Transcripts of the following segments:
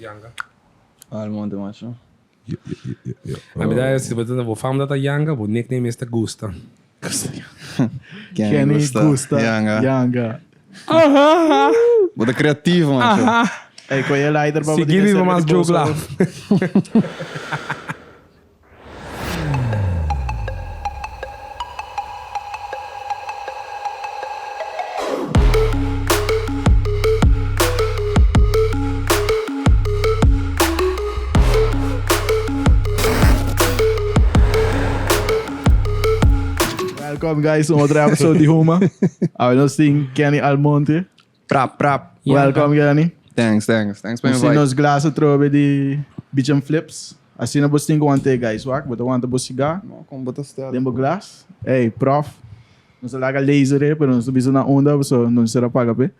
Yanga. Almonte macho. A mi ta si bo ta bo fam ta Yanga, bo nickname es ta Gusta. Kenny Gusta Yanga. Yanga. Bo ta creativo macho. Ey, koe e lighter pa bo Sigui riba mas joke laugh. Welcome guys, un otro episode di Huma. Awe nos tin Kenny Almonte. Prap, prap. Welcome Kenny. Thanks, thanks. Thanks pa Nos tin invite. nos glas atrobe di Beach and Flips. Asina bo tin ku want'é guys, wak. Bo ta wanta bo sigar No, kon bo ta stel. den bo glas. Ey, prof. Nos a laga laser e, pero nos ta bisa na unda, so no mester a paga p'e.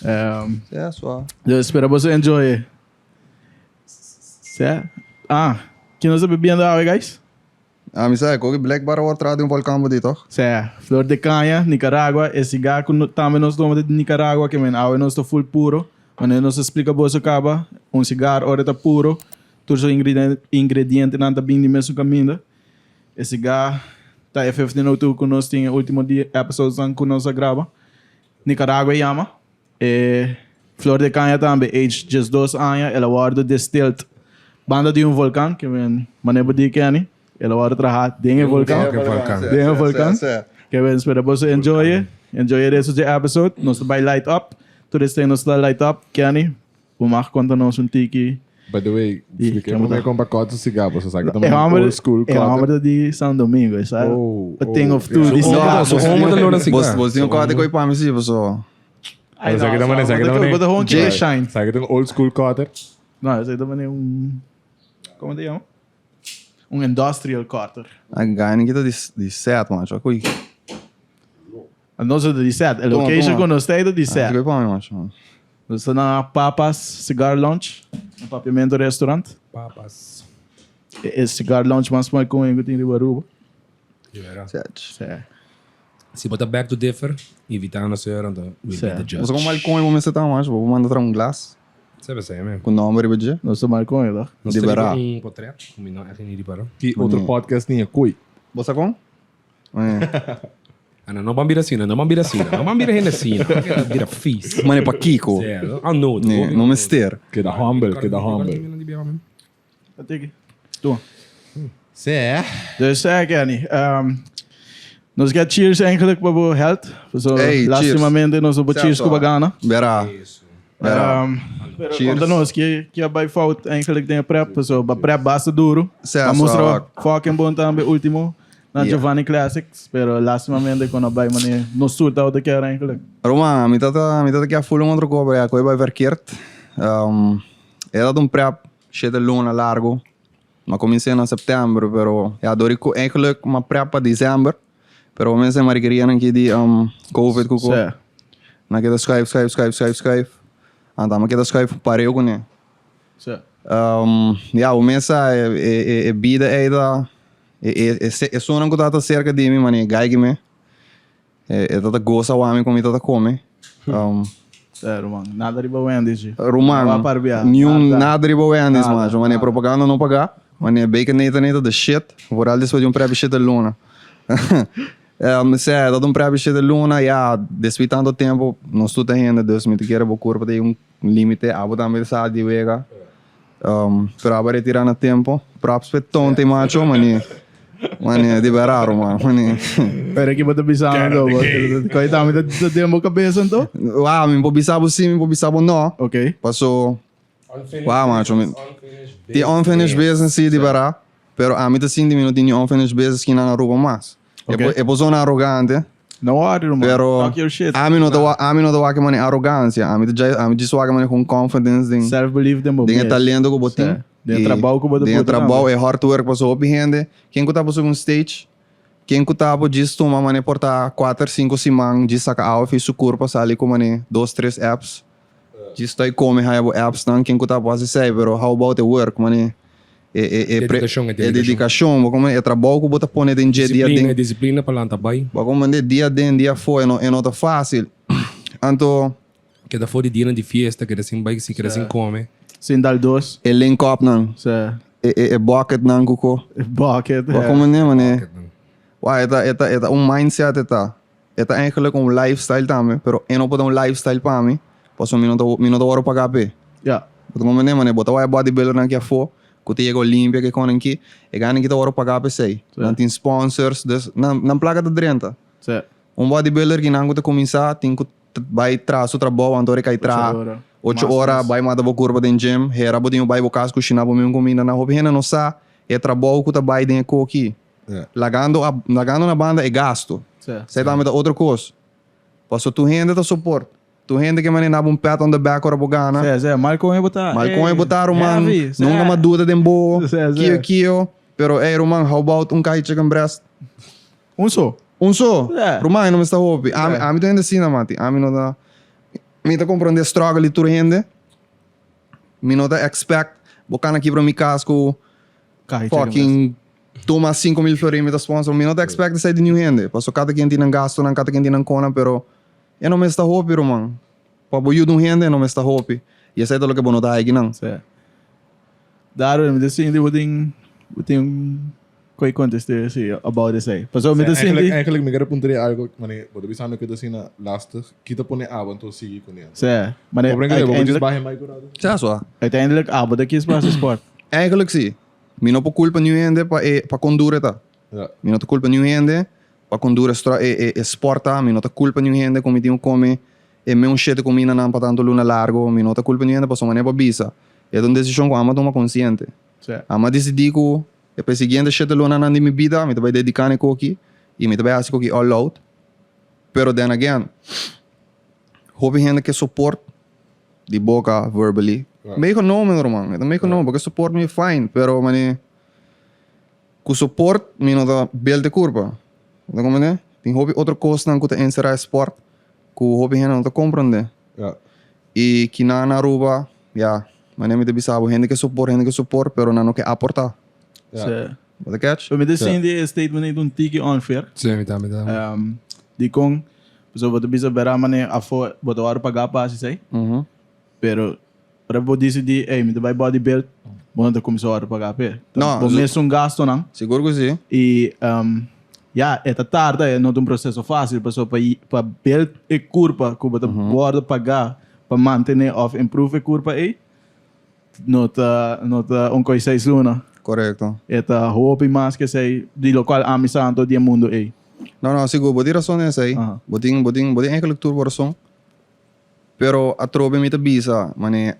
Um, Ja, swa. dus espera boso enjoy e. Sê? Ah, ki nos ta bebiendo awe guys? Ah, mi sa, koki Black Bar awor traha di un volkan bo di, toch? Sê, Flor de Caña, Nicaragua, e sigar ku no, tambe nos toma ta di Nicaragua, ke men awe nos ta full puro. Wanneer nos a splika boso kaba, un sigar ora ta puro, tur su ingredientenan ta bin di mesun kaminda. E sigar ta e 1502 ku nos tin e ultimo dia episodesnan ku nos a graba. Nicaragua e yama. E Flor de Caña tambe aged 12 aña, el a wòrdu distilled banda di un volkan, ke men manera bo di Kenny, el a wòrdu traha den e volkan. Den e volkan. Ke men spera boso enjoy e, enjoy e resto dje episode. Nos ta bai light up, tur esei nos ta light up. Kenny, bo mag konta nos un tiki. By the way, Di, splika kemo prome ta? kon pa kòt su sigar, pasobra sa ki ta E un homber, old school e homber kòter. ta di San Domingo, e sa Oh, a thing oh, of two yeah. di Su sigar. homber, su homber ta lora sigar. Bos, bos tin un kòter ko'i pa mi si, paso. Ay, Pero sa ki ta no, mane, sa ki ta bo mane. ta gewoon Jay. kere shine. Sa ki ta un old school kòter. No, esei ta mane un, como te yama? Un industrial cutter. A gani kita di, di set, macho. Ko'i. No sa di set, e Toma, location toma. ku nos ta ta di set. Ko'i pa mi, macho. Nos ta na Papa's Cigar Lounge, un Papiamento restaurant. Papas. E e cigar lounge mas mooi ku tin riba Aruba. Set. Sí. Si bo ta beg to differ, invita nos her, anto we'll be the judge. Boso kon malcoin bo mester ta, macho. Bo por manda tra un glas Sabe esei, men. ku nomber riba dje. Nos ta malcoin, toch? Nos Di ta riba bera. un potret, ku mi no echt ni ripara. Ki otro podcast ni e kooi. Bo sa kon? Ana, no ban bira asina, no ban bira asina, no ban bira hende asina, no ban bira vies. Mane pa kiko? Sí, ah no, Nee, no mester. Keda humble, keda humble. Tuma. Sí. Dus eh, Kenny, um, nos get cheers eigenlijk pa bo health. So, Hey, cheers. lastimamente nos no por cheers ku bagana. Bera. Bera. Pero Cheers. conta nos, que que a fout eigenlijk den prep, so ba prep basta duro. Sí, A mostra so, fucking bon tambe ultimo na Yeah. Giovanni Classics, pero lastimamente cuando bai mane no surta wat ik eigenlijk. Roman, mi tata, mi tata kia full un otro copa, ja, koe bai verkeerd. Um, e dat un prep, shete luna largo. Ma comencé na september, pero ja, door ik eigenlijk ma prep pa december. Pero mensen maar ik een keer die um, COVID kuko. Sí. Na keda schuif, schuif, schuif, schuif, schuif. En dan keda schuif pareo kuné. Sí. Um, ja, o mesa e, e, e, e bida ei da e, e, e, e, e sonan ku tata cerca di mi, mane gaigi me. E, e tata goza wami ku mi tata come. Um, Sí, Roman. Nada riba Wendy's. G. Roman, Wa parbiar. ni un Nada. nada riba Wendy's, Nada, macho. Mane nada. propaganda no paga. Mane baconator the shit. Vooral después di un prep shit de luna. um, se, dat un prep shit de luna, ja, después tanto tempo, no sto ainda, dus mi te quiere bo corpo tem un limite, abo tambe sa di wega. Um, pero abo retira na tempo. Props pe tonte, macho, mane. Mane, di raro, man. Mane. Pero aqui bota pisando, Koi tami ta den bo cabeça então? Wow, mi po bisabo si, mi po bisabo no. Ok. Passou. Wow, macho. Ti unfinished business si di bara, pero a mi ta sinti mi no tin unfinished business ki na Aruba mas. Ok. E po zona arrogante, No worry, Roman. pero Talk your shit. a mi no ta wa- a mi no ta wak mane arrogancia, a mi ta jai- a mi just wak mane con confidence den Self belief den bo den e mes. talento ku bo tin. Sí. Den E trabou ku bo ta Den e put trabou tambe. e hard work paso hopi hende, ken ku ta pa subi un stage, ken ku ta pa djis tuma mane por ta kuater sinku siman djis saka awa fi su kurpa sali ku mane dos tres apps. Djis ta come haya bo apps nan ken ku ta pa hasi esei pero how about e work mane e e e pre Dedikashon, e e dedikashon. dedikashon bo komo e trabou ku bo ta pone den dje dia Disiplina, den disiplina pa lanta bai. bo komo mande dia den dia afo e no e no ta fasil anto Keda for di dianan di fiesta, keda sin bai, keda sin kome. Sin dal dos. E link up nan. Si. E e e bucket nan ku ko. E bucket. Wa como ne mane. Wa e ta e ta e ta un mindset e ta. E ta eigenlijk un lifestyle tambe, pero e no por ta un lifestyle pa mi, pasobra mi no ta mi no ta wòrdu pagá p'e. Ja. Bo ta comprende mane? Bo ta wak e bodybuilder nan aki afó ku ta yega Olympia ke konan aki, e gana aki ta wòrdu pagá p'esei. Nan tin sponsors, dus nan nan plaka ta drenta. Si. Un bodybuilder ki nan ku ta kuminsá tin ku Bai traha su trabou anto ora e kai traha ocho ora bai mata bo kurpa den gym hera bo tin ku bai bo kas kushina bo mismo kuminda na hopi hende no sa e trabou ku ta bai den e koki lagando lagando na banda e gasto esei tambe ta otro kos paso tur hende ta soport tur hende ke manera naba un pat on the back ora bo gana mal kon e bo ta ruman nunka mas duda den bo kio kio pero ey ruman how about un kai chicken breast. Un so. Un so? Yeah. Ruman, e no mester hopi. Ami, ami ta hende asina, mati. Ami no ta... Mi ta comprende struggle di tur hende. Mi no ta expect bo cana kibra mi cas cu Cahi chicken breast. fucking tuma 5000 florin mi ta sponsor. Mi no ta expect esey di niun hende. Paso cada quien tin nan gastonan, cada quien tin nan conan, pero e no mester hopi, ruman. Pa bo yuda un hende e no mester hopi. Y esey ta loke bo no ta haci nan. Sí. Darwin, mi ta sinti bo tin, bo tin Koe conteste si about esei. Pasobra mi ta sinti. Eigenlijk, eigenlijk mi kere puntra algo, mane, bo ta bisa mi ku ta asina lastig, ki ta pone abo anto sigui kuné? Sí, mane, Bo brinca bo just baha e mic un rato? Sa so. Uiteindelijk abo ta kies pa hasi sport. Eigenlijk si. Mi no por culpa niun hende pa e pa kon duro e ta. Ja. Mi no ta culpa niun hende pa kon duro e e e sport ta. Mi no ta culpa niun hende ku mi tin ku come e meun shete cumindanan pa tanto luna largo. Mi no ta culpa niun hende pasobra manera bo a bisa e ta un decision ku amo a tuma consciente. Sí. Amo a dicidi ku E pa e siguiente shete lunanan di mi bida mi ta bai dedica na e koki y mi ta bai haci koki all out. Pero then again, hopi hende ke support di boca verbally. Meegenomen ruman, e ta meegenomen, bo ke support mi fine, pero mane cu support mi no ta build e curpa. Bo ta comprende? Tin hopi otro cosnan cu ta encera e sport cu hopi hende no ta comprende. Y kinan na Aruba, ya, manera mi ta bisa bo, hende ke support, hende ke support, pero nan no ke aporta. Sí. Bo ta catch? Pero mi ta sinti e statement ei ta un tiki unfair. Sí, mi tambe ta. Dikon? Pasobra bo ta bisa bera manera afó bo ta wòrdu pagá pa hasi esei. Pero ora bo disidí, ey, mi ta bai body build, bo no ta kuminsá wòrdu pagá p'e. No, Bo mesun gastonan. Sigur ku si. I ya, e ta tarda, e no ta un proseso fásil, pasobra pa pa build e kurpa ku bo ta wòrdu pagá pa mantené òf improve e kurpa ei, no ta no ta un kos seis luna. Korekto. E ta hopi mas ke esei, di lokual ami sa anto di e mundu ei. No, no, sigur, bo tin rason den esei. Bo tin, bo tin, bo tin eigenlijk tur bo rason. Pero atrobe mi ta bisa, mane,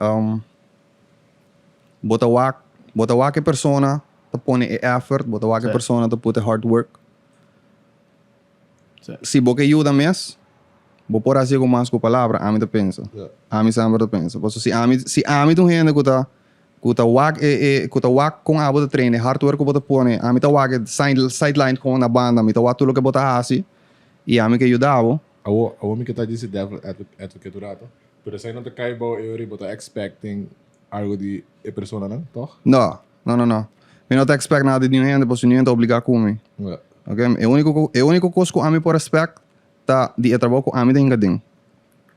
bo ta wak, bo ta wak e persona ta pone e effort, bo ta wak e persona ta put e hard work. Si bo ke yuda mes, bo por hasi algo mas ku palabra, ami ta pensa. Ami semper ta pensa. Pasobra si ami, si ami ta un hende ku ta, ku ta wak e, e, ku ta wak kon abo ta train, e hard work ku bo ta pone, ami ta wak e sideline kon na banda, mi ta wak tur loke bo ta hasi, i ami ke yuda bo. Awo, awo mi ke ta disi devil advocate un rato, pero esei no ta kai bou e ora bo ta expecting algo di e personanan, toch? No, no, no, no. Mi no ta expect nada di niun hende pasobra niun hende ta obliga ku mi. Ja. Ok, e unico, e unico kos ku ami por expect ta di e trabou ku ami ta hinka den.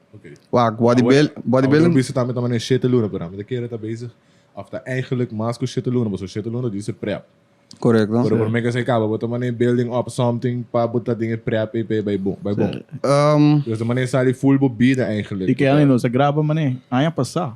Ok. Wak, bodybuild, bodybuilding. Awo mi bisa tambe ta manera shete luna, pero ami ta kere ta bezig, of ta eigenlijk mas ku shete luna, pasobra shete luna di se prep. Correcto. Pero prome que se caba, bo ta mane building up something pa bo ta den e prep e pe bay bon, bay bon. Dus ta mane sali full bo bida eigenlijk. I Kelly nos a graba mane aña pasá.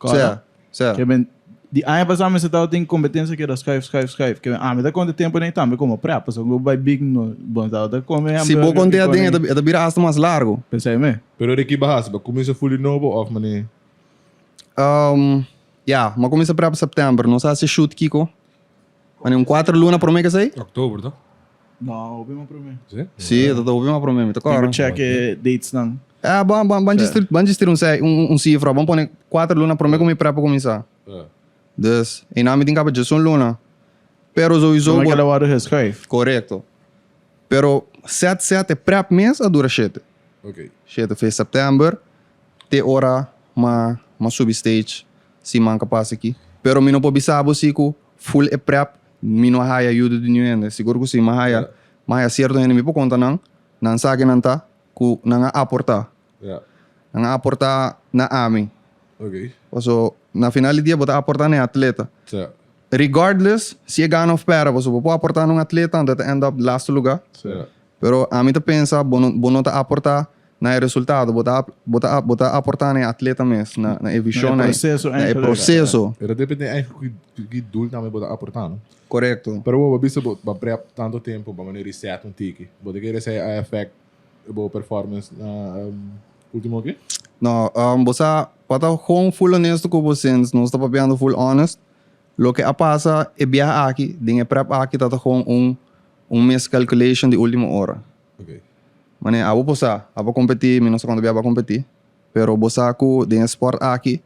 Sea, sea. Ke men di aña pasá mester tabatin competencia keda schuif, schuif, schuif. Ke men ami ta konta tempo nei tambe como prep, pasobra bo bay big no bo no tabata come Si bo hamburger konta i aden kone. e ta bira hasta mas largo. Pensai me. Pero di ki bo hasi? Bo cuminsa full di nobo of mane? Ya, mi a kuminsá prep september. Nos a hasi shoot kiko? Mane un kuater luna promé kesei? Oktober, toch? No, hopi mas promé. Sí? Sí, e ta hopi mas promé, mi ta Tin kòrda. ku check e datesnan. Eh, ban, ban, ban djis ban djis tira un sei, un, un sifra. Ban pone kuater luna promé ku mi prep a kuminsá. Dus, einan mi tin kaba djes un luna. Pero souiso Promé bo. ku el a wòrdu geschuif. Korekto. Pero sèt sèt e prep mes a dura shete. Oké. Shete fe september. Te ora ma ma subi stage siman ka pasa aki. Pero mi no por bisa bo si ku full e prep mi no a haya ayuda di niun hende. Sigur ku si, mi a haya mi a haya sierto hende mi por konta nan, nan sa ke nan ta ku nan a aporta. Nan a aporta na ami. Ok. Paso na final di dia bo ta aporta na e atleta. Sa. Regardless si e gana of perde, paso bo por aporta na un atleta anto e ta end up laatste lugar. Sa. Pero ami ta pensa bo no bo no ta aporta na e resultado, bo ta bo ta bo ta aporta na e atleta mes, na na e vision, Na e na e proceso na e eigenlijk. proceso. E ta depende eigenlijk ki ki doel tambe bo ta aporta, no? Korekto. Pero bo bo bisa bo bo prep tanto tempo pa manera reset un tiki. Bo ta kere esei a effect bo performance na ultimo aki? No, bo sa, pa ta gewoon full honesto ku bo since nos ta papiando full honest, loke a pasa e biaha aki, den e prep aki ta ta gewoon un un miscalculation di ultimo ora. Ok. Mane abo por sa, abo a competi, mi no sa cuanto biaha bo a competi, pero bo sa cu den e sport aki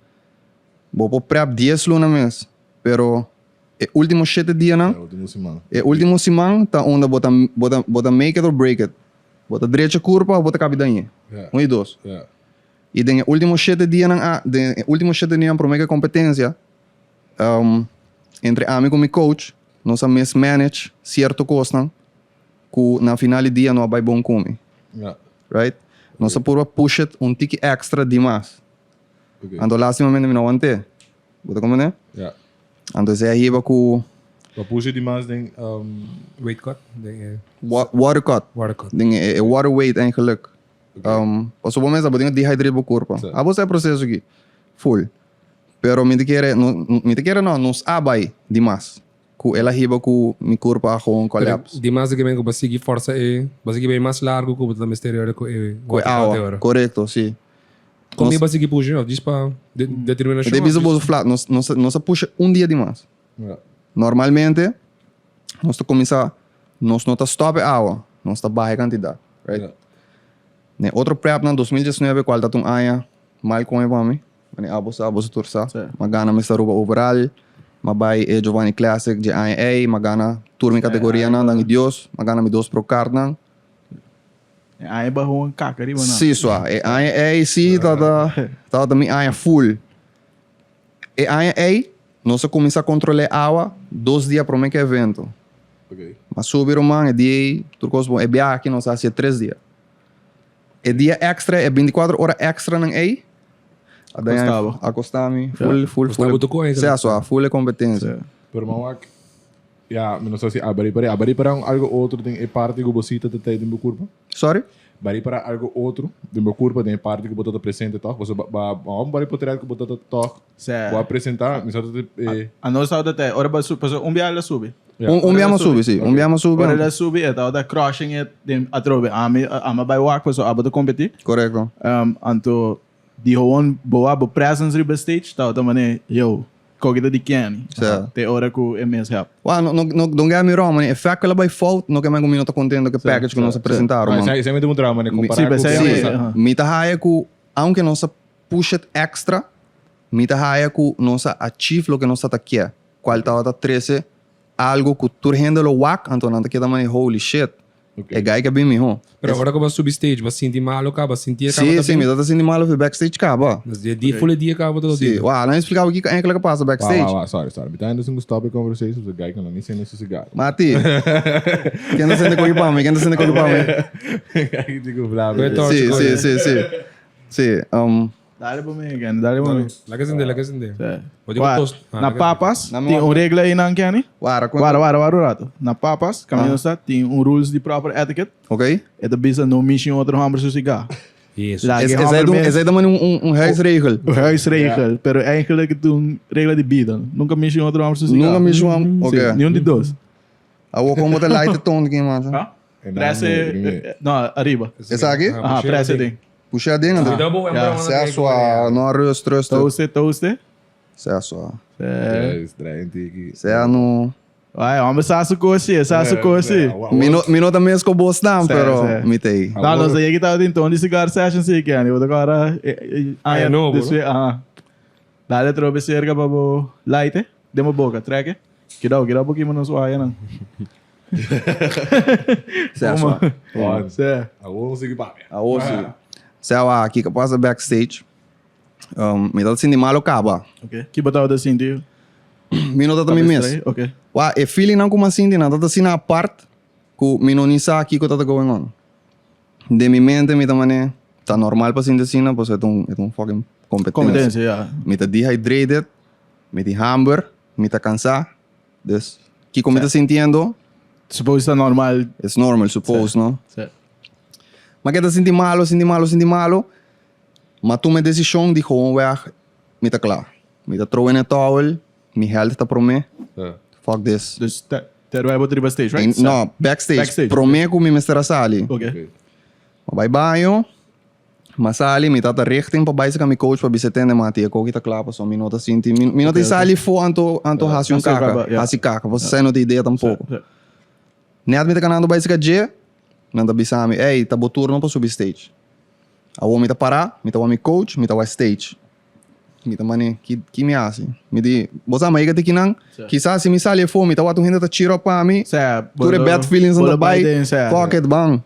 bo por prep dies luna mes, pero e ultimo shete dianan, E ultimo siman. e ultimo siman ta unda bo ta bo ta bo ta make it or break it. Bo ta drecha curpa of bo ta cabi dañe. Ja. Un di dos. Ja. Y den e ultimo shete dianan a den e ultimo shete dianan prome cu e competencia, entre ami cu mi coach nos a mismanage cierto cosnan cu na final di dia no a bay bon cu mi. Ja. Right? Nos a purba push it un tiki extra dimas. Ok. Anto lastimamente mi no awante. Bo ta comprende? Ja. Anto esey a hiba cu. Bo push it dimas den. Weight cut? Den e. Water cut. Water cut. Den e water weight eigenlijk. Pasobra bo mester bo tin cu dehydrate bo curpa. Abo sa e proceso aki. Full. Pero mi ta kere, mi ta kere no, nos a bay dimas. Ku el a hiba ku mi kurpa a gewoon collapse. Pero dimas di ke men ku bo sigui forsa e, bo sigui bay mas largu ku bo ta mester ora ku e Ku e awa, korekto, si. Kon mi bo sigui pusha of djis pa determinashon? Mi ta bisa boso flat, nos nos nos a pusha un dia dimas. Normalmente nos ta kuminsá, nos no ta stòp e awa, nos ta baha e kantidat, right? Den otro prepnan 2019 kual ta un aña mal koño pa mi. Mane abo sa, boso tur sa. M'a gana Mister Aruba overal, m'a bai e Giovanni Classic dje aña ei, m'a gana tur mi kategorianan, danki Dios. M'a gana mi dos pro cardnan. E aña baho un kaka riba nan. Si, sua. E aña ei si tabata, tabata mi aña full. E aña ei nos a kuminsá kontrolá e awa dos dia promé ku e evento. M'a subi ruman e dia ei, tur kos bon. E biaha aki nos a hasi e tres dia. E dia extra, e binticuatro ora extranan ey, a daña, Costaba. a costa mi full, full, Costaba full. tu cu eigenlijk. Sea, so, full e competencia. Pero man wak, ya, mi no sa si a bari para, a bari para un algo otro den e parti cu bo sita ta tey den bo curpa? Sorry? Bari para algo otro den bo curpa den e parti cu bo ta ta presente toch? Pasobra ba, ba, ba un bari potret cu bo ta ta toch, Sea. bo a presenta, mi sa ta te, e. A nos tabata tey, ora bo a subi, pasobra un biaha el a subi. Un, un biaha subi, si. Un biaha subi. Ora el a subi, e tabata crushing it den atrobe. Ami, ami a bai wak pasobra abo ta competi. Correcto. Anto di gewoon bo wak bo presence riba stage tabata mane, yo, koki ta di Kenny. Sa. Te ora ku e mes help. Wa, no, no, no, don't get me wrong, mane, e fact ku el a bai fout, no ke men ku mi no ta contento ku e package ku nos a presenta, Ah, ruman. esei mi ta puntra, mane, compara Sí, ku pero Sí, esei- Aha. mi ta haya ku, aunke nos a push it extra, mi ta haya ku nos a achieve loke nos ta ta kier. Cual tabata trece algo cu tur hende lo wak, anto nan ta keda mane holy shit, e guy ke bin miho. Pero ora cu bo a subi stage, bo a sinti malo caba, bo a sinti e caba Si, ta si, bin? mi tabata sinti malo fi backstage caba. Dus di e dia, full e dia caba bo ta Si, sinti. wak, nan explica bo kico enkele ke pasa Wa, backstage. wa, wa, sorry, sorry. Mi ta hende sin gusta e conversation, so guy kan ni sende su cigarro. Mati, ken ta sende koki pa mi? Ken ta sende koki pa mi? Guy di ku bla, Goeie bla. torch, Si, goeie. si, si, si. Si, Dale pa mi, Kenny, dale pa mi. Laga sende, laga sende. Sí. Bo di ku Wa, tos- ah, na laga- papas, Na mi tin un regla einan, Kenny. Wara, cuenta. Wara, wara, wara un rato. Na papas, caminda sta, tin un rules di proper etiquette. Ok. E ta bisa no mishi un otro homber su siga. Eso. Laga Es, e esei homber ta un- mes. esei ta mane un, un, un huisregel. Un huisregel, pero eigenlijk het un regla di bida. Nunca mishi un otro homber su siga. Nunca mishi un hom- Sí, ok. ni un di dos. Awor como ta light ton ki man. Ah? En dan Presse, nee, primeer. no, ariba. Esaki? Aha, presse ding. Pusha den anto. Cuidado, bo, Ja. Sea sua, no rust, rust. Toaste, toaste. Sea sua. Yes, draai een tiki. Sea no. Ai, homem, sa su cosi, sa su cosi. Mi no, mi no ta mes ko bos dan, Sea, pero sea. mi ta ei. No, no, sei que tava tentando de cigar session, sei que, né? Vou agora. Ah, no, This way, ah. Dale trobe cerca pa bo light, Demo boca, trek. Kidao, kidao poquinho nos waia, não. Sea sua. Sea. Awor nos sigui papia. Awor si. Sea wa, kiko pasa backstage. Mi ta sinti malo kaba. Ok. Ki bo tabata sinti? Mi no tabata mi mes. Ok. Wa, e feelingnan ku mi a sinti nan tabata asina apart ku mi no ni sa kiko tabata going on. Den mi mente mi ta mane, ta normal pa sinti asina pasobra e ta un, e ta un fucking. competencia. Competencia, ja. Mi ta dehydrated, mi tin hamber, mi ta cansá. Dus, kiko mi ta sintiendo? Suppose ta normal. It's normal, suppose, no? Sí. Ma keda sinti malo, sinti malo, sinti malo. Ma tuma e decision di gewoonweg, mi ta kla. Mi ta throw in a towel, mi health ta prome. Fuck this. Dus terwijl bo ta riba stage, right? No, backstage. Backstage. Prome ku mi mester a sali. Okay. Ma bai baño, ma sali, mi tata richting pa bai saka mi coach pa bisa tende mati e koki ta kla paso mi no ta sinti, mi, mi no ta sali fo anto, anto hasi un Hasi un kaka, kaka, ja. hasi kaka, paso esei no ta idea tampoko. Sí. Net mi ta kanando bai saka dje, nan ta bisa mi, ey, ta bo turno pa subi stage. Awor mi ta para, mi ta wak mi coach, mi ta wak stage. Mi ta mane, ki, ki mi hasi? Mi di, bo sa, ma yega te kinan, kisas si mi sali afó, mi ta wak un hende ta cheer up pa mi, Sea, tur e bad feelings nan ta bai, fuck it, ban.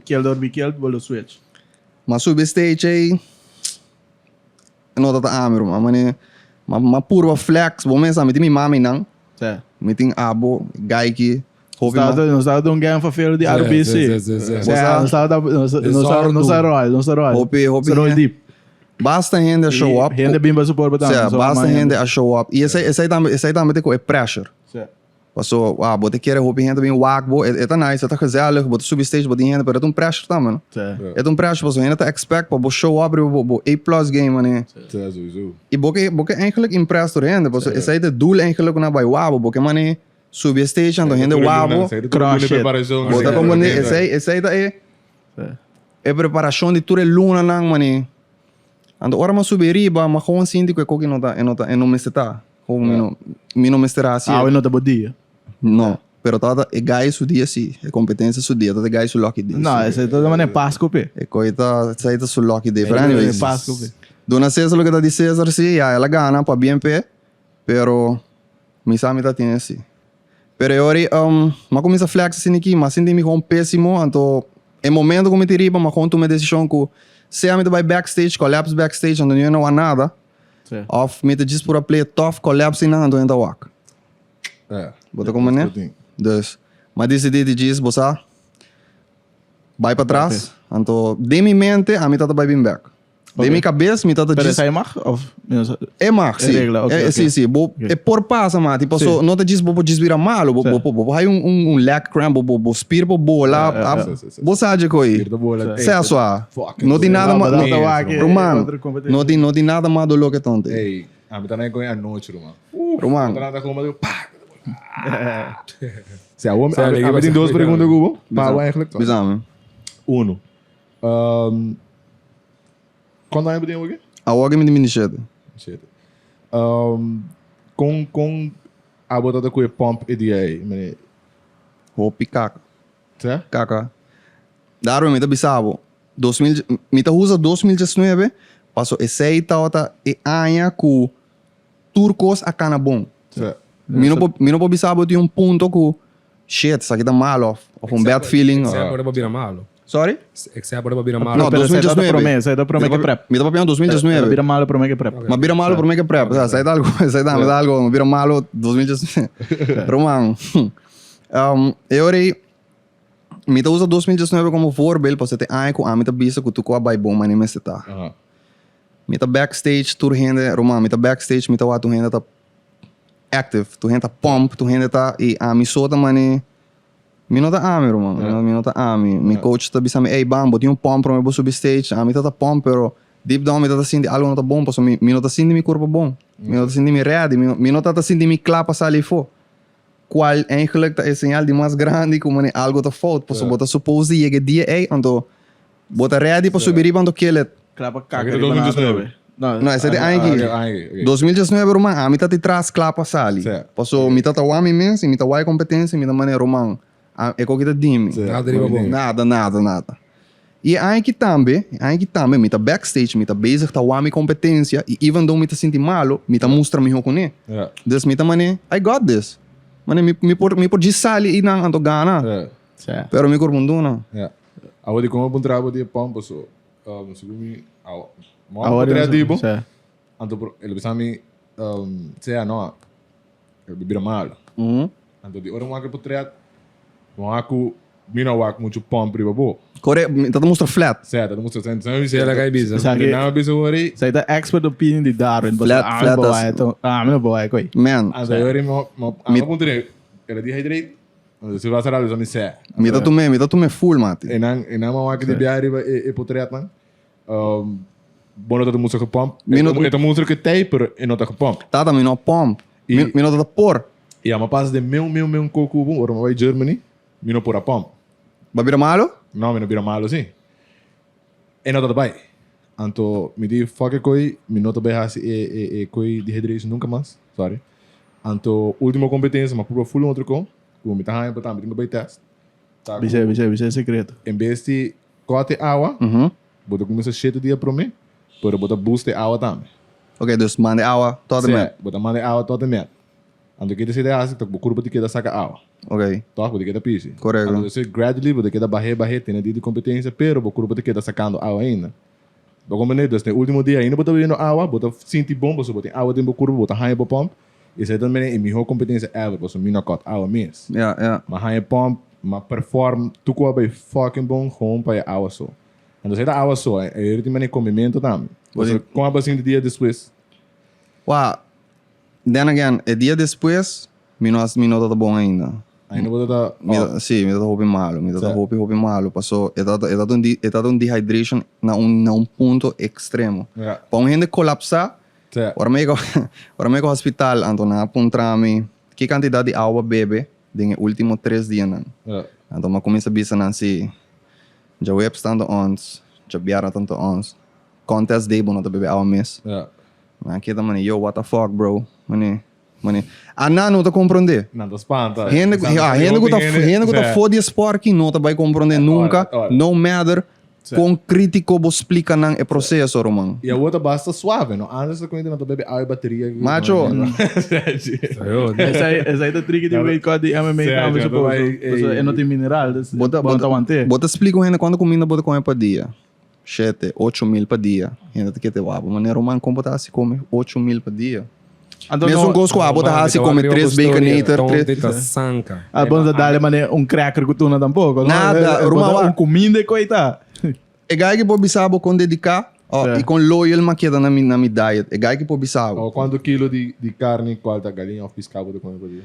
Kiel dor bi kiel, bo lo switch. Ma subi stage ei, e no ta ta ami, ruman. Mane, ma, ma purba flex, bo mes sa, mi tin mi maminan, Sea. mi tin abo, gaiki, hopi ma. Nos tabata un gang van vele di RBC. Sí, sí, sí, sí. Sea, nos tabata, nos, nos, nos a roll, nos a roll. Hopi, hopi Nos a roll hende. deep. Basta hende a show up. Hende bin pa support bo tambe. Sea, so basta ama hende a show up. I esei, esei tambe, esei tambe te ku e pressure. Sea. Paso, ah, bo te kere hopi hende bin wak bo, e, e ta nice, e ta gezellig, bo ta subi stage, bo tin hende, pero e ta un pressure tambe, no? Sea. E ta un pressure paso hende ta expect pa bo show up riba bo, bo A plus game, mane. Sea, sowieso. I bo ke, bo ke eigenlijk impress tur hende, paso esei ta e doel eigenlijk ku nan bai wak bo, bo ke mane subi e stage anto hende wak bo. Crush it. Bo ta comprende? Esei, esei ta e. E preparashon di tur e lunanan mane. Anto ora mi a subi riba mi a gewoon sinti ku e koki no ta e no ta e no mester ta. Gewoon mi no mi no mester hasi. Awe no ta bo dia. No, pero tabata e guy su dia si, e competencia su dia, tabata e guy su lucky day. No, esei ta manera Pasco pe. E koe ta esei ta su lucky day. Pero anyways, Pasco pe. Duna Cesar loke ta di Cesar si, ya el a gana pabien p'e, pero mi sa mi ta tin esi. Pero e ora ei mi a cuminsa flex asina aki, mi a sinti mi gewoon pesimo, anto e momento cu mi tin riba mi a gewoon tuma e decision cu sea mi ta bay backstage, collapse backstage, anto niun no wak nada, of mi ta djis pura play tough, collapse einan, anto nan ta wak. Bo ta comprende? Dus, mi a dicidi di djis, bo sa, bay patras, anto den mi mente ami ta ta bay bin bek. Den mi kabes mi ta ta Pero djis. esei mag of mi no sa? E mag, si. E regla, oké, E, oké. si, si. Bo, Oké. e por pasa, mati. Paso, Si. no ta djis bo por djis bira malo. Bo, Si. bo, bo, bo por hay un, un, un leg cramp, bo, bo, bo spier por bola. Ja, ja, Ah, ja. Si, si, si. Bo sa dje koe. Spier ta bola. Sea sua. Fucking No tin nada No, ma, but no, dat ta wak, eh, Ruman, otro competition. no tin, no tin nada mas dolor ke tonte. Ey, ami ta na koe anochi, ruman. Ruman. Ta na como digo, pa. Sea, awor, Sea, ami, legi ami tin basa. dos pregunta ku bo. Pa bo eigenlijk. Bisame. Uno. Cuanto aña bo tin awoki? Awoki mi tin 27. 27. Con con abo ta ta cu e pump e dia ey? Mene. Hopi kaka. Sa? Kaka. Darwin mi ta bisa bo, 2000 mi ta usa 2019 paso esey tabata e aña cu tur cos a cana bon. Sa. Mi no por mi no por bisa bo tin un punto cu shit esaki ta malo of of un bad feeling. Except ora bo bira malo. Sorry? Except ora bo bira malo. No, Pero esei ta 2019. prome, esei ta prome ke prep. Mi ta papia 2019. Bira malo prome ke prep. Ma bira malo prome ke prep. Osea, esei ta algo, esei ta ta algo, ma bira malo 2019. Ruman, e ora ei, mi ta usa 2019 como voorbeeld pasobra ta e aña ku ami ta bisa ku tur ku a bai bon manera mester ta. Mi ta backstage tur hende, ruman, mi ta backstage mi ta wak tur hende ta active, tur hende ta pump, tur hende ta, i ami so ta mane, mi no ta ami ruman, mi no ta ami. Mi coach ta bisa mi, ey bam, bo tin un pump prome bo subi stage, ami ta ta pump pero deep down mi ta ta sinti algo no ta bon pasobra mi mi no ta sinti mi kurpo bon, mi no ta sinti mi ready, mi mi no ta ta sinti mi kla pa sali afo. Cual eigenlijk ta e señal di mas grandi cu mane algo ta fout, pasobra bo ta suppose di yega e dia ey, anto Bo ta ready pa subi riba anto kill it. Kla pa kaka riba nan atrobe. No, esei ta e aña aki. 2019 ruman, ami ta di tras kla pa sali. Paso mi ta ta wak mi mes i mi ta wak e kompetensia i mi ta manera ruman, e koki ta di mi. Nada riba bo. Nada, nada, nada. I e aña aki tambe, e aña aki tambe mi ta backstage, mi ta bezig ta wak mi kompetensia i even though mi ta sinti malo, mi ta mustra miho kuné. Dus mi ta manera, I got this. Manera mi por mi por djis sali i nan anto gana. Pero mi kurpu no duna. Awo di como puntra bo di e pon paso segun mi awo mo a puntra di bo anto por el bisa mi sea no el bira malo anto di ora mo a ke puntra mo a ku. Mi no wak muchu pump riba bo. Kore, mi ta mustra flat. Sè, ta mustra sè, sè mi Sè, la kai bisa. Sa ke. Nada bisa hori. Sa ta expert opinion di Darwin. Flat, flat as. Ah, mi no bo wak koi. Man. Anto hori mo, mo, mi punto ne, era dehydrate. Anto si basa rabi, mi sè. Mi ta tume, mi ta tume full, mati. Enan, enan mo wak di bia riba e, e potret man. Um, bo no ta mustra gepump. Mi no- E ta mustra ke tei, pero e no ta gepump. Tata, mi no pump. Mi, mi no ta por. Ja, ma pas de meu, meu, meu koku bun, ora mi bai Germany. Mi no por a pump. Bo a bira malo? No, mi no bira malo si. E no ta bai. Anto mi di fuck e koi, mi no ta bai hasi e e e koi dehydration nunca mas. Sorry. Anto ultimo competencia mi a prueba full un otro kon, ku mi ta haña pa tambe tin ku bai test. Ta ku Bis'é, bis'é, bis'é e secreto. en bes di kòt e awa, bo ta kuminsá shete dia promé, pero bo ta boost e awa tambe. Ok, dus manda e awa tot en met. Sí, bo ta manda e awa tot en met. Anto ke ta sete hasi ta bo kurpa ta keda saka awa. Ok. Toch? Bo ta keda pisi. Korekto. Anto esei gradually bo ta keda bah'é bah'é tene dia di kompetensia pero bo kurpa ta keda sakando awa ainda. Bo komprendé? Dus den ultimo dia ainda bo ta bebiendo awa, bo ta sinti bon pasobra bo tin awa den bo kurpa, bo ta haña bo pump. Esei ta mene e mihó kompetensia ever pasobra mi no kòt awa mes. Ya, ya. Mi a haña e pump, mi a perform tur ku a bai fucking bon gewoon pa e awa so. Anto esei ta awa so, e tin mene e komimento tambe. Pasobra kon a bai sinti dia despues? Wou, Then again, e dia despues mi no mi no ta bon ainda. Ainda bo ta ta Mi off. Si, mi ta ta hopi malo. Mi ta ta Sa. hopi hopi malo paso e ta e ta un e ta un dehydration na un na un punto extremo. Ja. Pa un hende colapsa, Sa. ora mi yega ora mi yega hospital anto nan a puntra mi ki cantidad di awa bebe den e ultimo tres dianan. Ja. Anto mi a cuminsa bisa nan si djaweps tanto ons, djabièrnè tanto ons, contest day bo no ta bebe awa mes. Ja. Nan keda mane, yo, what the fuck, bro? Mane, mane, a nan no ta comprende. Nan ta spanta. Hende, ja, hende ku ta, hende ku ta for di e sport ki no ta bai comprende nunca, no matter kon critico bo splica nan e proceso, ruman. I awor ta basta suave, no? Antes ta kuenta nan ta bebe awa i bateria. Macho. Esei, esei ta tricky di weight cut di MMA tambe, suposo. Pasobra e no tin mineral, dus Bo ta, bo no ta want'é. bo ta splica un hende kuantu kuminda bo ta come pa dia. Shete, 8000 pa dia. Hende ta kete wou, manera ruman kon bo ta hasi kome 8000 pa dia? Anto Mesun no, kos ku abo ta hasi kome tres baconator, tres. Ta sanka. Abo no ta dale manera un cracker ku tuna tampoko, no? Nada, E bo ruman ta wak. un kuminda e koi ta. E guy ki por bisa bo kon dediká Sí. i kon loyal m'a keda na mi na mi diet. E guy ki por bisa bo. O kuantu kilo di di karni kual ta galiña òf piská bo ta kome pa dia?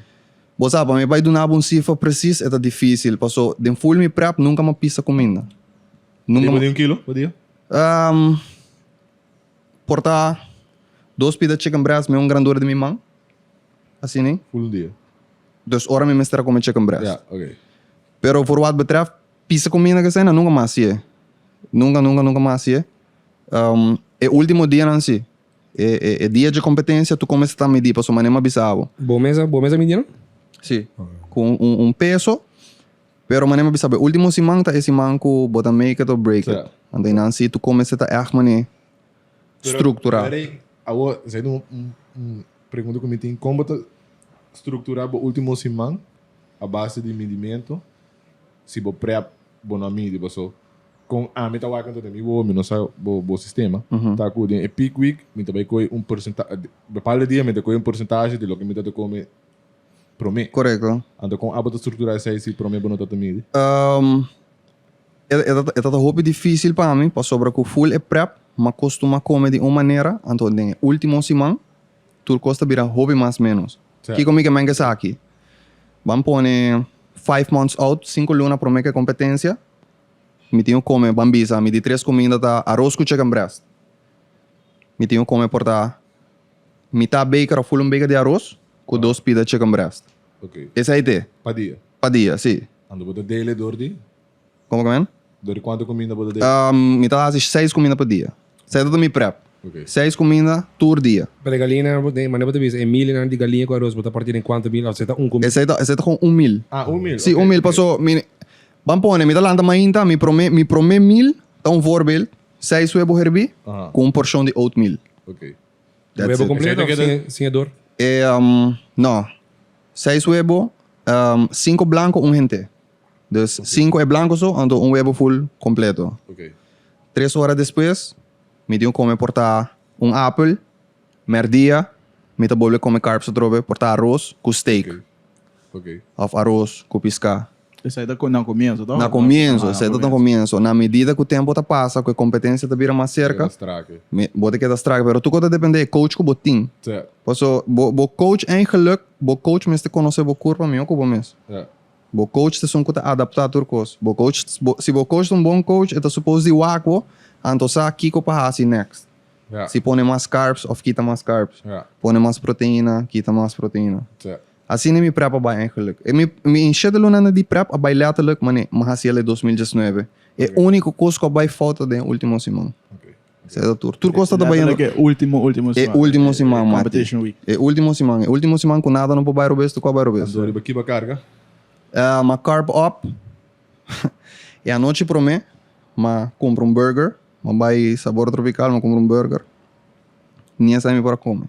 Bo sa, pa mi bai duna bo un sifra presis e ta difisil, paso den full mi prep nunka m'a pisa kuminda. Nunca Riba di un kilo pa dia? Um, por ta dos pida chicken breast mi un grandura di mi man. Asina ei. Full un dia. Dus ora mi mester a come chicken breast. Ja, oké. Pero voor wat betreft pisa comida ke esei, nunca mas hasié. Nunca, nunca, nunca mas hasié. Um, e ultimo dianan si. E, e, e dia dje competencia tu come ta midi pasobra manera mi a bisa bo. Bo mes a, bo mes a midi nan? Si. Cu un, un, un peso. Pero manera mi a bisa bo, e ultimo siman ta e siman ku bo ta make it or break it. Anto einan si tu kuminsá ta ègt manera strukturá. Pero awor, esei ta un un pregunta ku mi tin, kon bo ta strukturá bo ultimo siman a base di midimento si bo prep bo no a midi? Paso kon ami ta wak anto den mi wowo, mi no sa bo bo sistema, ta ku den e peak week mi ta bai kohe un porsenta, bepalde dia mi ta kohe un porsentahe di loke mi ta ta kome promé. Korekto. Anto kon abo ta strukturá esei si promé bo no ta ta midi? E e ta hopi difísil pa mi pasobra ku full e prep m'a kostuma kome di un manera, anto den e último siman tur kos ta bira hopi mas ménos. Kiko mi ke men ku esaki? Ban pone five months out, sinku luna promé ku e kompetensia, mi tin ku kome, ban bisa mi di tres kuminda ta aros ku chicken breast. Mi tin ku kome por ta Mitá beker of full un beker di aros ku dos pida chicken breast. Ok. Esei te. Pa dia? Pa dia, si. Anto bo ta dele dor di? Komo ke men? Dor di kuantu kuminda bo ta dele? Mi ta hasi seis kuminda pa dia. Esei ta ta mi prep. Ok. Seis kuminda tur dia. Pero e galiña manera bo ta bisa e milinan di galiña ku aros bo ta parti den kuantu mil of esei ta un kuminda? Esei ta esei ta kon un mil. Ah, un mil. Si, un mil. Paso mi ban pone mi ta lanta mainta mi prome mi prome mil ta un voorbeeld. Seis webo herbí ku un porshon di oatmeal. Ok. That's Webo it. completo of Esei ta keda- sin, sin e dor? E, no. Seis webo, cinco blanco, un hente. Dus cinco e blanco so, anto un webo full completo. Ok. Tres ora despues, mi tin ku come por ta un apel, merdia, mi ta bolbe come carbs atrobe, por ta aros ku steak. Ok. Of aros ku piská. Esei ta na comienzo, toch? Na comienzo, esei ta na comienzo. Na medida cu tempo ta pasa, cu e competencia ta bira mas cerca, bo ta keda strak. Pero tur cosa ta depende e coach cu bo tin. Paso bo bo coach eigenlijk, bo coach mester conoce bo curpa miho cu bo mes. Bo coach ta esun cu ta adapta tur cos. Bo coach, bo, si bo coach ta un bon coach, e ta suppose di wak bo, anto sa kico pa haci next. Si pone mas carbs of kita mas carbs. Pone mas proteina, kita mas proteina. Asina mi prep a bai eigenlijk. E mi mi shete lunanan di prep a bai letterlijk mane mi hasi el e 2019. E unico cos cu a bai fout ta den e ultimo siman. Esei ta tur. Tur cos ta ta bayendo. Letterlijk e ultimo ultimo E siman. ultimo siman, mati. Competition week. E ultimo siman. E ultimo siman cu nada no por bai robes, tur cu a bai robes. Anto riba kiba carga? Ma carb up. E anochi prome ma cumpra un burger. Ma bai Sabor Tropical ma cumpra un burger. Ni esei mi por a come.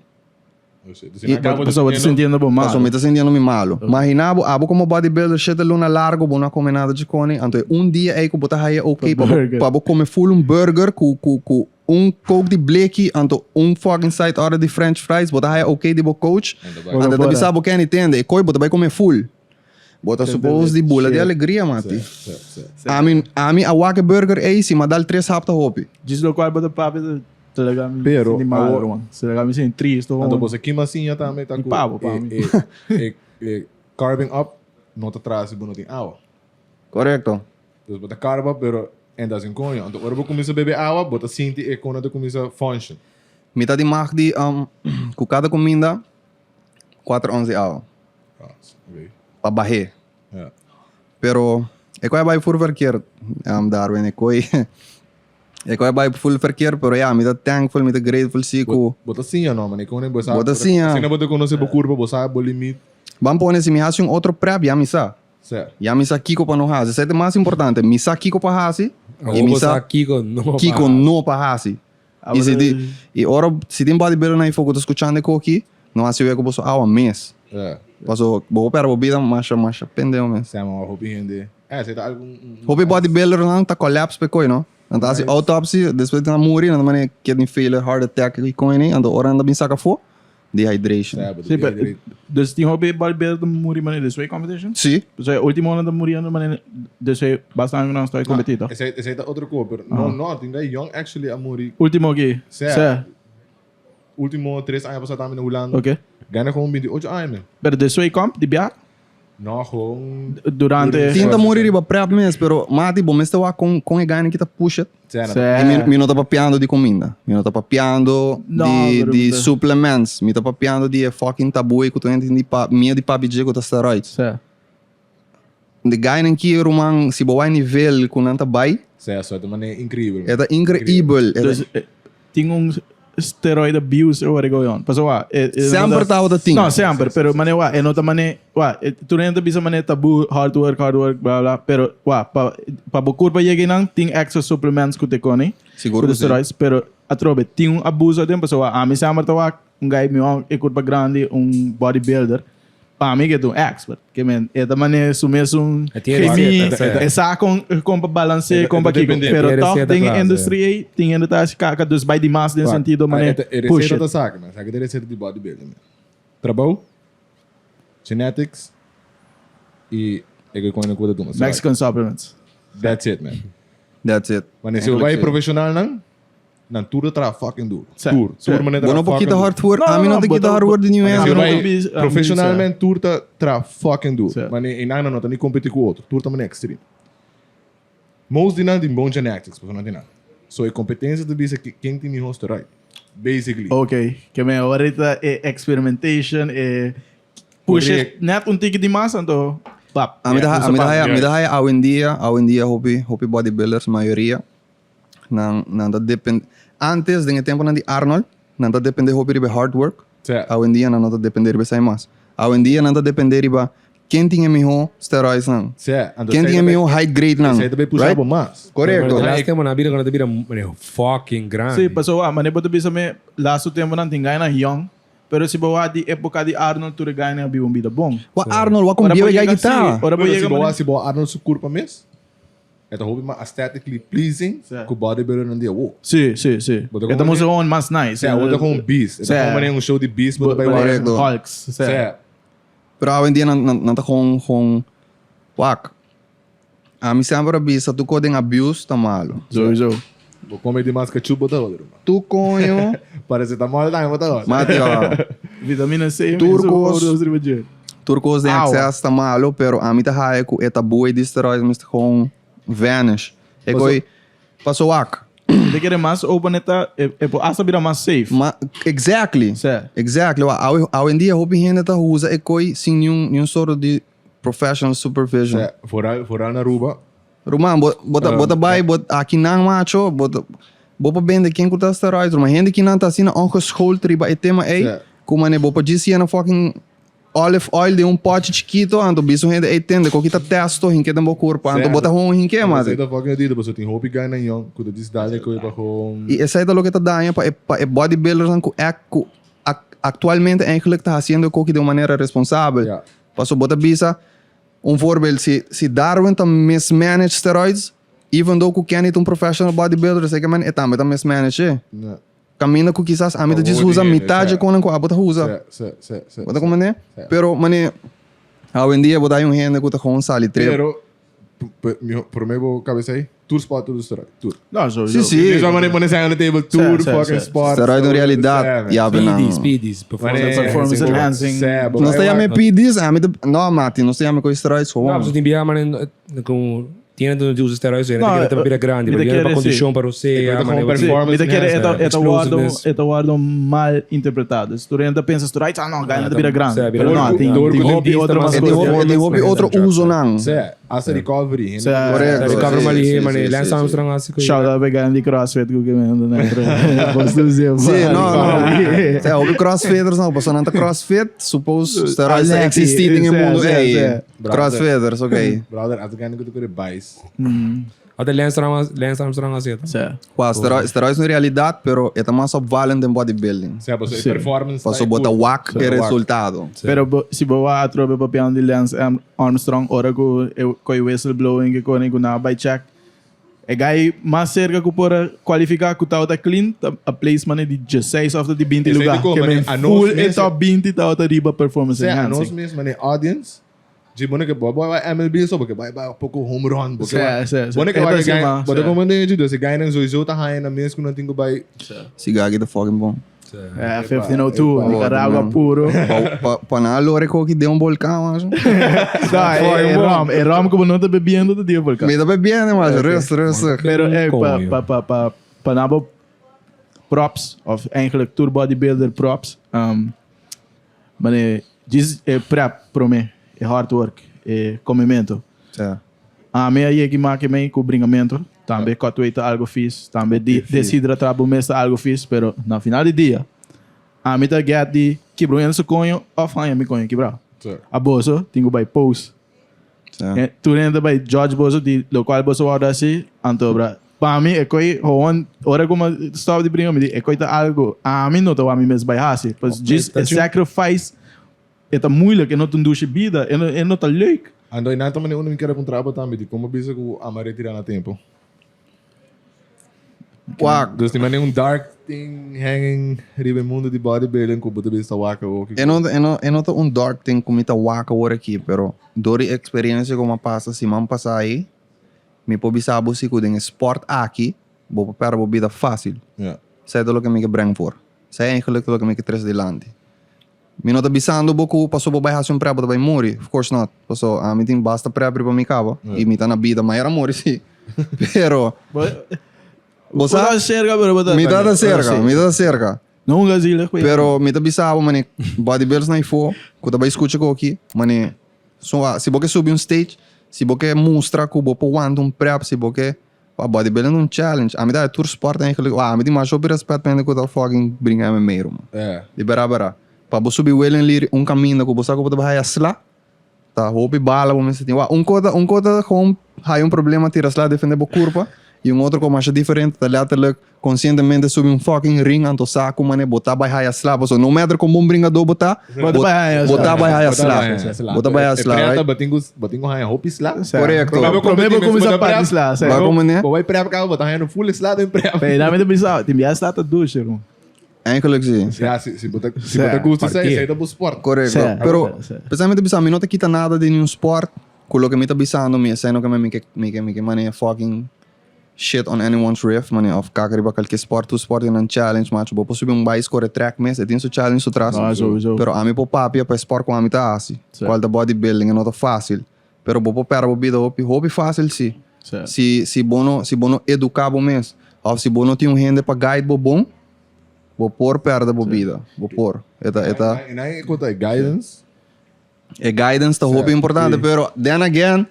Pasobra bo ta sintiendo bo malo. Pasobra mi ta sintiendo mi malo. Mahina bo, abo como bodybuilder shete luna largo bo no a come nada djikoni, anto e un dia ey cu bo ta haya ok pa bo pa bo come full un burger cu cu cu un coke di bleki anto un fucking side order di french fries bo ta haya ok di bo coach, anto e ta bisa bo Kenny tende e coy bo ta bay come full. Bo ta suppose di bula di alegria mati. Ami ami a wak e burger ey si mi a dal tres hap ta hopi. Djis locual bo ta papia ta ta laga mi Pero, sinti mal awor- ruman. Ta laga mi sinti tristo Anto gewoon. boso kima siña tambe ta Di ku pabo pa e, mi. e, e, e carbing up no ta traha si bo no tin awa. Correcto. Dus bo ta carb up pero en ta sin coño. Anto ora bo cuminsa bebe awa bo ta sinti e con ta cuminsa function. Mi ta di mag di ku kada kuminda kuater ons di awa. Pa bah'é. Pero e koe a bai full verkeerd, Darwin, e koe e koe a bai full verkeerd, pero ya, mi ta thankful, mi ta grateful si ku. Bo ta siña no, man, e koe bo sa. Bo ta siña. Asina bo ta konosé bo kurpa, bo sa bo limit. Ban pone si mi hasi un otro prep, ya mi sa. Ya mi sa kiko pa no hasi. Esei ta e mas importante, mi sa kiko pa hasi i mi sa kiko no pa hasi. Kiko no pa hasi. I si di, i ora si tin bodybuildernan ei for ku ta skuchando e koki, no hasi wea ku boso awa mes. Paso bo por pèrdè bo bida masha masha pendeho mes. Sema wak hopi hende. Eh, esei ta algu un. Hopi bodybuildernan ta collapse p'e koi no. Nan ta hasi autopsy, despues di nan muri nan ta manera kidney failure, heart attack i koi ni, anto ora nan ta bin saka afó, dehydration. Sí, pero dus tin hopi bodybuilder ta muri manera despues competition? Sí. So e ultimo nan ta muriendo manera despues basta aña nan stoi competi toch? Esei esei ta otro ko, pero no no, tin guy young actually a muri. Ultimo aki? Sí. Sí. Ultimo tres aña pasa tambe na Hulanda. Ok. Gana gewoon 28 aña men. Pero despues comp di biaha? No, gewoon. Durante. Tin ta muri riba prep mes, pero mati bo mester wak con con e gana ki ta push it. Sena. Sí. I mi, mi no ta papiando di comida. Mi no ta papiando No, di, pero di ta- supplements. Mi ta papiando di e fucking taboe ku tur hende tin di pa, miedo di papia dje ku ta steroids. Sí. De gainan ki ruman, si bo wak nivel ku nan ta bai, Sea, so ta manera increíbel. e ta increíbel. E ta- Dus eh, tin un steroid abuse ora going on. Paso wa, e, e Semper tabata tin. No, semper, pero mane wa, e no ta mane, wa, e, tur hende ta bisa mane tabu, hard work, hard work, bla bla, pero wa, pa pa bo curpa yega einan tin extra supplements ku te koni. Sigur ku ku si. steroids, pero atrobe tin un abuso aden, paso wa, ami semper ta wak un guy mi wak e curpa grandi, un bodybuilder. Pa mi ke ta un expert. Ke men, e ta mane su mesun E tiene chemie, receta, sí. e sa kon, kon pa balancea, E ta- kon e pa ta kiko. depende. Pero Tiene toch receta den e klaar, sí. industrie ei, tin hende ta hasi kaka, dus bai dimas den sentido mane E push receta it. ta saki, man. Saki ta e receta di bodybuilding, man. Trabou, genetics, y e ke kon ku ta tuma. Mexican supplements. That's it, man. That's it. Wanneer si bo bai profesional nan, Nan tur ta traha fucking duro. Sa. Tur. Sa. Tur manera Bo no por fucking kita duro. hard work. No, Ami no, no te bo kita ta- hard work di niun Ami hende. Si no bai ta bis- ami professionalmente tur ta traha fucking duro. Sa. Maar nee, nan no ta ni competi cu otro. Tur ta manera extreme. Most di nan tin bon genetics, pasobra nan tin nan. So e competencia ta bisa ki- ken tin mihor steroid. Basically. Ok, ke men ahorita e experimentation, e push it Correct. net un tiki di mas, anto pap. Ami ta Yeah, ami ta usa haya pap. mi ta haya awendia, awendia hopi hopi bodybuilders mayoria Nan nan ta depende antes den e temponan di Arnold nan ta depende hopi riba e hard work. Sí. Awendia nan no ta depende riba esei mas. Awendia nan ta depende riba ken tin e miho steroids nan. Sí, anto Ken esei tin e ta miho high grade nan. Esei ta bay pusha Right? bo mas. Korekto. De laatste tempo nan a bira ku nan ta bira mane fucking grandi. Sí, pasobra wak, mane bo ta bisa mi laatste temponan tin gainan yong, pero si bo wak di epoka di Arnold tur e gainan a biba un bida bon. Wak Arnold, wak un Ora bo bieu e gai yega kita. sí, ora bo Pero si yega bo mane wak si bo Arnold su kurpa mes, E ta hopi mas aesthetically pleasing Sí. ku bodybuilder nan dia awo. Sí, sí, sí. Bo ta E ta como mucho gewoon mas nice. Sea, bo ta gewoon beast. E ta Sí. gewoon manera un show di beast bo ta bai wak. Correcto. Hulks. Sí. Sea. Pero awendia nan nan nan ta gewoon gewoon wak. Ami semper a bisa tur kos den abuse ta malo. Sowieso. Bo come dimas ketchup bo ta hode ruman. Tu coño. Paracetamol tambe bo ta hode. Mati oh. Vitamina C Tur mes kos. overdose riba dje. Tur kos den Awa. exces ta malo pero ami ta haya ku e taboe di steroids mester gewoon vanish. E koi paso wak. Te kere mas open e ta e e por hasta bira mas safe. Ma exactly. Sè. Exactly. Wa awe awendia hopi hende ta usa e koi sin niun niun soort di professional supervision. Sè, vooral vooral na Aruba. Ruman, bo bo ta bo ta bai bo aki nan macho, bo ta bo por bende ken ku ta steroids, ruman. Hende ki nan ta asina ongeschoold riba e tema ei, Sè. ku mane bo por djis yena fucking olive oil den un pochi chikito, anto bisa un hende ei tende ku kita testo hinke den bo kurpa, anto bo ta hon hinke mate. Esei ta fucking dito, pasobra tin hopi guynan yong ku ta djis dal e koe pa gewoon. I esei ta loke ta daña pa e pa e bodybuildersnan ku ek ku actualmente eigenlijk ta haciendo e koki den un manera responsabel. Ja. Pasobra bo ta bisa, un voorbeeld, si si Darwin ta mismanage steroids, even though ku Kenny ta un professional bodybuilder, esei ke men e tambe ta mismanage e. Ja. Kaminda ku kisas ami ta djis usa mitad dje konan ku abo ta usa. Bo ta komprendé? Pero mane, awendia bo ta hay un hende ku ta gewoon sali trip. Pero, promé bo kabesa ei, tur sport tur steroid, tur. No, sowieso. Si, si. Dis mane pone sign on the table, tur fucking sport. Steroid un realidat, ya be nan. PEDs, PEDs, performance Performance enhancing. Nos ta yama e PEDs, ami ta, no Mati, nos ta yama e steroids gewoon. No, pasobra tin biaha mane ku Tiene donde usa steroids, tiene No, que te bira grande, mi te pero pa quiere, condicion pa rosea, Ik weet manera gewoon performance Mi ta kere e ta, e ta wordo, Explosiveness. e ta wordo mal interpretado. Dus tur hende ta pensa steroids, ah no, gana ta bira grande. Sí, bira Pero no, grande. tin, Door tin ku hopi dentista otro mas mas E tin cosas. hopi, e tin hopi otro usonan. Sí, hasta recovery. hende Sí. Correcto. Recover Sí, mali, sí, mane, sí, Lance sí, sí. Armstrong hasi ku. Shout out bij di CrossFit ku ke mendo net. Bos tu zin. Sí, no, no. Sea, hopi crossfitters no, pasobra nan ta crossfit, suppose steroids ta Aleki, existi den e sí, mundo sí, ey. sí. Crossfitters, ok. Brother, as gana ku tu kore bais. Ata Lance Armstrong, Lance Armstrong hasi eta. Sí. Qua, steroids, steroids no realidad, pero e ta mas opvallend den bodybuilding. Sea, paso e Sí. performance. Paso bo ta wak e resultado. Pero bo, si bo wak atrobe papiando di Lance Armstrong ora ku e koi whistleblowing ke kone ku nan a bai check. E guy mas cerca ku por a kualifiká ku tabata clean ta a place mane di dieseis of ta di binti Esei lugar. di kon, Ke mane, men a nos full e mes- top binti tabata riba performance Sea, a nos enhancing. mes mane audience. Di bo no ke bai bai MLB so, porque bai bai poko home run. Porque Sí, bai- sí, sí. Bo no ke E bai ta guy, así, bo ta sí. como den dus e guynan sowieso ta haya na mes ku nan tin ku bai. Siga aki ta fucking bon. Eh, 1502, Nicaragua puro. Pa, pa, pa na lore koki de un volcán, macho. No, e, e rom, e rom ku bo no ta bebiendo ta di un volcán. Mi ta bebiendo, macho. Rustig, rustig. Pero eh, pa, Coño. pa, pa, pa, pa nabo props, of eigenlijk tour bodybuilder props. Um, Mane, djis e prep prome, e hard work, e comemento. Ja. Ami a yegi make mei ku bringamento, tambe cut weight ta algo fis, tambe di deshidrata bo mes ta algo fis, pero na final di dia, ami ta get di kibra un hende su koño of haña mi koño kibra. A boso tin ku bai post. Ja. Eh, tur hende ta bai judge boso di locual boso wou hasi, anto bra. Pa mi e koi gewoon, ora ku mi stop di bringa mi di e koi ta algo ami no ta wou ami mes bai hasi. Pues djis e sacrifice e ta moeilijk, e no ta un dushi bida, e no e no ta leuk. Anto e nan ta manera unda mi kier puntra bo tambe di como bisa cu ama retira na tempo. Wak. Dus tin manera un dark thing hanging riba e mundo di bodybuilding cu bo ta bisa ta wak awor. E no, e no, e no ta un dark thing cu mi ta wak awor aki, pero door di experiencia cu mi a pasa siman pasa ayi, mi por bisa bo si cu den e sport aki bo por perde bo bida facil. Ja. Esei ta loke mi ke breng voor. Esei eigenlijk ta loke mi ke trece dilanti. Mi no ta bisando bo cu paso bo bay haci un prep bo ta bay muri, of course not. Paso ami tin basta prep riba mi caba y mi ta na bida, ma era muri si. Pero bo sa, Bo ta cerca pero bo ta mi ta ta cerca, mi ta ta cerca. Nunca zielig cu Pero mi ta bisa bo mane bodybuilders na ifo cu ta bay scucha cu aki, mane so si bo ke subi un stage, si bo ke mustra cu bo por wanta un prep, si bo ke Wa bodybuilding ta un challenge. Ami ta tur sport eigenlijk. Wa ami tin masha hopi respet pa hende ku ta fucking bringa MMA ruman. Di bera bera. Pa bo subi willingly un kaminda ku bo sa ku bo ta bai haya sla, ta hopi bala bo mester tin. Wa un kos ta un kos ta gewoon haya un problema tira sla defende bo kurpa y un otro kos masha diferente ta letterlijk Konsientemente subi un fucking ring anto sa ku manera bo ta bai haya sla pasobra no matter kon bon bringadó bo ta, Bo ta bai haya bo ta sla. bai haya Bo ta sla. bai haya sla. Bo ta bai haya E sla, preta right? bo tin ku bo tin ku haya hopi sla. Korekto. Promé bo Promé bo kompetí mes kuminsá bo ta parti prep. sla, sí. Ba kon manera? Bo bai prep kaba bo ta haya full sla den prep. Pero dame ta bisa, tin bia sla ta dushi, rum. Eigenlijk si. Ja, si si bo ta si bo ta gusta esei, esei ta bo sport. Korekto. Sí, Pero sí, sí. pensamente bisa mi no ta kita nada di niun sport. Ku loke mi ta bisando mi esei no ke mi ke mi ke mi ke manera fucking shit on anyone's riff manera of kaka riba kalke sport tur sport tin nan challenge macho bo por subi un bais kore track mes e tin su challenge su tras No, sowieso. pero ami por papia pa e sport ku ami ta hasi Sí. kual ta bodybuilding e no ta fasil pero bo por pèrdè bo bida hopi hopi fasil si Sí. si si bo no si bo no eduká bo mes of si bo no tin un hende pa guide bo bon bo por pèrdè bo bida bo por e ta e ta. En ahí ku ta e guidance. E guidance ta hopi importante, pero then again,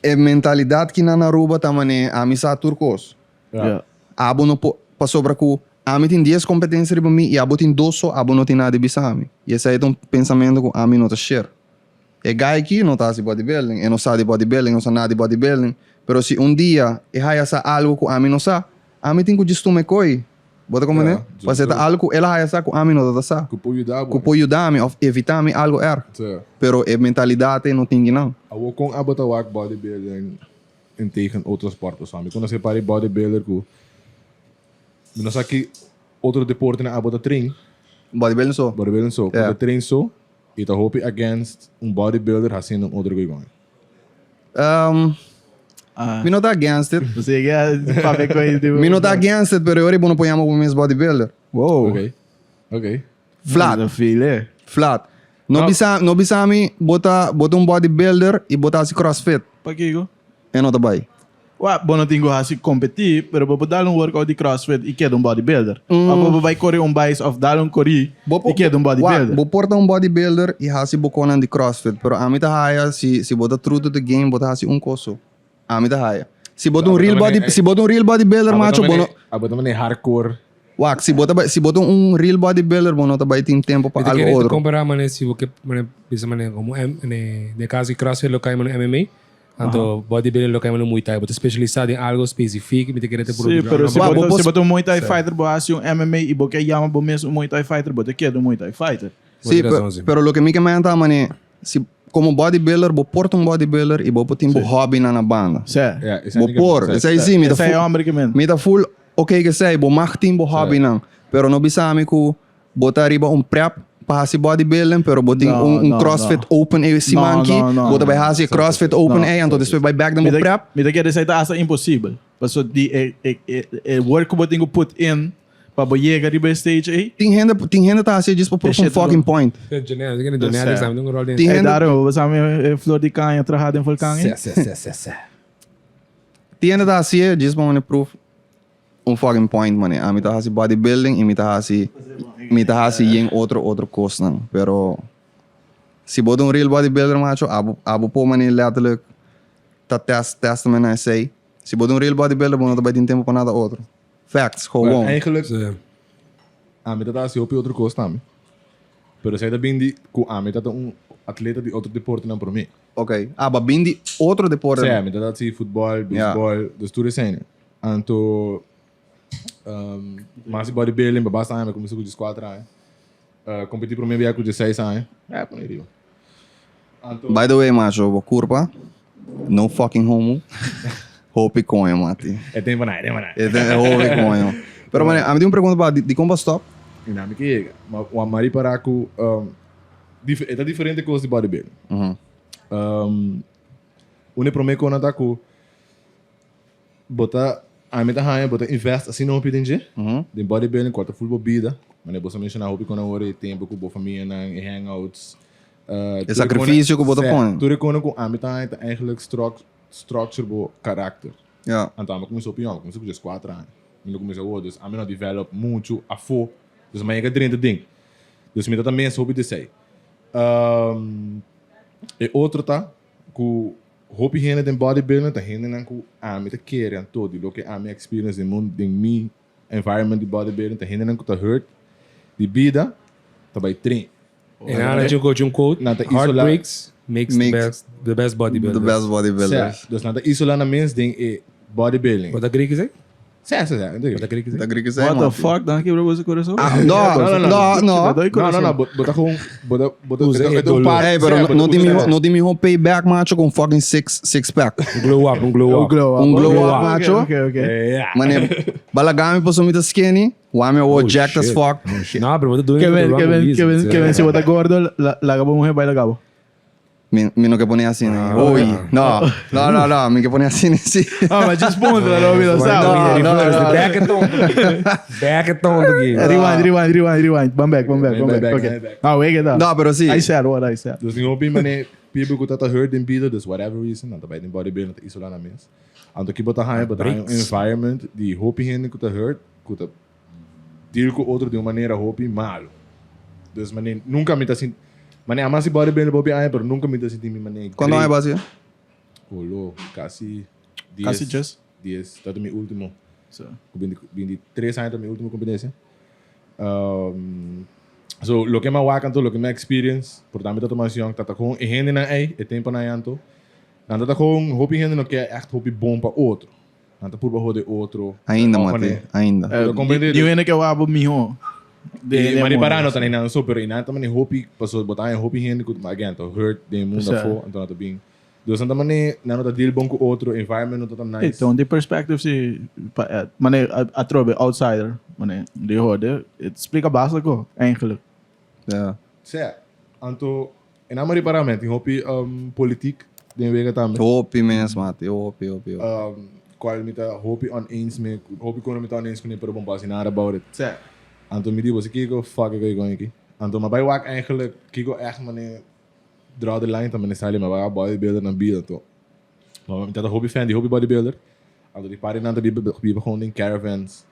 e mentalidad ki nan Aruba ta mane ami sa tur cos. Ja. Abo no por, pasobra cu ami tin dies competencia riba mi y abo tin dos so, abo no tin nada di bisa ami. Y esey ta un pensamento cu ami no ta share. E guy aki no ta haci bodybuilding, e no sa di bodybuilding, e no sa nada di bodybuilding, pero si un dia e haya sa algo cu ami no sa, ami tin cu djis tuma e coy. Bo ta comprende? Ja, Pasobra ta algo ku el a haya sa ku ami no ta ta sa. Ku por yuda bo. Ku por yuda mi of evita mi algo erg. Sí. Pero e mentalidat ei no tin kinan. Awor kon abo ta wak bodybuilding en tegen otro sport? Pasobra mi konosé par di bodybuilder ku mi no sa ki otro deportenan abo ta train. Bodybuilding so. Bodybuilding so. Ku Ja. ta train so i ta hopi against un bodybuilder hasiendo un otro koe. Mi no ta against it. Você que papia com ele, tipo, Mi no ta against it, pero ora bo no por yama bo mes bodybuilder. Wow. Ok. Ok. Flat. Dat feel, eh. Flat. No bisa, no bisa mi bo ta, bo ta un bodybuilder y bo ta haci crossfit. Pakiko? E no ta bay. Wa, bo no tin ku hasi kompetí, pero bo por dal un workout di crossfit i keda un bodybuilder. Of bo por bai kore un bais of dal un korí i keda un bodybuilder. Wak, bo por ta un bodybuilder i hasi bo konan di crossfit, pero ami ta haya si si bo ta true to the game bo ta hasi un kos so. Ami ta haya. Si bo ta un real body, si bo ta un real bodybuilder macho bo no. Abo ta manera hardcore. Wak, si bo ta bai, si bo ta un real bodybuilder bo no ta bai tin tempo pa Mi ta algo kere otro. kompara manera si bo ke manera bisa manera komo M den kaso di crossfit lo kai manera MMA. Anto bodybuilding lo kai manera Muay Thai. Bo ta specialisa den algo specifiek, mi ta kere ta Sí, puru pero si Wak, bo bo ta, por si bo ta un Muay Thai fighter, bo hasi un MMA i bo ke yama bo mes un Muay Thai fighter, bo ta keda un Muay Thai fighter. Sí, Bo tin pe- razon, sí. pero loke mi ke menta mane, si como bodybuilder bo por ta un bodybuilder i bo por tin bo hobbynan na banda. Sí. Ja, esei Bo mi ke por, menta. esei sí, mi ta Esei full, homber ke men. mi ta full ok ke esei, bo mag tin bo hobbynan, pero no bisa mi ku bo ta riba un prep pa hasi bodybuilding, pero bo tin No, un, un no, CrossFit no. Open e siman No, aki, no, no. bo ta bai hasi e CrossFit Open No. ei, anto despues bai bek den Mi bo ta, prep. mi ta kere esei ta hasta imposibel. Paso di e, e, e, e work ku bo tin ku put in pa bo yega riba e stage ei. Tin hende, tin hende ta hasi djis pa prove un shit fucking point. Genetics, genetics tambe tin un rol den. Tin Hey, hende, daarom, we samen e flor di caña traha den volkan ei. Se, se, se, se. tin hende ta hasi djis pa mane prove un fucking point mane. Ami ta hasi bodybuilding y mi ta hasi, mi ta hasi yen otro, otro cosnan. Pero si bo ta un real bodybuilder macho, abo, abo por mane letterlijk ta test, testament na esey. Si bo ta un real bodybuilder bo no ta bay tin tempo pa nada otro. Facts, Maar gewoon. eigenlijk, Se. ami ta hasi hopi otro kos tambe. Pero esei ta bin di ku ami ta un atleta di otro deportenan promé. Ok. Ah, ba bin di otro deporte. Sí, ami ta hasi futbòl, beisbòl, dus tur esei. Anto, um, mas di bodybuilding, pa basta aña, mi kuminsá ku dieskuater aña. Uh, kompetí promé bia ku diesseis aña. Ja, pone riba. Anto, By the way, macho, bo kurpa, no fucking homo. Hopi koño, mati. e tempo na, e tempo na. E tem hopi koño. Pero, mane, ami tin un pregunta pa, di, di kon bo stop? I na mi ke yega. Ma wan mari para ku, um, dif e ta diferente kos di bodybuilding. Mhm. Um, un e promé kos nan ta ku Bo ta, ami ta haña bo ta invest asina hopi den dje, den bodybuilding ku a ta full bo bida. Manera bo sa menshoná hopi kon awor e tempu ku bo famianan, e hangouts. E sakrifisio ku bo ta pone. Tur e kona ku ami ta haña ta eigenlijk structure bo karakter. Ja. Anto ami a kuminsá hopi yòn, mi a kuminsá ku dieskuater aña. Mi no kuminsá awor, dus ami no a develop muchu afó. Dus mi a yega drenta den. Dus mi ta ta mes hopi desei. E otro ta ku Hopi hende den bodybuilding ta hendenan ku ami ta kere anto di loke ami a experience den mun den mi environment di bodybuilding ta hendenan ku ta hurt di bida ta bai train. En ahora yo coach un quote, Nan ta isola. heartbreaks makes the Makes best, the best bodybuilders. The best bodybuilders. Sè, dus nan ta isola nan mes den e bodybuilding. Bo ta agree kisei? Sè, sè, sè, Bo ta agree kisei? Ta agree kisei, What the man. fuck, dan kibra boso corazon? Ah, no, No, no, no. no, no. Doy No, no, corazon. no, bo bo ta gewoon, bo ta, bo ta, Usa e ta- e e ta un dolor. par- Hey, pero sè, no, bo ta no tin usa- miho, no tin miho payback, macho, con fucking six, six pack. Un glow up, un glow Un up. glow up. Un glow Ok, up, ok, macho. Ok, ok. Ja. Mane, balagami paso mi ta skinny, wami awo Oh, jacked as shit. fuck. No, pero bo ta doing Ke it for the men, wrong ke men, ke men, reasons. ke men, si bo ta gordo, la, laga bo mujer baila cabo. Mi, mi no ke pone asina. Oei, no, no, no, no, mi ke pone asina si. Ah, maar just punto, no, mi no sa. No, no, no. Back het tonto. Back het tonto aqui. Rewind, rewind, rewind, rewind. Ban back, ban back, ban back. Back, Okay. back, back. Nou, weet je dat. No, pero si. I said what I said. Dus tin hopi mane people ku ta ta hurt den bida, dus whatever reason, nan ta bai den bodybuilding, nan ta isola nan mes. Anto ki bo ta haña, bo ta haña un environment di hopi hende ku ta hurt, ku ta deal ku otro di un manera hopi malo. Dus mane nunca mi ta sinti, mane a hasi bodybuilding hopi aña, pero nunca mi ta sinti mi mane Cuando great. aña bo hasi? Olo, casi dies. Casi djes. Dies, ta mi ultimo. So. Ku 23 aña ta mi ultimo competencia. Um, so, loke mi a wak anto, loke mi a experience, por ta mi ta tuma decision, ta ta con e hendenan ei, e temponan ei anto, nan ta ta con hopi hende no ke echt hopi bon pa otro. Nan ta purba hode otro. Ainda, Of Mati, wanneer- ainda. Bo ta comprende? Di hende ke wak miho. E mani para no ta nan so, pero nan ta mani hopi, paso bo ta haña hopi hende ku, again, ta hurt den mundo Sa. afó, anto nan ta bin. Dus nan ta mani, nan no ta deal bon ku otro, environment no ta tan nice. Então, die perspective si, pa, eh, mane, atrobe, outsider, mane, die hoorde, het spreekt básico, eigenlijk. Ja. Sea, anto, e nan mari para men, tin hopi um, politiek den wega tambe. Hopi mens, mate. Hopi, hopi, hopi. Um, cual mi ta hopi oneens mee, hopi kono mi ta oneens kuné, pero bon pa hasi nada about it. Sea. Anto mi di, boso kiko, fuck ik kon aki. Anto ma bai wak eigenlijk, kiko echt mane, draw the line ta mane sali, ma bai wak bodybuilder nan bida anto. Ma mi ta hopi fan di hopi bodybuilder. Anto di pari nan ta biba, biba gewoon den caravans.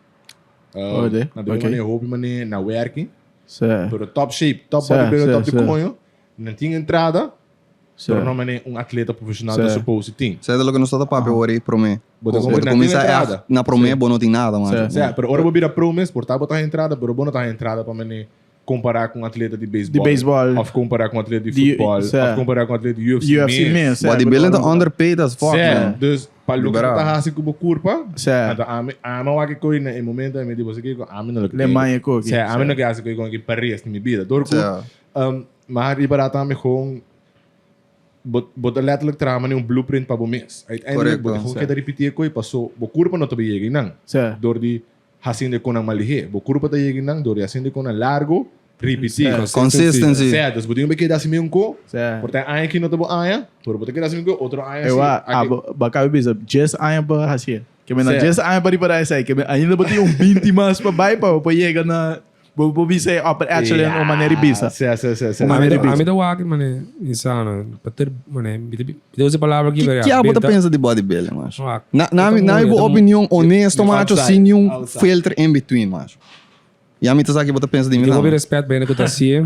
Oh, de? Nan ta biba Oké. mane hopi mane na werking. Sea. Pero top shape, top Sa, bodybuilder, sa, top di sa. coño. Nan tin entrada, Sa. pero no mane un atleta profesional Sa. ta supposed tin. Sa ta loke nos ta papia ora ei promé. Bo ta Bo compra- ta nan tin kuminsá entrada. echt na promé bo no tin nada, macho. Sa. Sa, pero ora bo bira pro mes, por ta bo ta entrada, pero bo no ta entrada pa mane kompará ku un atleta di beisbòl. Di beisbòl. Of kompará ku un atleta di Di- futbòl. sa. Of kompará ku un atleta di UFC, UFC mes. mes. Sa, Bodybuilding ta pero- underpaid as fuck, Sa, man. dus pa loke Liberal. bo ta hasi ku bo kurpa, Sa. anto ami, ami wak e koi na e momento ami di bo sa kiko, ami no lo ke Le manja koki. Sa, ami Sa. no ke hasi koi kon aki pa res di mi bida. Dor ku, Sa. ma ripará tambe gewoon, bo, bo ta letterlijk traha mane un blueprint pa bo mes. Uiteindelijk, bo ta Correcto. gewoon Sa. keda ripití e koi, paso bo kurpa no ta bay yega einan. Sa. Dor di Haciendo e konan malihé. Bo kurpa ta yega nan dor di haciendo e konan largo, ripití. Consistency. Sea, dus bo tin un keda hasi meun ko. Sea. Por ta aña aki no ta bo aña, pero bo ta keda hasi meun ko otro aña si. Ewa, abo, baka bisa, djes aña pa hasié. Ke men na Sea. djes aña pa ripará esei, ke men ainda bo tin un binti mas pa bai pa bo yega na, bo por bisa e upper echelon o manera di bisa. Sea, sea, sea, sea. Uma Ami manera ta di bisa. ami ta wak mane insano pa ter mane mi ta mi ta usa e palabra aki Ki pero ki abo ta benta pensa di bodybuilding, macho? Wak. Na na E ta na mooi, bo e ta opinion honesto, macho, Outside, sin niun outside. filter in between, macho. Ya mi ta sa ki bo ta pensa di mi Mi tin hopi tambe. respet pa hende ku ta hasié.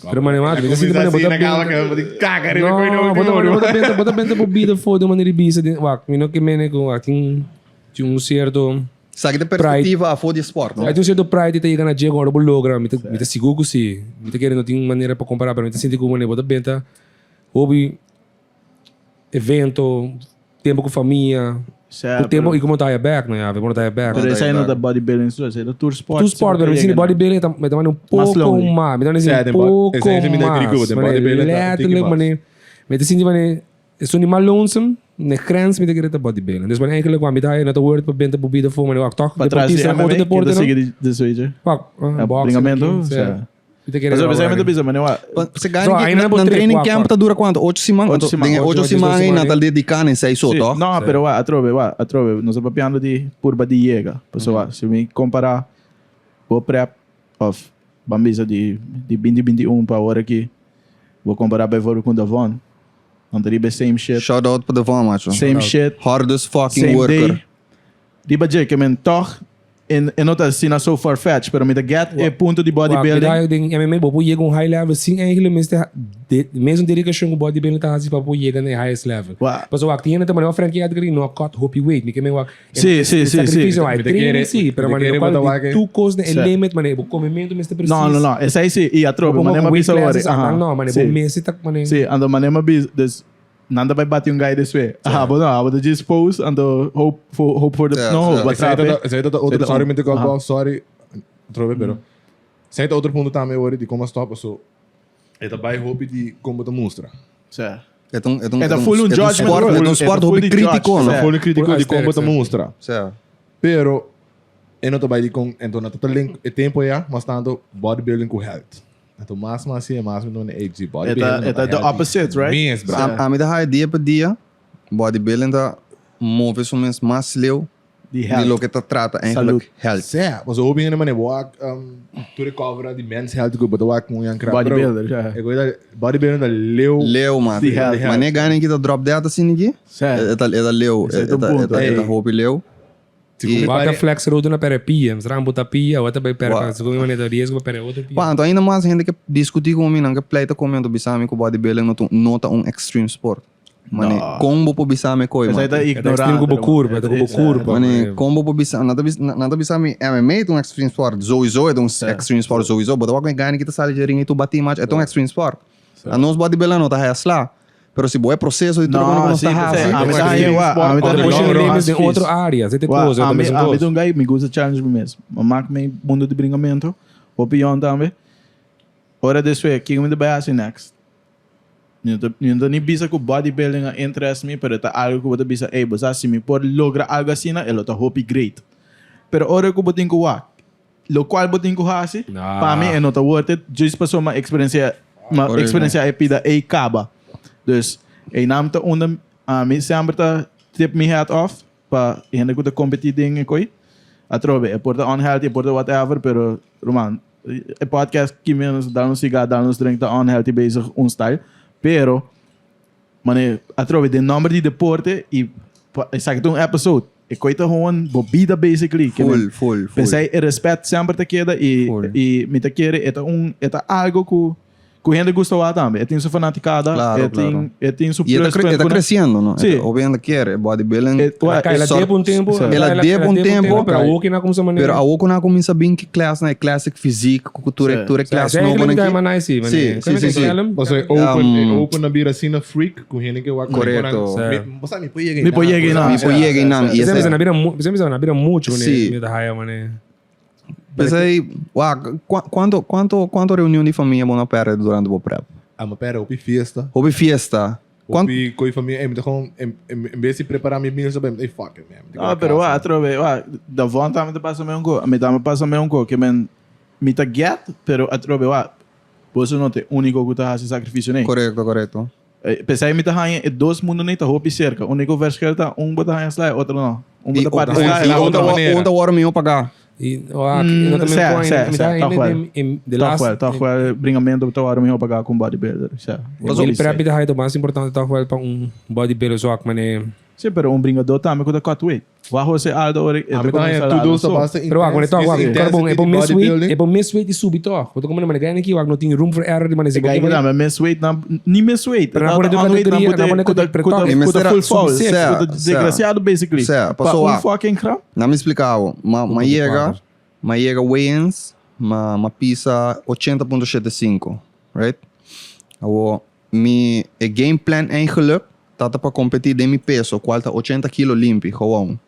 Pero mane macho, mi ta sinti mane bo ta benta. Caga No, bo ta bo ta benta bo ta benta bo bida for di un manera di bisa den wak. Mi no ke mene ku wak tin tin un sierto Sa ki ta perspectiva afó di e sport, no? Hay tin un cierto pride ta yega na dje ora bo logra. Mi ta mi ta sigur cu si. Mi ta kere no tin manera pa compara pero mi ta sinti cu wanneer bo ta benta hopi evento, tempo cu famia, Sa, cu tempo y como ta haya bek no ya, bo no ta haya bek. Pero esei no ta bodybuilding so, esei ta tur sport. Tur sport, pero mi sinti bodybuilding ta mi ta manda un Mas poco lonely. mas. Mi ta manda Sa, un den bo- poco esei mi ta agree cu bo, mas. den Manera bodybuilding ta un tiki letterlijk mas. manera mi ta sinti manera Esun di mas lonesome, n'e grens mi ta kere ta bodybuilding. Dus wanneer eigenlijk wak mi ta haya no ta worth pa benta bo bida for, wanneer wak toch Pa tras di deportista, MMA, otro ke ta deporte no. sigui di di switch. Wak, Ja, boxing, bringamento, sí. sa. Mi ta kere Pasobra wak esei mi ta wak. bisa, manera wak. Pa se So, gana ainda ki bo nan trip, training wak, camp wak. ta dura kuantu? Ocho siman? Ocho Anto siman, den e ocho, ocho ocho siman ei siman nan ta ei. dediká na esei so, Sí, toch? No, pero wak, atrobe, wak, atrobe. Nos ta papiando di purba di yega. Pasobra wak, si mi kompara bo prep of ban bisa di di binti binti un pa ora aki, bo kompara bijvoorbeeld ku Davon, Nan ta riba e same shit. Shout out pa Devon, macho. Same shit. Hardest fucking Same worker. day. Riba dje, ke men toch en e no ta asina so far fetch, pero mi ta get e punto di bodybuilding. Wak, den MMA bo por yega un high level sin eigenlijk mester de mesun dedicacion cu bodybuilding ta haci pa por yega na e highest level. Wak. Pasobra wak tin hende ta manera Frankie Edgar no a cut hopi weight. Mi ke men wak Sí, sí, sí, sí. sacrificio, Mi hay ta training kere- sí, pero mi ta manera kere cual bo ta di wak e- tu cos na e Sí. limit manera bo comimento mester precies. No, no, no. Esei sí. I atrobe, Bo manera pongo mi weight bisa ora. classes, Aha. ah, no, manera bo Sí. mester ta manera. Sí, ando manera mi bisa, dus nan ta bai bati un guy deswe. Aha, bo no, abo ta just post, ando hope for, hope for the, Ja, no ja. hope, but Esei ta trape. esei ta otro, Esei ta sorry un- mi te cut Aha. off, sorry, atrobe, pero esei ta otro punto tambe ora di como a stop, so e ta bai hopi di como bo ta mustra. Sí. E ta un, e ta un, E ta full un e ta un judgment, sport, bro. e ta un E ta sport full hopi di critico, judge, no? sí. Full critico di como bo ta Aesthetics, mustra. Sea. Pero e no ta bai di con, enton no ta ta link e tempo ya, mas tanto bodybuilding cu health. Anto mas mas así, mas mi done ey, si E bodybuilding ta, no e ta ta the healthy opposite, right? Mes, bra. A, ami ta haya dia pa dia, bodybuilding ta move su mes mas leu Di di health. loke ta trata eigenlijk health. Sea, paso hopi hende mane wak um, tur e cover di men's health ku bo ta wak un yan krap. Bodybuilder, ja. E koe ta bodybuilder ta leu. Leu, man. Di health. Mane gana ki ta drop dead asina aki, Sea. e ta, e ta leu, Esei e ta un ta, e punto. ta, e ta Ey. hopi leu. Si ku mi Wak pare- flex road na pere pia, msra buta pia, wata bay pere, Wa. segun mi manera riesgo pa pere otro pia. Pa, anto ainda mas hende ke diskuti ku mi, nan ke pleita ku mi, anto bisa mi ku bodybuilding no ta un, no ta un extreme sport. Mane, kon bo por bisa mi koi, Esei man? ta extreme ku bo ignorante. kurpa, ta ku bo kurpa. Mane, kon bo por bisa, nan ta bisa, nan ta bisa mi MMA ta un extreme sport, sowieso e ta un extreme sport sowieso, bo ta wak ku e gani ki ta sali dje ring i tur bati mach, e ta un extreme sport. Anos bodybuilder no ta haya sla, pero si bo e proceso di tur kono ku No, nos si, ta p'esei, hasi, ami ta haña wak, ami ta Otro haña pushing wak. limits den otro área, esei ta e Wak, kos, e ta ami, mesun ami kos. ta un guy, mi gusta challenge mi mes. Mi mak mi mundo di bringamento, hopi yon tambe. Ora despues, kiko mi ta bai hasi next? Mi no ta, mi no ta ni bisa ku bodybuilding a interest mi, pero e ta algo ku bo ta bisa, ey, bo sa si mi por logra algo asina, e lo ta hopi great. Pero ora ku bo tin ku wak, lokual bo tin ku hasi, Nah. pa mi e no ta worth it, djis pasobra mi a eksperensia, mi a Correcto. eksperensia e pida ey kaba. Dus, eynan ta unda ami semper ta tip mi hat off pa hende ku ta kompetí den e koi. Atrobe, e por ta unhealthy, e por ta whatever, pero ruman, E podcast ki menos dal nos siga, dal nos drink ta unhealthy bezig un style. Pero, mane, atrobe den nomber di deporte y esaki ta un episode. E koe ta gewoon bo bida basically. Ke Full, men, full, full. Pensai e respet semper ta keda y, Full. y mi ta kere e ta un, e ta algo ku Ku hende gusta wak tambe. E tin su fanaticada, Claro, e tin, claro. e tin su Y e ta, pluspunt e ta ku nan- creciendo, no? Sí. E ta, hopi hende kier, bodybuilding. E, wak, Ela e dep un tempo, Sí. Ela dep un tempo, pero awo kina kumsa manera. Pero awo ku nan a kuminsa bin ki class na e classic physique, ku tur e Sí. tur e class Sí, nobo nan eigenlijk ki. maar nice, sí, Sí, sí, sí, sí. Paso e open, e open a bira asina freak ku hende ke wak Correcto. Mi, bo sa, mi por yega Mi por yega einan. Mi por yega einan. Y Sempre ese- na bira, sempre na bira mucho, Sí. mi ta haya, mane. P'esei, wak, kuantu, kuantu, kuantu reunion di famia bo no a pèrdè durante bo prep? Amo pèrdè hopi fiesta. Hopi fiesta. Kuantu? Hopi koe famia. Ey, mi ta gewoon, en, en, en bes di prepará mi meals, mi ta, ey, fuck it, man. Mi ta Ah, keda pero casa. wak, atrobe, wak, Davon tambe ta pasa me un ko. Mi tambe pasa me un ko. Ke men, mi ta get, pero atrobe, wak, boso no ta e úniko ku ta hasi sakrifisio nei. Korekto, korekto. P'esei mi ta haña e dos mundonan ta hopi serka. Úniko verschil ta un bo ta haña sla e otro no. Un bo ta parti sla e I otro no. un ta wòrdu mihó pagá. Sè, sè, sè, tòg wèl. Tòg wèl, tòg wèl bringamentu ta wòrdu mihó pagá ku un bodybuilder. Sè. Meal prep ta haña mas importante tòg wèl pa un bodybuilder zwak manera. Sí, pero un bringadó tambe ku ta cut weight. Wak Jose Aldo ora e ta Ami ta kuminsá haña tur lado dos ta so. basta Pero wak, intense. wak, wak, Intensity bom, e di por miss weight, bodybuilding. e por miss weight i subi tòg. Bo ta komo manera gana aki wak no tin room for error di manera si E bo guy ke tambe miss weight nan, ni miss weight. Pero E nan pone ta den on weight nan kategoria, ku nan pone ta kategoria ku ta pretox. E ku ta mester full foul, Sè, ku ta sè. desgraciado basically. Sè, Pa paso un wak. fucking gram. Na mi splika bo, ma ma yega, ma yega weigh-ins, ma ma pisa 80.75, right? Awor Mi e game plan eigenlijk ta ta pa competi den mi peso cual ta ochenta kilo limpi, gewoon.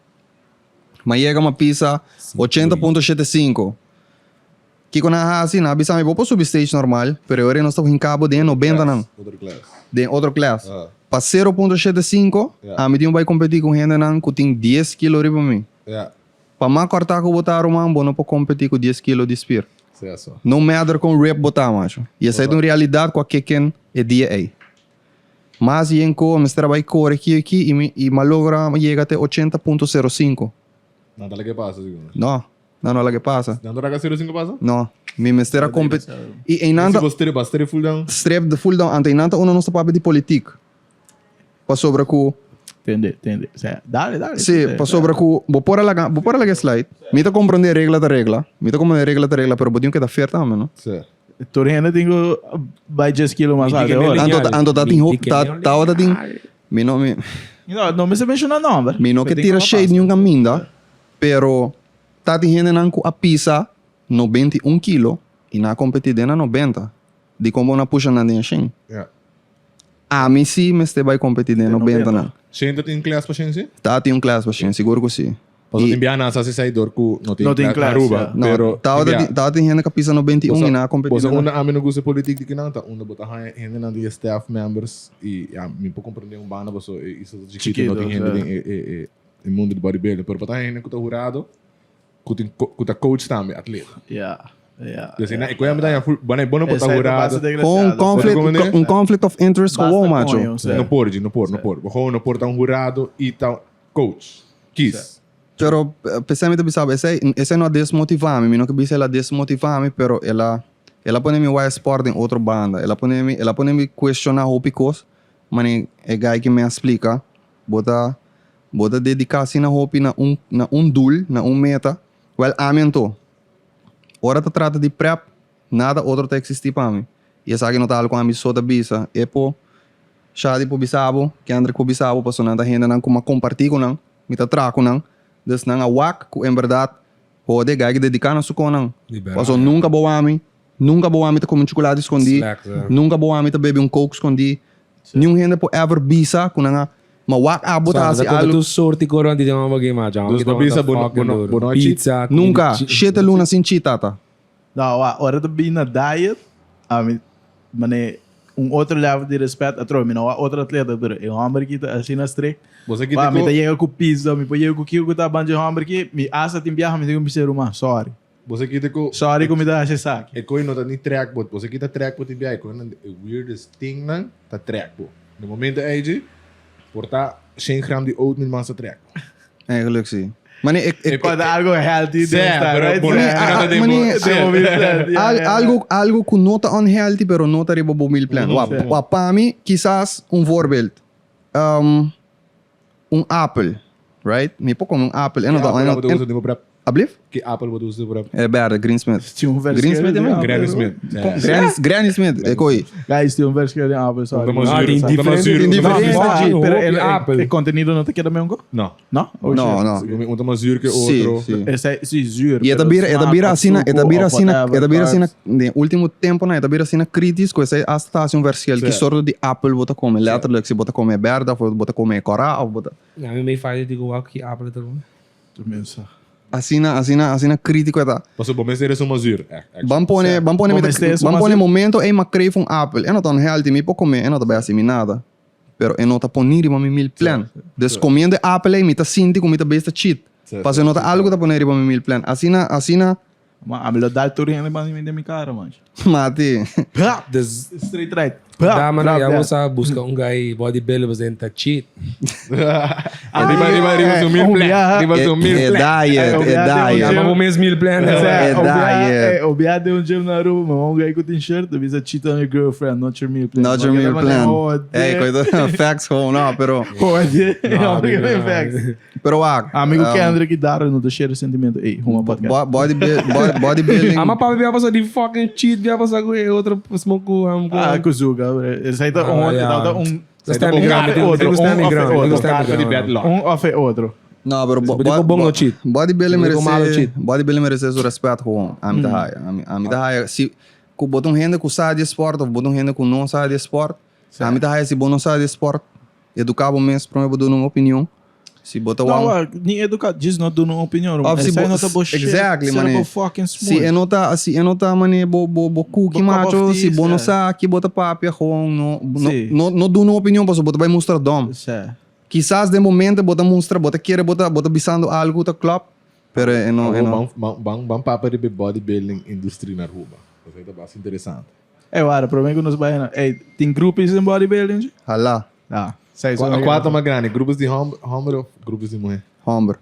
Ma yega ma pisa 80.75. Kiko nan a haci? Nan a bisa mi bo por subi stage normal, pero e ora nos ta hinca bo den e nobenta nan. Otro class. Den otro class. Pa 0.75 ami tin bai competi cu hendenan cu tin dies kilo riba mi. Pa mas corta cu bo ta ruman, bo no por competi cu dies kilo di spier. No matter con rip bo ta, macho. Y esey ta un realidad cu a keken e dia ey. Mas yen cu mester a bay core aki aki y mi y m'a logra yega te 80.05. Nan ta laga pasa sigur. No, nan no a laga pasa. Nan ta laga 05 pasa? No, mi mester a competi. Y eynan ta. Si bo strip a strip full down? Strip full down, anto eynan ta unda nos ta papia di politiek. Pasobra ku. Tende, tende. Sea, dale, dale. Sí, pasobra ku bo por a laga, bo por a laga e slide. Mi ta komprondé regla ta regla. Mi ta komprondé regla ta regla, pero bo tin ku keda fair tambe, no? Sí. Tur hende tin ku bai dies kilo mas Mi di alto ke ora. Anto, anto ta tin hopi, ta, tabata tin, mi no, mi. No, no mester menshoná nòmber. Mi no ke tira shade niun kaminda, pero ta tin hendenan ku a pisa 91 kilo i nan a kompetí den nan 90. Dikon bo no a pusha nan den shen? Ja. Ami si mester bai kompetí den nobentanan. Shen ta tin klas pa shen si? Ta tin un klas pa shen, sigur ku si. Pasobra tin biaha nan sa si sai dor ku no tin No tin klas klas, na Aruba. ja. No, Pero tabata tin tin, biaha. tabata tin hende ku a pisa 91 i nan a kompetí Bosa den unda ami no gusta e politik di kinan ta unda bo ta haña hendenan di e staff members i ya mi por komprendé un banda pasobra e isla ta chikito no Chikito, tin hende ja. den e e e e mundo di bodybuilding pero bo ta haña hende ku ta hurado ku tin ku ta coach tambe atleta. Ja. Ja. Dus na, ik wil me full, bueno, bueno por Esei ta jurado. basta Gewoon un desgraciado. conflict, Como ne? un conflict of interest Basta gewoon, macho. coño, sí. No por, no por, no por. Gewoon no por ta un jurado y ta coach. Kies. Pero p'esei mi ta bisa bo, esei, esei no a desmotivá mi, mi no ke bisa el a desmotivá mi, pero el a, el a pone mi wak e sport den otro banda, el a pone mi, el a pone mi cuestioná hopi kos, mane e guy ki mi a splika, bo ta, bo ta dediká asina hopi na un, na un doel, na un meta, wèl ami anto, ora ta trata di prep, nada otro ta eksistí pa mi, i esaki no ta algu ku ami so ta bisa, e por Shadi por bisa bo, Kendrick por bisa bo, pasobra nan ta hendenan ku mi a kompartí ku nan. Mi ta traha ku nan, dus nan a wak ku en bèrdat hode gai ki dediká na su konan. Pasobra nunka bo wak mi, nunka bo wak mi ta kome un chukulati skondí, nunka bo wak mi ta bebe un coke skondí. Niun hende por ever bisa ku nan a ma wak abo ta hasi algu. Dus bo bisa bo no a cheat? Nunka, shete luna sin cheat tata. No, wak, ora ta bin na diet, ami mane un otro level di respet atrobe. Mi no wak otro atleta, pero e homber aki ta asina strict. Bo sa kita Wak, mi ku ta yega ku pizza, mi por yega ku kiko ku ta banda dje homber aki, mi hasta tin biaha mi tin ku bisa ruman, sorry. Bo sa kita ku Sorry ku mi ta haci esaki. e koe no ta ni trek bo, bo sa kita trek bo tin biaha, e koe nan e weirdest thing nan ta trek bo. Na momento ei dje, por ta shen gram di oatmeal mas ta trek bo. Eigenlijk si. Mane e, e, Cuando algo healthy Sí, debe estar, pero right? por- Sí. ah, ah, mane- sí. Debo be yeah, Al, yeah, algo, algo ku no ta unhealthy pero no ta riba bo meal plan. Wak, Sí. wak, pa mi kisas un voorbeeld. Um, un apel, right? Mi por come un apel. E no Ki ta, apel e no, bo ta usa den bo prep? Ablief? Ki apel bo ta usa den bo prep? E berde, Green Smith. Tin un Green verschil Smith di tambe? apel, Granny bro. Smith. Con- Granny, Granny Smith, e koi. Guys, tin un verschil di apel, sorry. Un ta mas Ah, zuur, tin un ta mas diferente- zuur, tin un ta mas diferente- zuur. Ah, Pero hopi el, apel. el contenido no ta keda meongo? No. No? Oh, No, shit. no. Un ta mas zuur ke Sí, otro. sí. Esei, sí, zuur. Y e ta pero bira, e ta smaak bira of asina, e ta suco bira of asina, whatever, e ta bira asina, carbs. den ultimo temponan e ta bira asina kritisch ku esei hasta ta hasi un verschil ki Sí. sorto di apel bo ta kome, letterlijk si bo ta kome e berde of bo ta kome e kòrá of bo ta. Na mi mei fácil di ku wak ki apel ta kome. Tenminste. Asina, asina, asina krítiko e ta. Pasobra bo mester esun mas zuur. Echt, echt. Ban pone, ban pone Bo mi ta, mester esun ban mas pone zuur. momento ey m'a crave un apel. E no ta unhealthy, mi por come, e no ta bay haci mi nada. Pero e no ta poni riba mi meal plan. Dus comiendo e apel ey mi ta sinti cu mi ta bes ta cheat. Sí, Pasobra e no ta algo cu ta pone riba mi meal plan. Asina, asina. Ma ami lo dal tur hende banda den mi cara, man. Mati. Dus Straight right. dama Drop ya that. bo sa busca un guy bodybuilder bo ta cheat. Riba, riba, riba su meal Oh, plan. ja. Riba su meal E plan. diet, e diet. Yama bo mes meal plan. E diet. Obia den un gym na Aruba, ma un guy cu tin shirt, ta bisa cheat on your girlfriend, not your meal plan. Not your meal plan. Hey, Ey, coito, facts gewoon, no, pero, Joder. No, amigo, no. Facts. pero wak. Amigo Kendrick y Darren no ta share sentimiento. Ey, huma podcast. Bodybuilding. Ama papi bia pasa di fucking cheat bia pasa ku e otro smoke ku am ku. Ah, Kuzuga. Esey ta un, Ah, ta un, Stand mi ground, Un of mi stand mi ground, otro. mi stand mi Di ground. bad luck. Un of e otro. No, pero Bo di bon no cheat. bodybuilding Bo di con malo merece, cheat. bodybuilding merece su respet gewoon. Ami ta haya, ami, ami ta haya. Si ku bo ta un hende ku sa di sport of bo ta un hende ku no sa di sport, ami ta haya si bo no sa di sport, educa bo mes prome bo duna un opinion. Si bo ta No, wou. wa, ni educa, djis no duna un opinion. Of si Esei bo, no ta bo shit, exactly, sera mane. bo fucking Si smoor. e no ta, si e no ta mane bo bo bo cookie Bo cup of macho, tea, si bo no sa. sa ki bo ta papia gewoon no no Si. no no duna un opinion pasobra bo ta bai mustra dom. Sa. Kisas den momento bo ta mustra, bo ta kere bo ta bo ta bisando algo ta klop, pero e no e no. Ban, ban, ban, ban papia riba e bodybuilding industry na Aruba. Esei ta basta interesante. Ey, wara, prome ku nos bai na. Ey, tin grupis den bodybuilding? Hala. Ah, sei Kua, kua ta mas grandi, grupos di homber, homber of grupos di muher? Homber.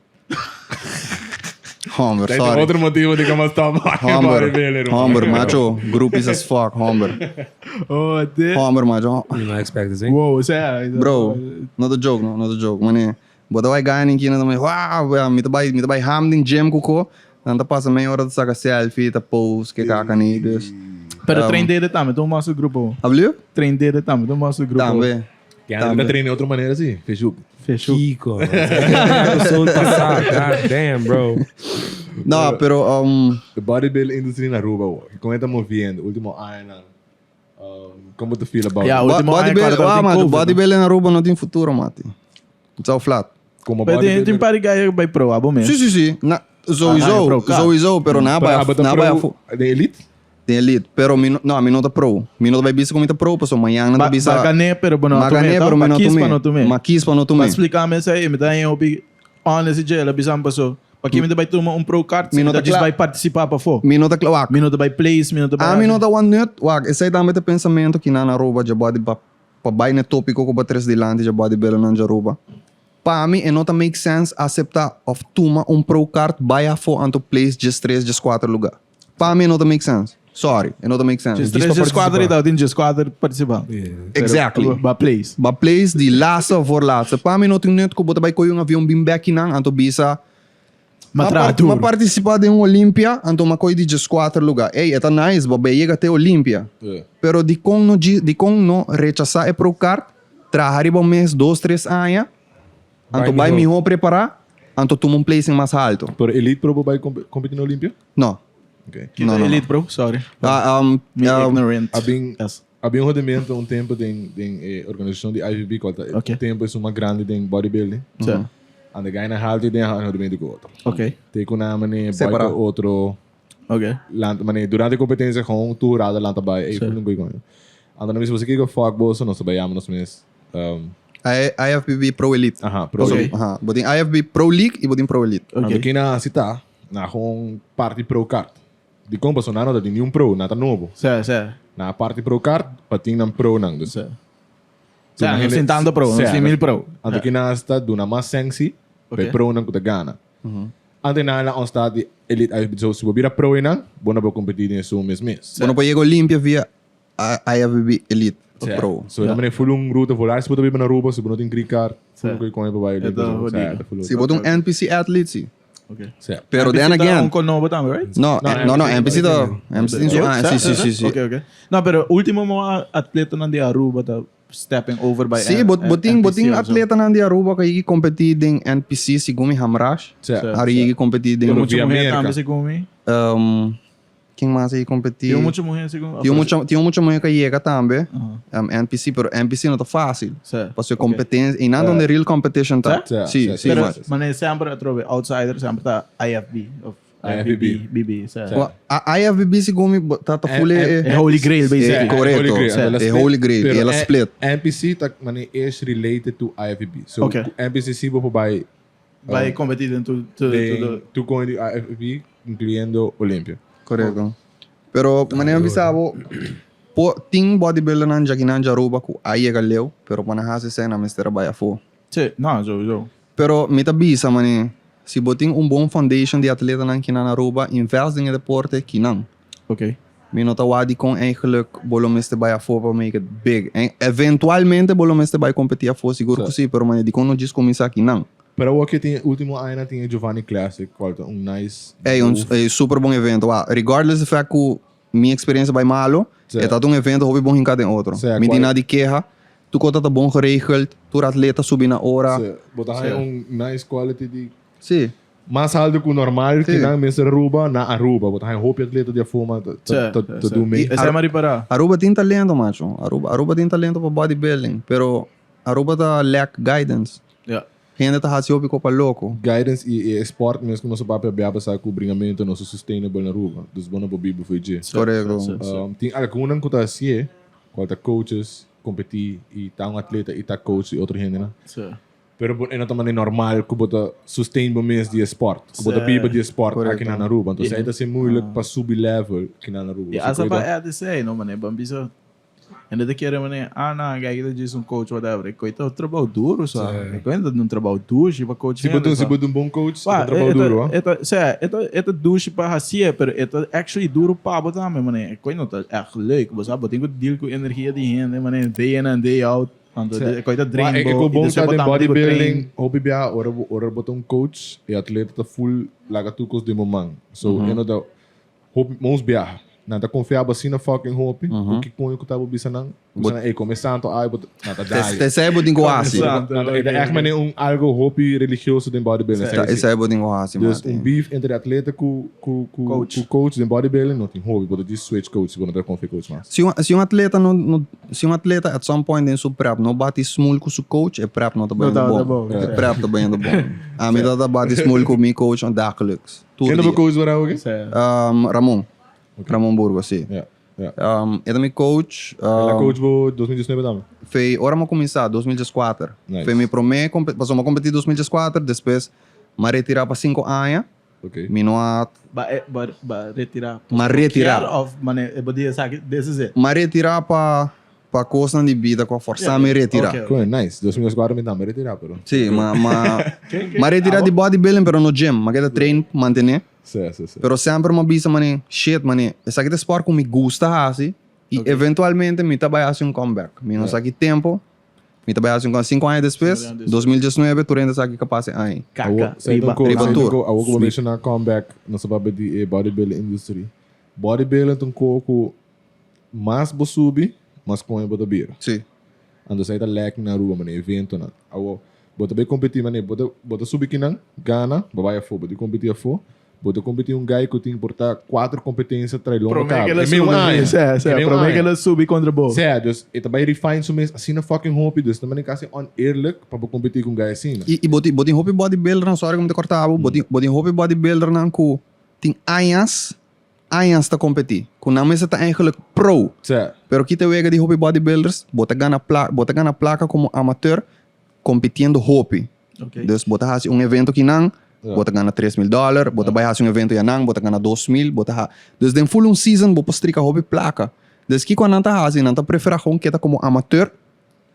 Homber, Tem sorry. otro motivo di como stop Homber, bodybuilding. homber, macho. Groupies as fuck, homber. Oh, de. Homber, macho. You no expect this, eh? Wow, sea. Bro, not a joke, no, not a joke. Mane, bo ta bai gana kina ta wow, mi ta bai, mi ta bai ham den gym kuko. Nan ta pasa meia hora ta saka selfie, ta post, ke kaka ni, dus. Pero train dede tambe, ta un muscle grupo. Abliu? Train dede tambe, ta un muscle grupo. Tambe. Tambe. Ta train di otro manera si, Facebook. Facebook. Kiko. Episode pasa, god damn, bro. No, pero um, The bodybuilding industry na Aruba, wo. Con e ta moviendo, ultimo añanan. Um, con bo ta feel about Ja, it? ultimo aña bodybuilding, cuando ah, tin macho, COVID, no? bodybuilding na Aruba no tin futuro, mati. It's all flat. Como Pero tin, bodybuilder. tin par di guy bay pro abo mes. Si, si, si. Na, sowieso, Ah, pro ka. sowieso, pero na Pero bai, abo ta na bai pro afo. De elite? Den elite. Pero mi no, no, mi no ta pro. Mi no ta bai bisa ku mi ta pro, pasobra mañan nan ta Ba, bisa. ba gané, pero bo no Ma a tumé, gané, toch? pero mi Ma no kies tumé. pa no tumé. Ma kies pa no Pa tumé. explica mi esei, mi ta haña hopi honest i dje, el a bisa mi paso. Pa ki mi ta bai tuma un pro card si Mi mi no ta ta djis kla. bai participa pafó? Mi no ta kla, wak. Mi no ta bai place, mi no ta bai Ami haci. no ta wan nut, wak, esei tambe ta e pensamento ki nan a roba dje body pa pa bai na e topico cu bo tres dilanti dje bodybuildernan dje Aruba. Pa mi e no ta make sense acepta of tuma un pro card bai afo anto place djes tres djes cuater lugar. Pa mi e no ta make sense. Sorry, e no ta make sense. Djes tres djes cuater y tawata tin djes cuater participant. Exactly. Ba place. Ba place di laatste of voorlaatste. Pa mi no tin nut cu bo ta bai coge un avion bin bek kinan anto bisa Ma traha duro. Ma participa den un Olympia anto ma coge di djes cuater lugar. Ey, e ta nice, bo bay yega te Olympia. Pero dicon no dicon no rechasa e pro card, traha riba un mes, dos, tres aña, anto bay miho prepara, anto tuma un placing mas halto. Pero Elite Pro bo bay competi na Olympia? No. Okay. Kita No, no, Elite Pro? Sorry. Ah, um, Me um, ignorant. A bin, Yes. a bin un hodimento un tempo den, den e organisacion di IFBB, cual ta Ok. tempo es uma grande den bodybuilding. Sí. And de guy na halti den un hodimento cu otro. Ok. Te cu na mane boy Separa. cu otro. Ok. Lanta, mane, durante competencia gewoon tur hurado lanta bay. Ey, voel un goeie goeie. Ando na mis você kiko fuck boso, nos ta bay yama nos mes. Um, IFBB Pro Elite. Aha, Pro Paso, Elite. Aha, bo tin IFBB Pro League y bo tin Pro Elite. Ok. Ando kina si ta, na gewoon parti pro card. Di kon paso na no ta tin ni un pro, na ta nobo. Sí, sí. Na parti pro card, pa tin nan pro nan. Dus, Sí. Sí, no sin tanto pro, no Sí, sin mil pro. Anto kina sta duna mas sensi, Ok. pe pro nan ku ta gana. Ante na la onsta di Elite IFBB. So, si bo bira pro nan, bo no por competi den su mes mes. Bo no por yega Olympia via IFBB Elite Pro. So, yeah. full un ruta volar, si bo ta biba na Aruba, si bo no tin green card, full un koe pa bai Elite. Eta So, jodido. ta full Si bo ta un NPC athlete, si. Okay. Sí. Pero NPC then ta again, un con nobo tambe, right? no, no, no, NPC ta, NPC tin su, ah, si, si, si, si. Ok, ok. No, pero ultimo mo atletanan di Aruba ta stepping over by Sí, bo, bo tin, bo NPC tin of zo. atletanan di Aruba ku a yegi kompetí den NPC segun mi Hamrash. Sí. Ari yegi kompetí den Pero Mucho via mujer Amerika. tambe segun mi. um, ken mas a yegi kompetí? Tin mucho mujer segun. Tin mucho, tin mucho mujer ku a yega tambe. Um, NPC, pero NPC no ta fácil. Sí. Pasobra competencia, i nan donde real competition ta. Sí? Sí, Sí, sí, sí. Pero man. mané semper atrobe outsider semper ta IFB of IFBB. BB, sí. Wa- a- IFBB segun mi bo- ta ta full e, E Holy Grail basically. Eh, correcto. Holy Grail. Sí. Ela E split, Holy Grail, pero e ela split. NPC ta mane is related to IFBB. So Okay. NPC si bo por bai Bai competi den to to den tu con di IFBB incluyendo Olympia. Correcto. Pero manera mi bisa bo po tin bodybuildernan djakinan djaruba ku a yega leu, pero pa nan hasi esei nan mester a bai afó. Sí, no, sowieso. Pero mi ta bisa mane si bo tin un bon foundation di atletanan kinan Aruba, invest den e deporte kinan. Ok. Mi no ta wak dikon eigenlijk bo lo mester bai afó pa make it big. En eventualmente bo lo mester bai competi afó, sigur ku si, pero mane dikon no djis kuminsá kinan. Pero awor ke tin ultimo añanan tin e Giovanni Classic cual ta un nice Ey, un move. ey super bon evento. Wa, regardless di fact ku mi experiencia bai malo, Sí. e ta un evento hopi bon hinká den otro. Sí, Mi tin cual- nada di keha, tur kos ta ta bon geregeld, tur atleta subi na ora. Sí, bo ta haña un nice quality di Sí. mas haltu ku normal Sí. ki nan mester Aruba na Aruba. Bo ta haña hopi atleta di afó ma ta Sí, ta sí, ta sí. do mee. Esei a ripará. Aruba tin talento, macho. Aruba, Aruba tin talento pa bodybuilding, pero Aruba ta lack guidance. Ja. Hende ta hasi hopi kopa loko. Guidance y e sport mes ku nos a papia bia pasa ku bringamento no ta sustainable na Aruba. Dus bo no por biba for dje. Korekto. Um, tin algunnan ku ta hasié, kual ta coaches, kompetí y ta un atleta y ta coach di otro hendenan. Pero bo e no ta manera normal ku bo ta sustain bo mes di e sport. Ku bo ta biba di e sport aki na Aruba. Entonces ei ta hasi moeilijk pa subi level aki na Aruba. Y hasta pa EDC, no manera, ban bisa Hende ta kere manera, ah no, kijk ta djis un coach whatever. E koe ta un trabou duro sa. E koe ta un trabou dushi pa coach Si bo hende ta, si sa. bo ta un bon coach, Pa, ta un trabou e ta, duro, ah. e ta, sea, e ta, e ta dushi pa hacié, pero e ta actually duro pa bo tambe, manera. E koe no ta echt leuk, bo sa, bo tin ku deal ku energia di hende, manera, day in and day out. Anto Sea, e koe ta maar drain e, e bo, ku i bon despues ta bo den tambe tin ku train. bodybuilding, hopi bia ora bo, ora bo ta un coach, e atleta ta full laga tur kos den bo man. So, e no ta, Hopi mos biaha. Nan ta konfia bo asina fucking hopi. Ku ki koño ku ta bo bisa nan? Bisa nan, ey, come santo ay, bo ta, nan ta dai. Esei bo tin ku hasi. Nan ta, e ta echt manera un algo hopi religioso den bodybuilding. Ta, esei bo tin ku hasi, Dus mate. un beef entre atleta ku, ku, ku, Coach. ku coach den bodybuilding no tin hopi. Bo ta djis switch coach si bo no ta konfia coach mas. Si un, si un atleta no, no, si un atleta at some point den su prep no bati smul ku su coach, e prep no ta No bayendo ta bon. bon, E prep ta bayendo bon. Ami ta ta bati smul ku mi coach dagelijks. Tur Ken ta bo dia. coach wara oke? Um, Ramon. Ramon Burgos, si. Ja, ja. Um, e ta mi coach. El a Um, coach bo 2019 tambe? Fei, ora mi a cuminsa, 2014. Nice. Fei mi prome, compe- pasobra mi a competi 2014, despues M'a retira pa 5 aña. Ok. Mi no a. Ba e ba ba retira. M'a retira. Kier of mane e bo di esaki this is it. M'a retira pa pa kosnan di bida ku a forsa mi retira. Ok. Koe, nice. 2004 mi tambe retira pero. Si, ma ma m'a retira di bodybuilding pero no gym. M'a keda train mantene. Si, si, si. Pero semper m'a bisa mane shit mane esaki ta e sport ku mi gusta hasi i eventualmente mi ta bai hasi un comeback. Mi no sa ki tempo. Mi ta bai hasi un kos 5 aña despues, 2019, tur hende sa kiko pasa e aña. Kaka riba. Riba tur. Awor ku bo menshoná comeback, nos a papia di e bodybuilding industry. Bodybuilding ta un ko ku mas bo subi, mas koño bo ta bira. Sí. Anto esei ta lacking na Aruba, manera eventonan. Awor, bo ta bai kompetí manera bo ta bo ta subi kinan, gana, bo bai afó, bo tin kompetí afó. Bo ta competi un guy cu tin por ta cuatro competencia trae lomba Prome caba. que el a E meun subi, aña. sí, sí, E meun prome aña. que el a subi contra bo. Sea, dus e ta bay refine su mes asina fucking hopi, dus ta mane casi oneerlijk pa bo competi cu un guy asina. I, i bo tin, bo tin hopi bodybuildernan, sorry ku mi ta korta bo, bo tin, bo tin hopi bodybuildernan ku tin añas, añas ta kompetí. Ku nan mester ta eigenlijk pro. Sea. Pero kita wega di hopi bodybuilders, bo ta gana pla, bo ta gana plaka komo amateur kompitiendo hopi. Okay. Dus bo ta hasi un evento kinan, bo ta gana 3000 dollar, bo ta bai hasi un evento yanan, bo ta gana 2000, bo ta ha. Dus den full un season bo por strika hopi plaka. Dus kiko nan ta hasi? Nan ta prefera gewoon keda komo amateur,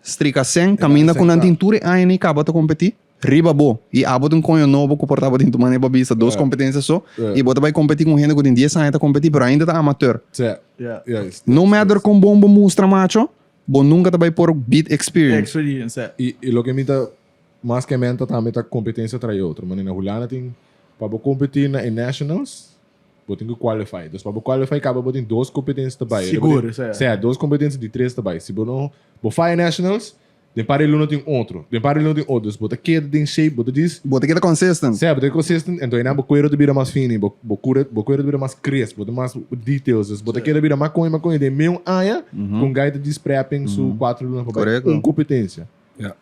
strika sen, kaminda ku nan tin tur e aña ni kaba ta kompetí, riba bo. I abo ta un koño nobo ku por tabata tin tu manera pa bisa dos kompetensia so, i bo ta bai kompetí ku un hende ku tin dies aña ta kompetí pero ainda ta amateur. No matter kon bon bo mustra macho, Bo nunca ta bay por beat experience. Experience, eh. Y, y loke mi ta mas ke menta tambe ta competencia trae otro. Manera na Hulanda tin, pa bo competi na e nationals, bo tin ku qualify. Dus pa bo qualify caba bo tin dos competencia ta bay. Sigur, sea. Sea, dos competencia di tres ta bay. Si bo no, bo faya nationals, den par di luna tin otro. Den par di luna tin otro. Dus bo ta keda den shape, bo ta djis. Bo ta keda consistent. Sea, bo ta keda consistent, enton einan bo cuero ta bira mas fini, bo, bo cura, bo cuero ta bira mas crisp, bo ta mas details. Dus bo ta keda bira mas coño, mas coño. Den meun aña, cu un guy ta djis prepping su cuatro luna pa bay Correcto. un competencia.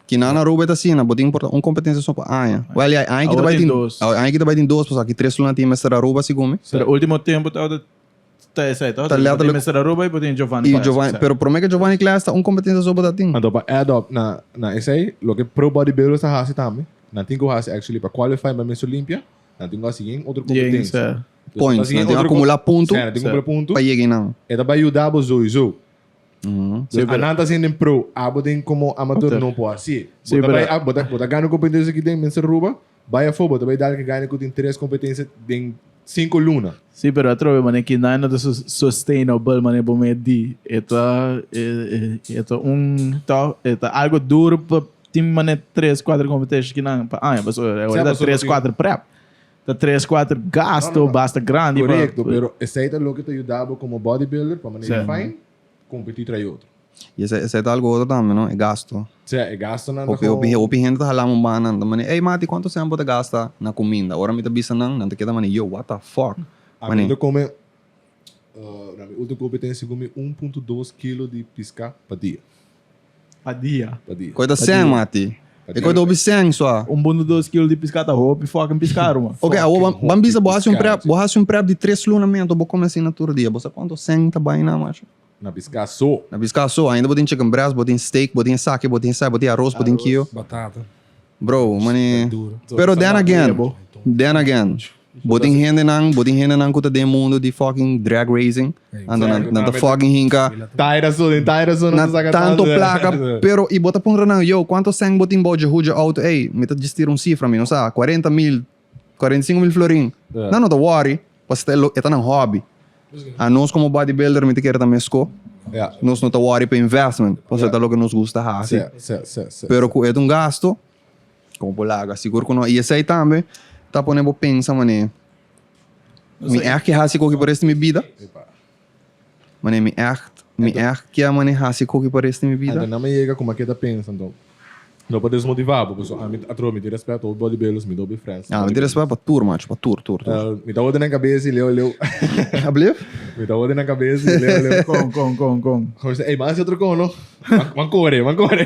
Kinan na Aruba e ta asina, bo tin por ta un competencia so pa aña. Well, ya, aña aki ta Awor bay tin tin, dos. aña aki ta bay tin dos, pasobra aki tres luna tin mester Aruba, segun mi. Pero ultimo tempo ta Ta esei, ta? Ta letterlijk- Mester Aruba y bo tin Giovanni Y Claes, Giovanni, esei. pero prome que Giovanni Claes ta un competencia so bo ta tin. Anto pa add up na na esei, loke pro bodybuilders ta hasi tambe, nan tin ku hasi actually pa qualify pa Miss Olympia, nan tin ku hasi yen otro Yen, competencia. sa. Dus Points, hasi yen nan tin otro acumula punto. Sa, nan tin Sa. acumula punto. Pa yega einan. E ta bai yuda bo sowieso. Dus Sí, pero- a nan ta hasiendo den pro, abo den como amateur Amateur. no por hasi. Sí, Bo ta pero- bai, bo ta, bo ta gana un competencia aki den Miss Aruba, bai afó, bo ta bai dal ke gana ku tin tres competencia den Cinco luna. Sí, pero atrobe mane ki nai no ta sustainable mane bo me di. E ta e ta un ta e ta algo duro pa tin mane tres cuatro competition ki nan pa aña pasobra Sea, ta pasobra tres tin- cuatro prep. Ta tres cuatro gasto No, no, no. basta grandi pa Correcto, pero esey ta loke ta yuda bo como bodybuilder pa mane Sí. refine, competi trae otro. Y esey esey ta algo otro tambe no, e gasto. Sea, e gastonan ta Hopi hopi gewoon- hopi hende ta hala un banda, nan ta mane, ey Mati cuanto cen bo ta gasta na cuminda? Ora mi ta bisa nan, nan ta keda mane, yo what the fuck? A Mane, mi ta come, uh, na mi ultimo competencia comi 1.2 kilo di pisca pa dia. Pa dia. Pa dia. Koe ta cen Mati. E koe ta hopi cen sua. Un punto dos kilo di pisca ta hopi fucking pisca ruman. Ok, awor ban, Fucking ban bisa bo hopi hasi un pisca, prep, bo hasi un prep di tres luna mi, anto bo come asina tur dia. Bo sa cuanto cen ta bai na macho? Na pisca so. Na pisca so. Ainda bo tin chicken breast, bo tin steak, bo tin esaki, bo tin esai, bo tin aros, bo tin kio. Batata. Bro, mane. Duro. Pero then again, bo. then again, bo tin hendenan, bo tin hendenan ku ta den mundo di fucking drag racing. Anto nan, nan ta fucking hinka Taira so, den taira so, na no ta saca tanto tanto. plaka, pero i bo ta puntra nan, yo, kuanto sèn bo tin bou dje huge auto? Ey, mi ta djis tira un sifra, mi no sa, 40 mil, 45 mil florin. Nan no ta worry, pasobra e ta nan hobby. Anos komo bodybuilder mi ta kere ta meskó. Nos no ta worry pa investment, pasobra ta loke nos gusta hasi. Pero ku e ta un gasto, komo por laga? Sigur ku no. I esei tambe ta pone bo pensa manera, mi ègt ke hasi koki pa rest di mi bida? Manera mi ègt, mi ègt ke manera hasi koki pa rest di mi bida? Anto nan mi yega kuma ke ta pensa anto. No pa desmotivá bo, pasobra ami atrobe mi tin respet pa bodybuilders, mi dobi friends. Ah, mi tin respet pa tur macho, pa tur, tur, tur. Mi ta worde nan kabes i leu leu. Ablief? Mi ta worde nan kabes i leu leu. Kon, kon, kon, kon. Gewoon sê, ey, ban hasi otro kon, no? Ban kore, ban kore.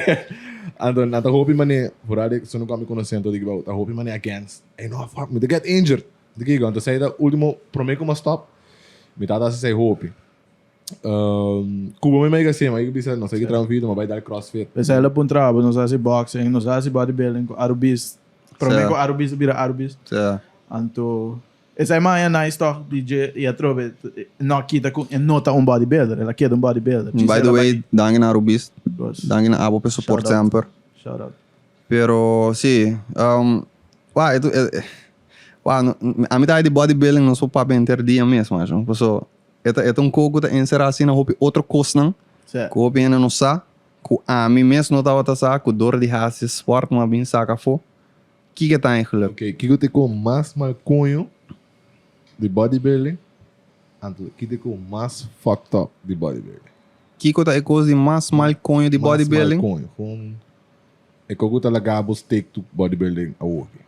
Anto nan ta hopi mane, vooral de esun ku ami konosé anto di ta hopi mane against. Ey, no, fuck, mi ta get injured. Di kiko? Anto esei ta ultimo, prome ku mi a stop, mi tata hasi esei hopi. Cuba mi mega sema, ik bisa, no sé ki traha un video, ma bai dar crossfit. Pesei lo puntra bo, nos hasi boxing, nos hasi bodybuilding ku Arubis. Prome ku Arubis a bira Arubis. Anto esei maya nice toch DJ y atrobe no kita ku e no ta un bodybuilder, el a keda un bodybuilder. By the way, danki na Arubis, danki na abo pa e support semper. Shout out. Pero si, wou e wou ami ta di bodybuilding nos por papia henter dia mes macho, paso e ta e ta un kos ku ta enserá asina hopi otro kosnan ku hopi hende no sa. Ku ami mes no tabata sa ku dor di hasi sport no a bin saka afó. Kiko ta eigenlijk? Ok, kiko ta e kon mas mal koño di bodybuilding? Anto kiko ta e kon mas fucked up di bodybuilding? Kiko ta e kos di mas mal koño di bodybuilding? Mas mal koño, kon e kos ku ta laga bo stick to bodybuilding awoki?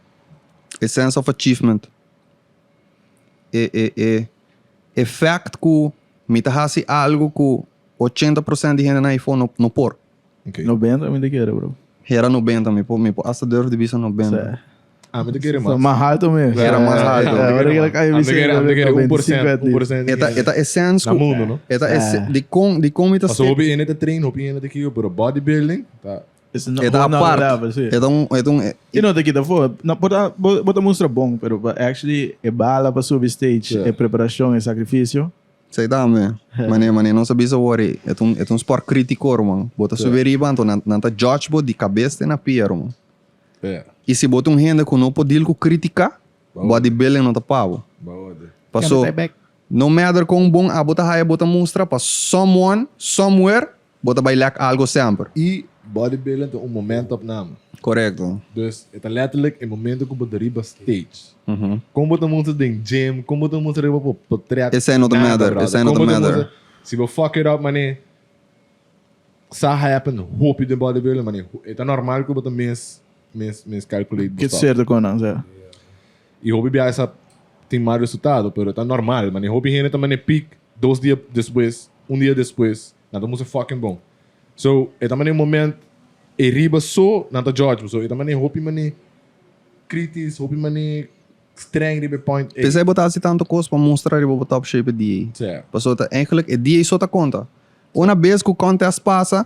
E sense of achievement. E e e e fact ku mi ta hasi algu ku 80% di hende na ifo no no por. Ok. 90 mi ta kere bro. Hera 90 mi por mi por hasta durf di bisa 90. Sí. Ami ta kere mas. Mas halto mes. Hera mas halto. Eh, ora que la Ami ta kere ami ta kere 1%, 1% di E ta hende. e ta e sense Na ku mundo, no? e ta e se di kon di kon mi ta Paso hopi hende ta train, hopi hende ta kiko, pero bodybuilding ta It's no, E ta whole nother apart. level, sí. E ta un e ta un E no ta kita afó. No, bo ta bo bo ta mustra bon, pero pa actually e bala pa subi stage, Yeah. e preparacion, e sacrificio. Esei tambe. Mane mane nos a bisa awor e ta un e ta un sport critico ruman. Bo ta subi riba anto nan nan ta judge bo di cabes te na pia ruman. Yeah. Y si bo ta un hende cu no por deal cu critica, bodybuilding no ta pa bo. Paso no matter con bon abo ta haya bo ta mustra pa someone, somewhere, bo ta bay lack algo semper. Y bodybuilding ta un momento opname. Correcto. Dus e ta letterlijk e momento cu bo ta riba stage. Con bo ta mustra den gym, con bo ta mustra riba bo portret. Esey no ta nada, matter, brother. esey no ta Con bo ta matter. mustra, si bo fuck it up mane, sa happen hopi den bodybuilding mane, e ta normal cu bo ta mis, mis, miscalculate bo Ke stuff. cierto con nan, sa. Y hopi biaha sa tin mal resultado, pero ta normal mane. Hopi hende ta mane piek dos dia despues, un dia despues, nan ta mustra fucking bon. So, e ta mane un moment e riba so nan ta judge bo. So, e ta mane hopi mane kritis, hopi mane streng riba e point ei. P'esei bo ta hasi tantu kos pa mustra riba bo top shape e dia ei. Sí. Pasobra ta eigenlijk e dia ei so ta konta. Una bes ku contest pasa,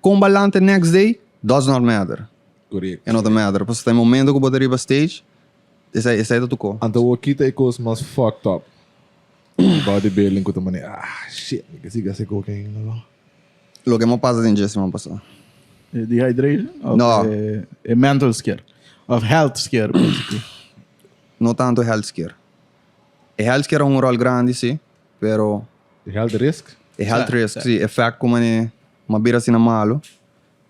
kon balante next day, does not matter. Correcto. E no ta matter. Pasobra ta e momento ku bo ta riba stage, esei esei ta tur ko. Anto bo kita e kos mas fucked up bodybuilding ku ta mane, ah shit, mi ke sigui hasi koke ainda lo. Loke mo pasa den dje siman pasá. E dehydration? Of No. E, e mental scare? Of health scare, basically. No tanto health scare. E health scare a un rol grandi, sí, pero E health risk? e health risk, sí, e fact ku mane m'a bira asina malo.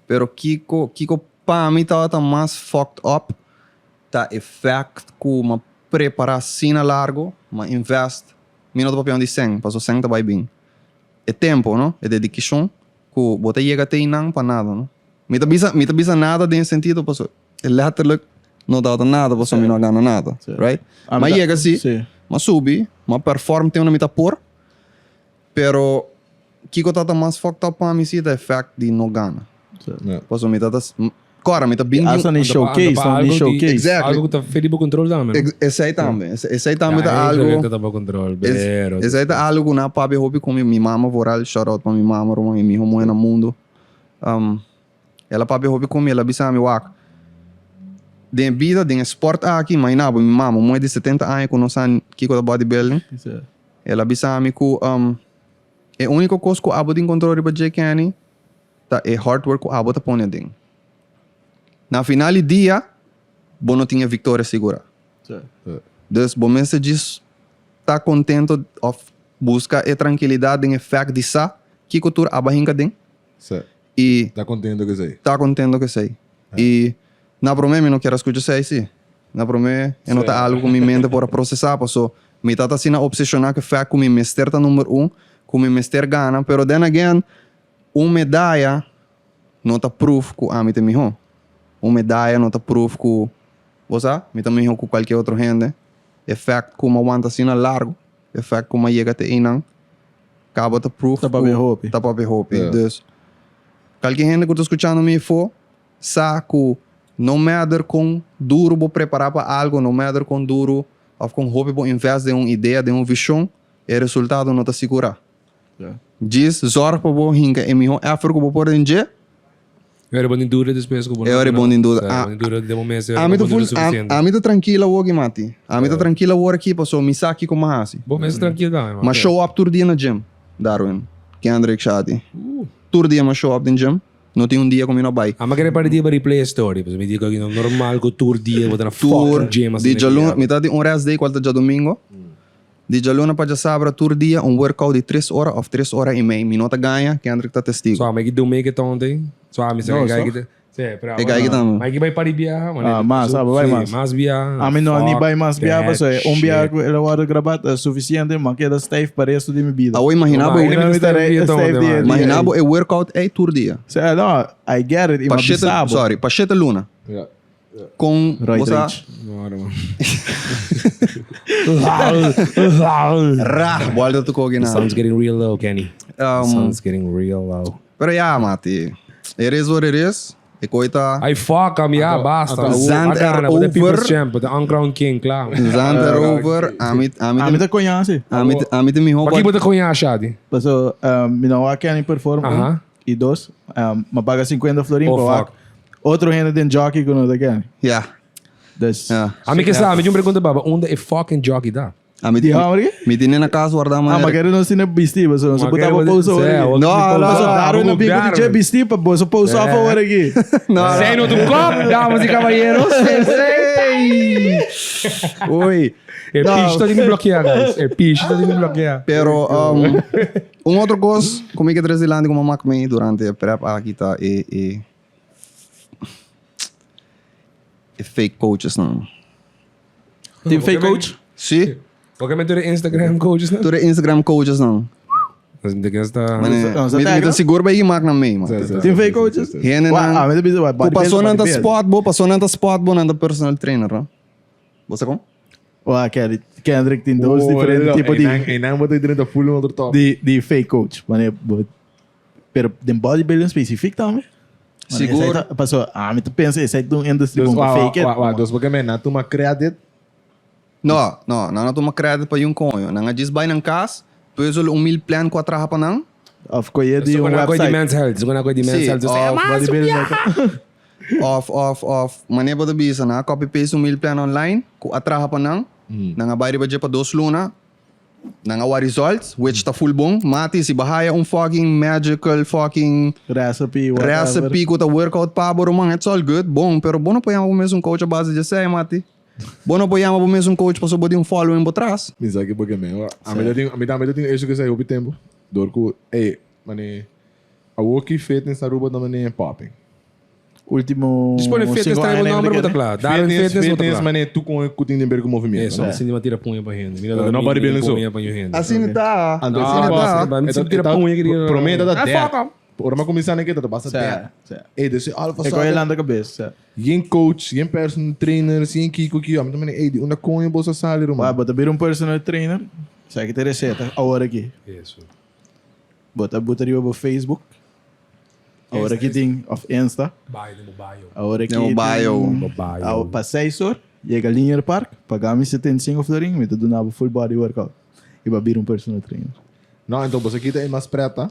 Pero kiko, kiko pa mi tabata mas fucked up ta e fact ku m'a prepara asina largo, m'a invest, mi no ta papia di sèn, paso sèn ta bai bin. E tempo, no? E dedikishon ku bo ta yega te einan pa nada, no? Mi ta bisa, mi ta bisa nada den e sentido paso e letterlijk no tabata nada paso mi no a gana nada, right? Ah, M'a mi ta- yega si, sí. m'a subi, m'a perform te unda mi ta por, pero kiko tabata mas fucked up pa mi si ta e fact di no gana. Ja. Paso mi ta ta, kòrda mi ta bin di un. Hasta ni showcase, Anda pa no, ni algo di- showcase. Exactly. Algo ku ta feri bo control tambe, no? Esei tambe, esei tambe ta Ja, algo. eigenlijk ta bo control, pero. Esei ta algo ku nan papia hopi ku mi, mi mama vooral, shout out pa mi mama ruman, e miho muhe na mundo. El a papia hopi ku mi, el a bisa mi wak, den e bida, den e sport aki, imagina bo, mi mama, un muhe di 70 aña ku no sa kiko ta bodybuilding, el a bisa mi ku e uniko kos ku abo tin control riba dje, Kenny, ta e hard work ku abo ta pone aden. Na final di dia, bo no tin e victoria sigura. Dus bo mester djis ta contento of busca e trankilidad den e fact di sa kico tur abo a hinca den. Y Ta contento cu esey. Ta contento cu esey. Y na prome mi no kier a scucha esey si. Na prome e no ta algo cu mi mente por a procesa paso mi ta ta asina obsesiona cu e fact cu mi mester ta number un, cu mi mester gana, pero then again Un medaya no ta proof ku ami ta mihó. Un medaya no ta proof ku, bo sa, mi ta mihó ku kualke otro hende. E fact ku mi a wanta asina largu, e fact ku mi a yega te einan, kaba ta proof Ta ku papia hopi. ta papia hopi. Dus, kalke hende ku ta skuchando mi afó sa ku no matter kon duru bo prepará pa algu, no matter kon duru òf kon hopi bo invest den un idea, den un vishon, e resultado no ta sigurá. Djis zorg pa bo hinka e miho effort ku bo por den dje. E ora bon tin duda despues ku bo E ora bon tin duda. Ah, bon tin duda den bo mes. Ami ta full, ami ta trankil awor aki Mati. Ami ta trankil awor aki pasobra mi sa kiko mi a hasi. Bo mes trankil tambe man. M'a show up tur dia na gym, Darwin, Kendrick, Shadi. Tur dia m'a show up den gym. No tin un dia ku mi no bai. Ami a kere para di pa replay e story pasobra mi di ku no normal ku tur dia bo ta na fucking gym Tur di djaluna, mi ta tin un rest day kual ta djadomingo. Di djaluna pa djasabra tur dia un workout di tres ora of tres ora i mei. Mi no ta gaña, Kendrick ta testigo. So ami ki do make it onte. So ami sa No, e guy so? ki ta Sí, pero E guy ki ta. Mai ki bai pari biaha, man. Ah, mas, ah, bai mas. Mas biaha. Ami no ni Fuck bai mas biaha that pasobra un biaha shit. ku el a wòrdu grabá ta sufisiente, mi a keda stijf pa resto di mi bida. Awo imagina bo, Ai, Mi ta re- stijf di e dia imagina ei. bo e workout ei tur dia. Sea, no, I get it, i Pa mi a shete, bisa bo. sorry, pa shete luna. Ja. Con Roid bo sa rage. Ra, bolta tu kogi The na. sun's getting real low, Kenny. The sun's getting real low. Pero ya, mati. It is what it is. E koi ta Ay, fuck am, ya, basta. Zand Agana, bo the erover. people's champ, bo the uncrowned king, kla. Zand erover. Ami, ami, Ami ta koña si. ami, ami te miho Paki bo ta koña, Shadi? Paso, mi no wak Kenny perform. Aha. I dos, mi a paga 50 florin Oh, pa wak fuck. otro hende den jockey ku no ta kende. Ja. Dus, Ja. Ami ke sa, mi tin un pregunta baba, unda e fucking jockey ta? Ami Di hombre ke? Mi tine na kas warda Ah, ma kere nos tine bisti, paso nos Ma buta kere pa bo- post awor Sí, aki. awor No, ki no, Paso post- Darwin a bin ku di dje bisti pa boso post off awor aki. No, no. Zijn op de kop, dames en caballeros. Oei. E No. pish ta di mi blokea, guys. E pish ta di mi blokea. Pero un otro kos ku mi ke tres dilanti ku mama mi durante e prep aki ta e e e fake coaches nan. Tin fake coach? Si, Obviamente tur e Instagram coaches nan. tur e Instagram coaches nan. De ken sta. Mane, No, sa mi, mi tag, ta sigur bay mak nan mee, man. Tin fake coaches? Hende Wa, nan ah, mi ta bisa, wa, ku bodybuilder, paso nan ta bodybuilder. spot bo, paso nan ta spot bo, nan ta personal trainer, no? Bo sa kon? Wa, Kendrick, Kendrick tin dos diferente tipo di Einan bo ta drenta full un otro top. di di fake coach. Wanneer bo pero den bodybuilding specifiek tambe. Sigur. Paso, ah, mi ta pensa esei ta un industry Dus bon pa wa, fake it. wa, wa, dus porque men na tuma credit. No, no, nan a tuma credit pa yun coño. Nan a djis bai nan cas, puzzel un meal plan cu a traha pa nan. Of koye di Zo un gonna koe di website. men's health. Zo gonna koe di men's Sí, health. Dus of eh, mas Bodybuilding. Of, of, of, manera bo ta bisa, nan a copy paste un meal plan online cu a traha pa nan. Nan a bai riba dje pa dos luna. Nan a wak results, which ta full bon. Mati, si bo haya un fucking magical fucking Recipe, whatever. recipe cu ta workout pa bo, ruman, it's all good, bon. Pero bo no por yama bo mes un coach a base di esey, mati. Bo no por yama bo mes un coach pasobra bo tin un following bo tras. Mi sa ki bo ke men. Ami ta tin, ami tambe ta tin issue ku esei hopi tempu. Dor ku, ey, mane, awoki fitness na Aruba ta mane popping. Ultimo Just pone fitness cinco ta aña e nomber que bo ta cla. Darwin Fitness, Fitness bo ta fitness, cla. mane, tu con ku tin den ber ku movimiento. Eso, no? sin di tira puña pa hende. Mira No bodybuilding so. Puña pa hende. Asina ta. Anto, Asina no, ta. Ba, mi tira puña ki di- Prome ta Ah, dead. fuck off. Ora mi a kuminsá na kita ta basta Sa, dead. sa. Ey, dus all of a E koe sudden, landa cabeza. Sa. Geen coach, geen personal trainer, geen kiko kiko. Ami ta mane, ey, di unda coño boso a sali, ruman? Wa, bo ta bira un personal trainer. Sa ki ta receta awor aki. Eso. Bo ta buta riba bo Facebook. Awor aki tin, of Insta. Bio, den bo bio. Awor aki Den bo bio. tin, Bo bio. Awo pa seis or, yega Linear Park, paga mi 75 florin, mi ta duna bo full body workout. I bo a bira un personal trainer. No, anto boso kita e mas preta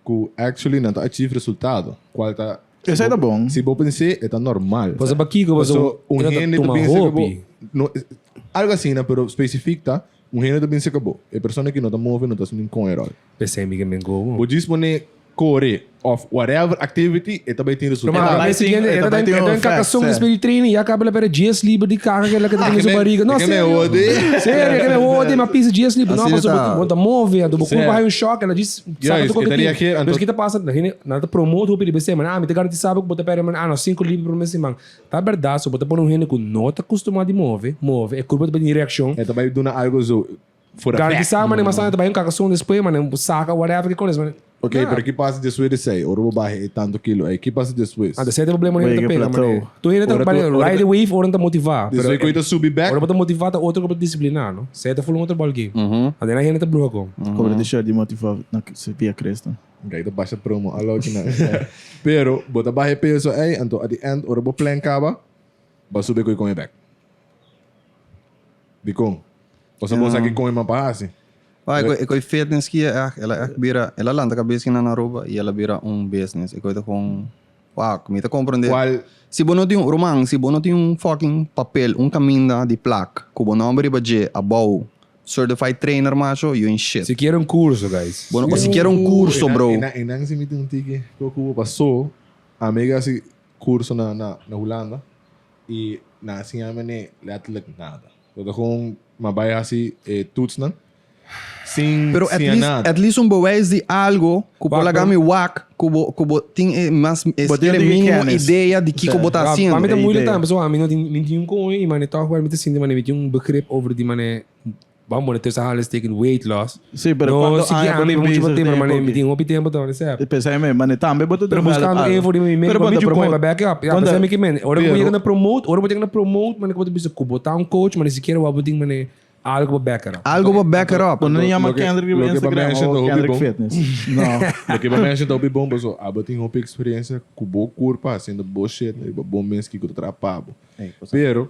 ku actually nan ta achieve resultado. Kual ta. Esei ta bon. Si bo pens'é, e ta normal. Pasobra pakiko Paso pasobra un e ta hende ta tuma binse ku bo. hopi. No, algo asina, pero specifiek ta, un hende ta binse ku bo. E persona ki no ta move no ta haciendo ningún error. P'esei mi ke men komo. Bo djis pone kore of whatever activity, e ta bai tin Pero resultado. ma, bai e siguiente, tin- e e ta ta bai e tin ta un en effect, kakasong sí. después di training, ya caba la pera dies liber di kaka ke la ke ta tin su barriga. No, E ke me serio. ode. Serio, ke me ode, ma pisa dies liber. No, Asina pasobra ta. bo ta move, anto bo Sí. curpa hay un shock, ela djis saca Juist, tur e koke ta tin. reageer, anto- Dus ki ta pasa, na hende, nan ta promote hopi riba esei, man, ah, mi ta garantisa bo ku bo ta perde, man, ah, no, sinku liber prome siman. Ta berdad, so bo ta pone un hende ku no ta kustumá di move, move, e curpa ta bai tin reakshon. E ta bai duna algo zo for a fact. Garantisa, man, e masana ta bai un kakasong despues, man, e saka, whatever ke kones, man. Ok, pero ki pasa despues di esei? Ora bo baha e tanto kilo ei, ki pasa despues? Anto esei ta e problema ku hende ta Wega pega, plateau. mane. Tur hende ta Ora tu- mane, ora ride tu- the wave ora nan ta motivá. Pero Despues ku e ta subi bek, ora bo ta motivá ta otro ku bo ta disipliná, no? Esei ta full un otro ball game. Anto nan hende ta bruha kon. Cobra di shirt di motivá na via Cristo. Ok, ta basha promo alo kina. Pero bo ta baha e peso ei, anto at the end ora bo plan kaba, bo a subi ku e kon e bek. Dikon? Pasobra bo sa ki kon e man pa hasi. Wak, e koi fitness ki e echt, el a echt bira, el a lanta kabes ki na Aruba y el a bira un business. E koi ta kon. Wak, mi ta comprende. Cual? Si bo no tin un, ruman, si bo no tin un fucking papel, un caminda di plak cu bo nomber riba dje, abou, certified trainer macho, you ain't shit. Sikiera un curso, guys. Bo no, sikiera un curso, bro. Einan, einan si mi tin un tiki cu cu bo pasó, ami a haci curso na, na, na Hulanda y nan a siña mi ne letterlijk nada. Bo ta gewoon, mi a bay haci e toetsnan. Sin Pero at siña least, nada. at least un bewijs di algo ku por Wak, laga pero- mi wak ku bo, ku bo tin e mas e Bo tin siquiera di mínimo kennis. idea di kiko Sí. bo ta Ja, pa haciendo. mi ta E moeilijk idea. tambe, so ami no tin mi tin un kon i mane toch wel mi ta sinti mane mi tin un begrip over di mane ban pone tussen aanhalingstekens weight loss. Sí, pero No, cuando si aña ami bo ta mucho bezig tempo, den mane mi koki? tin hopi tempo ta mane sep. Pensai me, mane tambe bo ta Pero develop buscando algo. info di mi Pero mi bo ta mi coin promote. pa back up. Ja, Bo ta- pensai mi ke men, ora bo Pero- yega na promote, ora bo yega na promote, mane ku bo ta bisa ku bo ta un coach, mane sikiera bo tin mane Algo pa back it up. Algo pa back it up. Bo no yama Loke- Kendrick riba loke pa Instagram mention o ta hopi Kendrick bon. Fitness. No. Loke pa mention ta hopi bon paso abo tin hopi experiencia cu bo curpa haciendo bo shit riba bo mes kico ta traha pa bo. Pero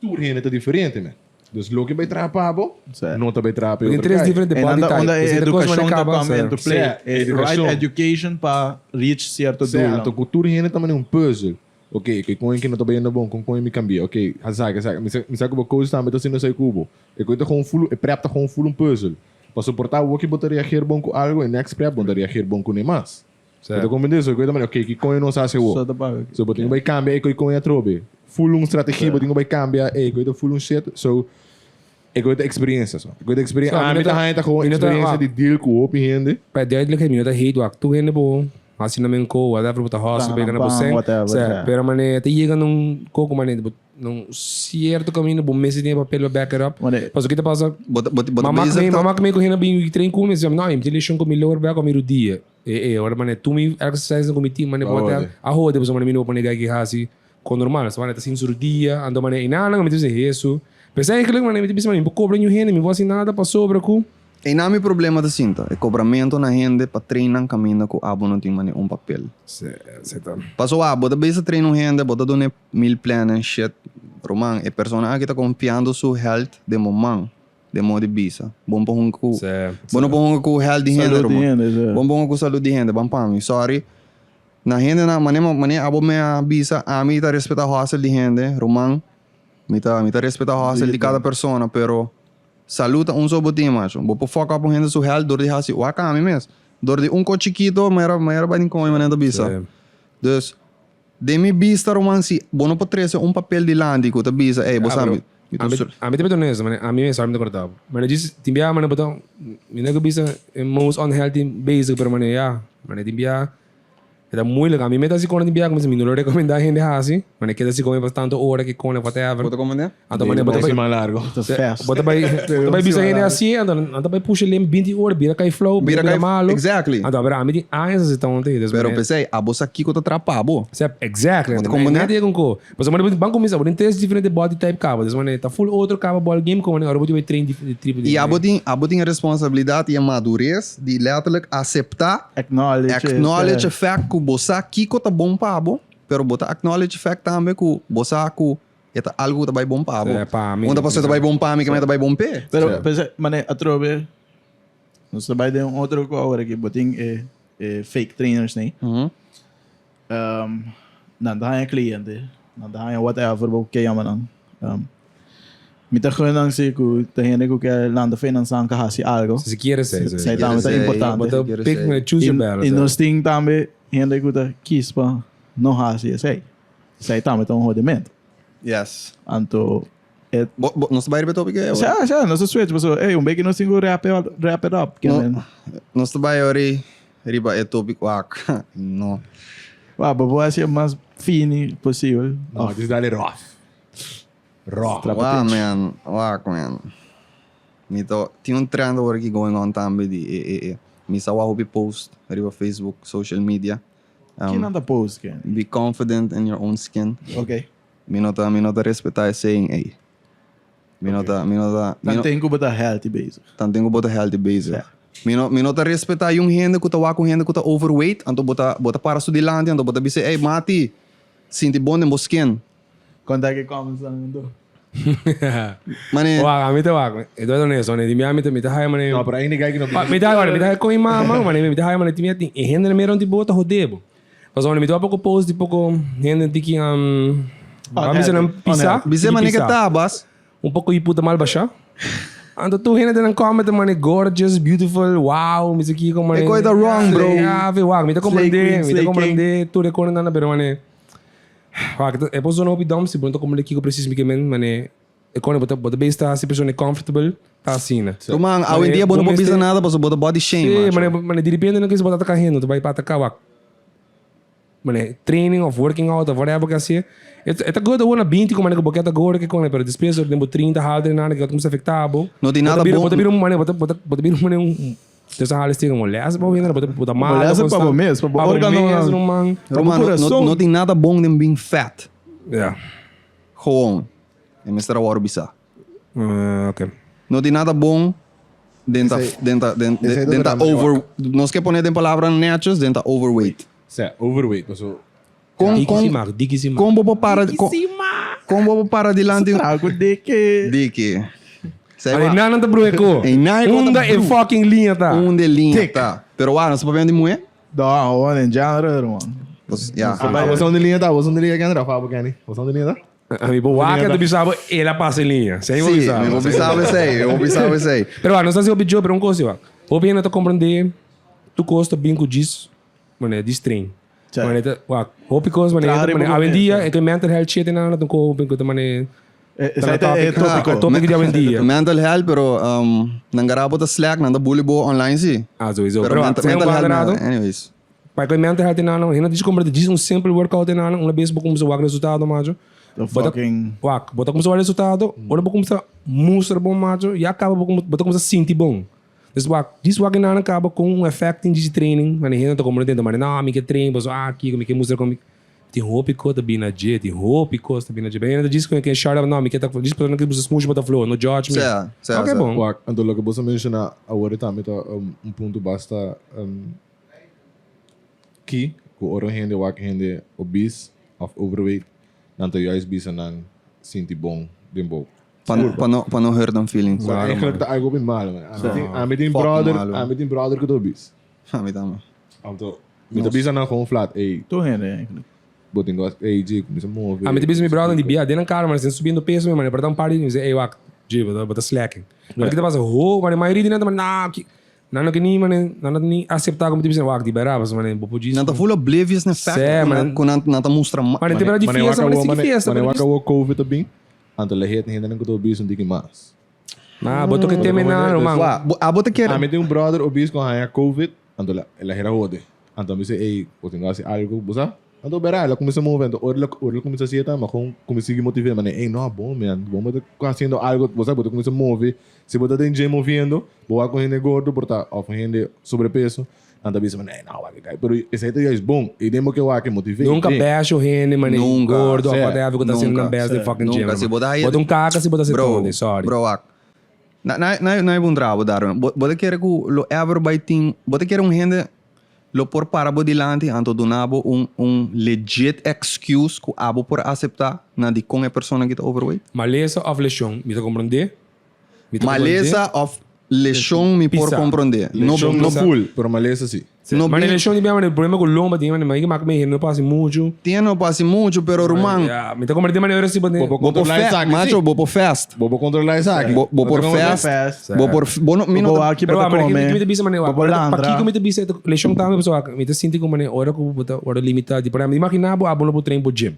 tur hende ta diferente man. Dus loke bay traha pa bo no ta bay traha pa e Tin otro tres guy. diferente En body anda type. unda e Esei ta cos educacion mane ta caba, come sa. into play. Sea, E right educacion. education pa reach cierto Sea, doelnan. anto cu tur hende ta mane un puzzel. Ok, ku kon ke no ta bayendo bon, kon kon mi kambia. Ok, hazak, hazak. Mi sa, mi sa ku bo coach tambe ta haciendo esei ku bo. E koe ta gewoon full, e prep ta gewoon full un puzzel. Pa soporta awor bo ta reageer bon ku algo, e next prep bo no ta reageer bon kuné mas. Bo ta comprende? So e koe ta manera, ok, ki kon nos hasi awor? So ta paga. So bo tin ku bai kambia e koe kon atrobe. Full un strategia bo tin ku bai kambia, e koe ta full un shit. So, e koe ta experiencia so. E koe ta experiencia. So, Ami mi no ta ta- haña ta gewoon mi no ta- experiencia di deal ku hopi hende. Pa duidelijkheid, mi no ta hate wak tur hende bo hasi nan men ko, whatever, bo ta hustle, Traha bo nan gana bo pan, cent. whatever, Sa, ja. pero mane ta yega nun koko mane bo nun cierto camino bo mester tin e papel pa back it up. Mane- Pasobra ki ta pasa, Bo ta- bo ta- bo ta mama bezig mi ta- mama mi ku hende bin train ku mi, mi no, mi tin lesion ku mi lower back of mi rudia. E e, ora mane tur mi exercise ku mi tin mane bo Ahode. ahode pasobra mane mi no por pone gai ki hasi Kon normal, sa mane ta sin sur dia, anto mane einan mi ta bisa Hesu. P'esei eigenlijk mane mi ta bisa mane mi por kobra ñu hende, mi por hasi nada pasobra ku. Einan mi problema ta sinta, e kobramento na hende pa train nan kaminda ku abo no tin mane un papel. Se, se ta. Paso abo ta bisa train un hende, bo ta dun'e mil plan en shit, ruman, e persona aki ta konfiando su health den bo man, den modo di bisa. Bon por hunga ku, Se, bo no por hunga ku health di hende, Salud di ruman. hende, se. Bon por hunga ku salud di hende, ban pa mi, sorry. Na hendenan, mane mane abo me a bisa, ami ta respeta hustle di hende, ruman, mi ta mi ta respeta hustle di cada persona, pero salud ta un so bo tin, macho. Bo por fuck up un hende su health dor di haci wak ami mes. Dor di un ko chikito, mera mera bai den koño manera ta bisa. Dus, den mi bista, ruman, si bo no por trece un papel dilanti cu ta bisa, ey, bo sa mi mi ta sur. Ami ta beta honesto, mane ami mes ami ta corta bo. Mane djis tin bia mane bo ta, mi no ke bisa e most unhealthy bezig, pero mane ya, mane tin bia. E ta moeilijk. Ami meta hasi kona di biaha, mi no lo recomenda hende hasi. Mane keda hasi kome pa tanto ora ke kone whatever. Bo ta komende? Anto mane bo ta Un bai siman largo. Ta fast. bo ta bai bo ta bai bisa hende hasi, anto nan ta bai pusha lem binti ora, bira kai flow, Bira bira kai- malo. Exactly. Anto abra ami tin añas hasi ta onte, dus Pero mane- p'esei, abo sa kiko ta trapa bo. Sep, exactly. Bo ta Anto komende? mane nada con ko. Pasobra mane bo ban kuminsa, bo tin tres diferente body type kaba. Dus mane ta full otro kaba ball game ko mane ora bo tin bai train dif- triple I abo tin, abo tin e responsabilidat i e madures di letterlijk aseptá, Acknowledge. acknowledge eh. e fact ku bo sa kiko ta bon pa bo, pero bo ta acknowledge e fact tambe ku bo sa ku e ta algu ku ta bai bon pa bo. Sí, pa mi. Un ta pasobra e ta bai bon pa mi, ke mi ta bai bon p'e. Pero, p'esei, mane, atrobe, nos ta bai den un otro ku awor aki, bo tin e, e fake trainers, nee? Nan ta haña cliente, nan ta haña whatever bo ke yama nan. Mi ta gun nan si ku ta hende ku ke lanta fe nan san ka hasi algo. Si kier esei, si. Esei tambe ta importante. Bo ta pick me, choose your battles. I nos tin tambe hende ku ta kis pa no hasi esei. Esei tambe ta un hodimento. Yes. Anto e. Bo, bo, nos ta bai riba e topic ei awor? Sa, sa, nos ta switch pasobra ey un beki nos tin ku wrap it, wrap it up. No, nos ta bai ori riba e topic wak. No. Wak, bo por hasi e mas fini posibel. No, just dale rough. Rough. Wak man, wak man. Mi ta, tin un trend awor aki going on tambe di e, e, e, mi sa wak hopi post riba Facebook, social media. Ki nan ta post ken? Be confident in your own skin. Ok. Mi no ta, mi no ta respetá e saying ei. Mi no ta, mi no ta, mi no. Tanten ku bo ta healthy bezig. Tanten ku bo ta healthy bezig. Mi no, mi no ta respetá yun hende ku ta wak un hende ku ta overweight, anto bo ta, bo ta para su dilanti, anto bo ta bisa, ey, mati, sinti bon den bo skin. Konta ke comments nan anto. Mane. Wak, ami ta wak. E ta honesto, mane, di mi ami ta, mi ta haya mane. No, pero ainda guy ku no Mi ta haya, mi ta haya kon mi mama, mane, mi ta haya mane, tin e hende na mera un di bo ta hode bo. Pasobra mi ta poko post di poko hende tiki a bisa nan pisa. Bisa mane ke ta bas. Un poko i puta mal basha. Anto tur hende den nan comment mane gorgeous, beautiful, wow, mi sa kiko mane. E koi ta wrong bro. Ya ve wak mi ta comprende, mi ta comprende tur e konenan pero mane wak e por zona hopi dom si bo no ta comprende kiko precies mi ke men mane E kone bo ta bo ta bes ta hasi persona comfortable ta asina. Ruman, awendia bo no por bisa nada pasobra bo ta body shame, Sí, macho. mane mane diripiente no kis bo ta ataka hende, bo ta bai pa ataka wak. Mane training of working out of whatever ke hasié, e ta e ta good awor na binti ku mane ku bo ke ta gordo ke kone, pero despues den bo trinta halter nada ke ta kumsa afekta bo. No tin Bo ta nada bira bon. bo ta bira un mane bo ta bo ta bo ta bira un mane un Entonces a haal stiga molesta pa bo hende, bo ta malo Molesta pa bo mes, pa bo organonan. Pa bo mes, ruman. Pa bo Ruman, no kurason. no tin nada bon den bin fat. Ja. Gewoon. E mester a wòrdu bisá. Ok. No tin nada bon den ta, den ta, den, den ta over, nos ke pone den palabranan nètjes, den ta overweight. Sè, overweight, paso. Kon, Diki kon, si mag, diki si mag. kon bo por para, kon, kon bo por para dilanti. Trago diki. Diki. Sè, Allee, nan ta bruhe ko. Ei, nan e ko ta Unda e bruhe. fucking liña ta? Unda e liña ta. Pero wak, nos ta papia di muhé? No, gewoon in general, man. Pues, ya. Ah, bo sa unda liña ta? Bo sa unda liña, Kendra? Of abo, Kenny? Bo sa unda liña ta? Mi por wak ta bisa bo el a pasa e liña. Esei mi por Sí, bisa mi bo. por bisa bo esei, mi por bisa bo esei. Pero wak, nos ta hasi hopi job, pero un kos si wak. Hopi hende ta komprendé tur kos ta bin ku djis, manera djis train. Manera ta wak, hopi kos manera Traha riba manera bo awendia mes, e mental health shit en nan ta un kos hopi ku ta manera Esei ta e tópiko. E tópiko di awendia. Mental health, pero nan gara bo ta slack, nan ta bully bo online si. Ah, sowieso. Pero Pero mental, wak, mental health, rato. anyways. Pa e mental health en nan, hende ta komprende djis un simple workout en nan, una bes bo kumsa wak resultado macho. The Bo ta fucking. wak, bo ta kumsa wak resultado, ora bo kumsa mustra bon macho, ya kaba bo bo ta kumsa sinti bon. Dus wak, djis wak en nan kaba kon un effect tin djis training, mane hende ta komprende, mane no, mi ke train pasobra ah kiko, mi ke mustra kon mi. Tin hopi kos ta bini na dje, tin hopi kos ta bini na dje. Pero hende ta djis ku ken shut up, no, mi ke ta, djis pasobra nan ke busa smushi pa ta flow, no judge me. Sea, sea, Ok, sea. bon. Wak, anto loke bo sa menshoná awor tambe ta un punto basta ki ku ora hende wak hende obese òf overweight, nan ta juist bisa nan sinti bon den bo Pa, pa no, pa no hurt nan feelings. So, eigenlijk ta algo bin malo, man. Ami tin, ami tin Fucking brother, malo. ami tin brother ku ta obese. Ami tambe. Anto, mi ta bisa nan gewoon flat, ey, Tur hende eigenlijk. bo tin ku, ey, Jay, kuminsa move. Ami ta bisa mi brother di bia den nan kara, man, subiendo peso, man, pero ta un par di, mi bisa, ey, wak, Jay, bo ta, bo ta slacking. Pero ki ta pasa, ho, man, e mayoria di nan ta, man, nah, ki, nan no ke ni, man, nan no ni acepta como ta bisa, wak, di bera, pasobra, man, bo por djis. Nan ta full oblivious na fact Sè, ku man. nan, ku nan, nan ta mustra ma. Man, e temporada di Mane fiesta, wak man, awo, sigui mane, fiesta, mane pero wak djis. awo COVID a bin, anto lehet hendenan ku ta obese un tiki mas. Nah, bo toke teme nan, ruman. Wak, bo, abo ta kere. Ami tin un brother obese ku a haña COVID, Anto el a el a hera hode. Anto mi si, ey, bo tin ku hasi algu, bo sa? Anto bera, el a kuminsá move. Anto ora el a ora el a kuminsá hasi e tamba, kon kuminsá sigui motiv'é. Mane, ey, no, bon man, bon bo ta hasiendo algu, bo sa, bo ta kuminsá move. Si bo ta den gym moviendo, bo wak un hende gordo por ta, òf un hende sobrepeso, nan ta bisa, mane, ey, no, wak e kai. Pero esei ta juist bon. E den bo ke wak e motiv'é. Nunka bash un hende, mane, Nunka. gordo òf Sè, whatever ku ta hasiendo nan nunka. best den fucking gym, Nunka. Si bo ta Bo ta un kaka si bo ta hasi Bro, tonde, sorry. bro, wak. Na na na na e bon trabo Darwin. Bo bo ta kere ku lo ever bai tin bo ta kere un hende lo por para bo dilanti anto duna bo un un legit excuse ku abo por asepta na dikon e persona aki ta overweight? Malesa of leshon mi ta komprondé. Mi ta komprondé. Malesa of leshon mi por Pisa. komprondé. No Leshon no no full, pero malesa si. no Mane bin leshon di bia mane problema ku lomba tin mane mane mak me no pasa muchu. Tin no pasa muchu pero ruman. Ya, mi ta komprendé mane ora si bo Bo por Bo por kontrolá fast, esaki, macho, si. bo por fast. Bo por kontrolá esaki. Bo bo por fast. Fast. Bo por bo no mi no Bo ta aki Pero bo ta mane come. ki mi ta bisa mane Bo por landra. pakiko mi ta bisa leshon tambe pasobra mi ta sinti ku mane ora ku bo ta wòrdu limitá di por ehempel imagina bo abo no por train bo gym.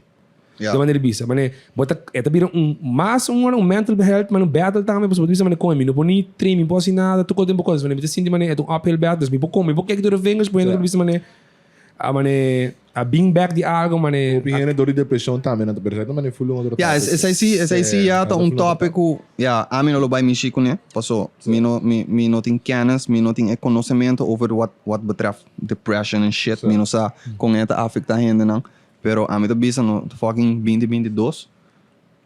Ya. Di manera bisa mane bo ta e ta bira un mas un un mental health mane un battle tambe pasobra bo ta bisa mane koño mi no por ni train mi no por hasi nada tur kos den bo kos mane mi ta sinti mane e ta un uphill battle dus mi por come mi por kek tur e vingers por hende ta bisa mane a mane a bin back di algo mane Hopi hende dor di depresion tambe nan ta pero esaki ta mane full un otro Ya, topic. esei si, esei si ya ta un topic ku ya ami no lo bai mishi kuné paso mi no mi mi no tin kennis, mi no tin e konosementu over wat wat betreft depression en shit, mi no sa kon e ta afekta hendenan. Pero ami ta bisa no ta fucking binti binti dos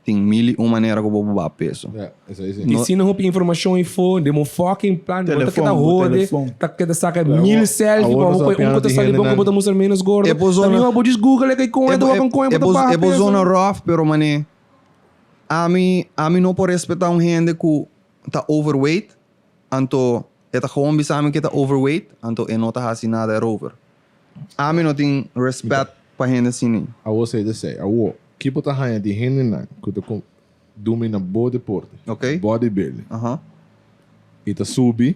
tin mil i un manera ku bo por baha peso. Ja, esei si. I si no hopi informashon ifo den bo fucking plan bo ta keda Telefon, bo hode telefon. ta keda saka mil selfie Awor pa bo nos poi un apiando ku ta di sali bon ku bo ta hendenan. mustra menos gordo. E por Ta zona mihor bo djis google e kay kon e e ta wak un kon e e bo ta baha e por peso. zona rough pero mane ami ami no por respeta un hende ku ta overweight anto e ta gewoon bisa mi ku e ta overweight anto e no ta hasi nada erover. Ami no tin respet pa hende asina. Awo esei ta esei. Awo, ki bo ta haña di hendenan ku ta dumina bo deporte, bodybuilding, i ta subi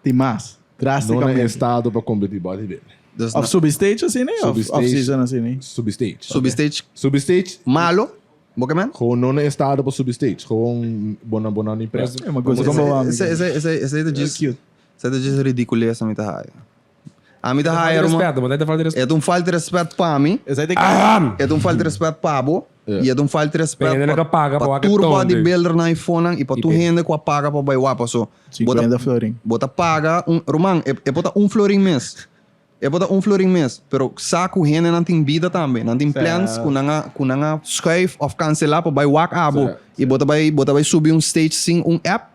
Tin mas, no na drasticamente. estado pa competi bodybuilding? Of subi stage asina Subi of stage. off-season asina? Subi stage. Subi stage Subi stage. malo? Bo ke men? Gewoon no na estado pa subi stage. Gewoon bo na bo na ni prep. E ma goza con bo amigo. Esei ta djis Cute. esei ta djis ridiculez ami ta haya. Ami ta Falta haya di ruman. respeto, bo ta falta di respeto. E ta un falta di respet pa mi. Esei ta E ta un falta di respet pa bo. I e ta un falta di respet Hende pa ku paga pa pa wak e tur tonto. bodybuildernan i fonan i pa tur hende ku a paga pa bai wak paso. Bo ta 50 florin. bo ta paga un ruman e e por ta un florin mes. E por ta un florin mes, pero sa ku hendenan tin bida tambe. Nan tin plans ku nan a ku nan a schuif of kanselá pa bai wak abo. I bo ta bai bo ta bai subi un stage sin un app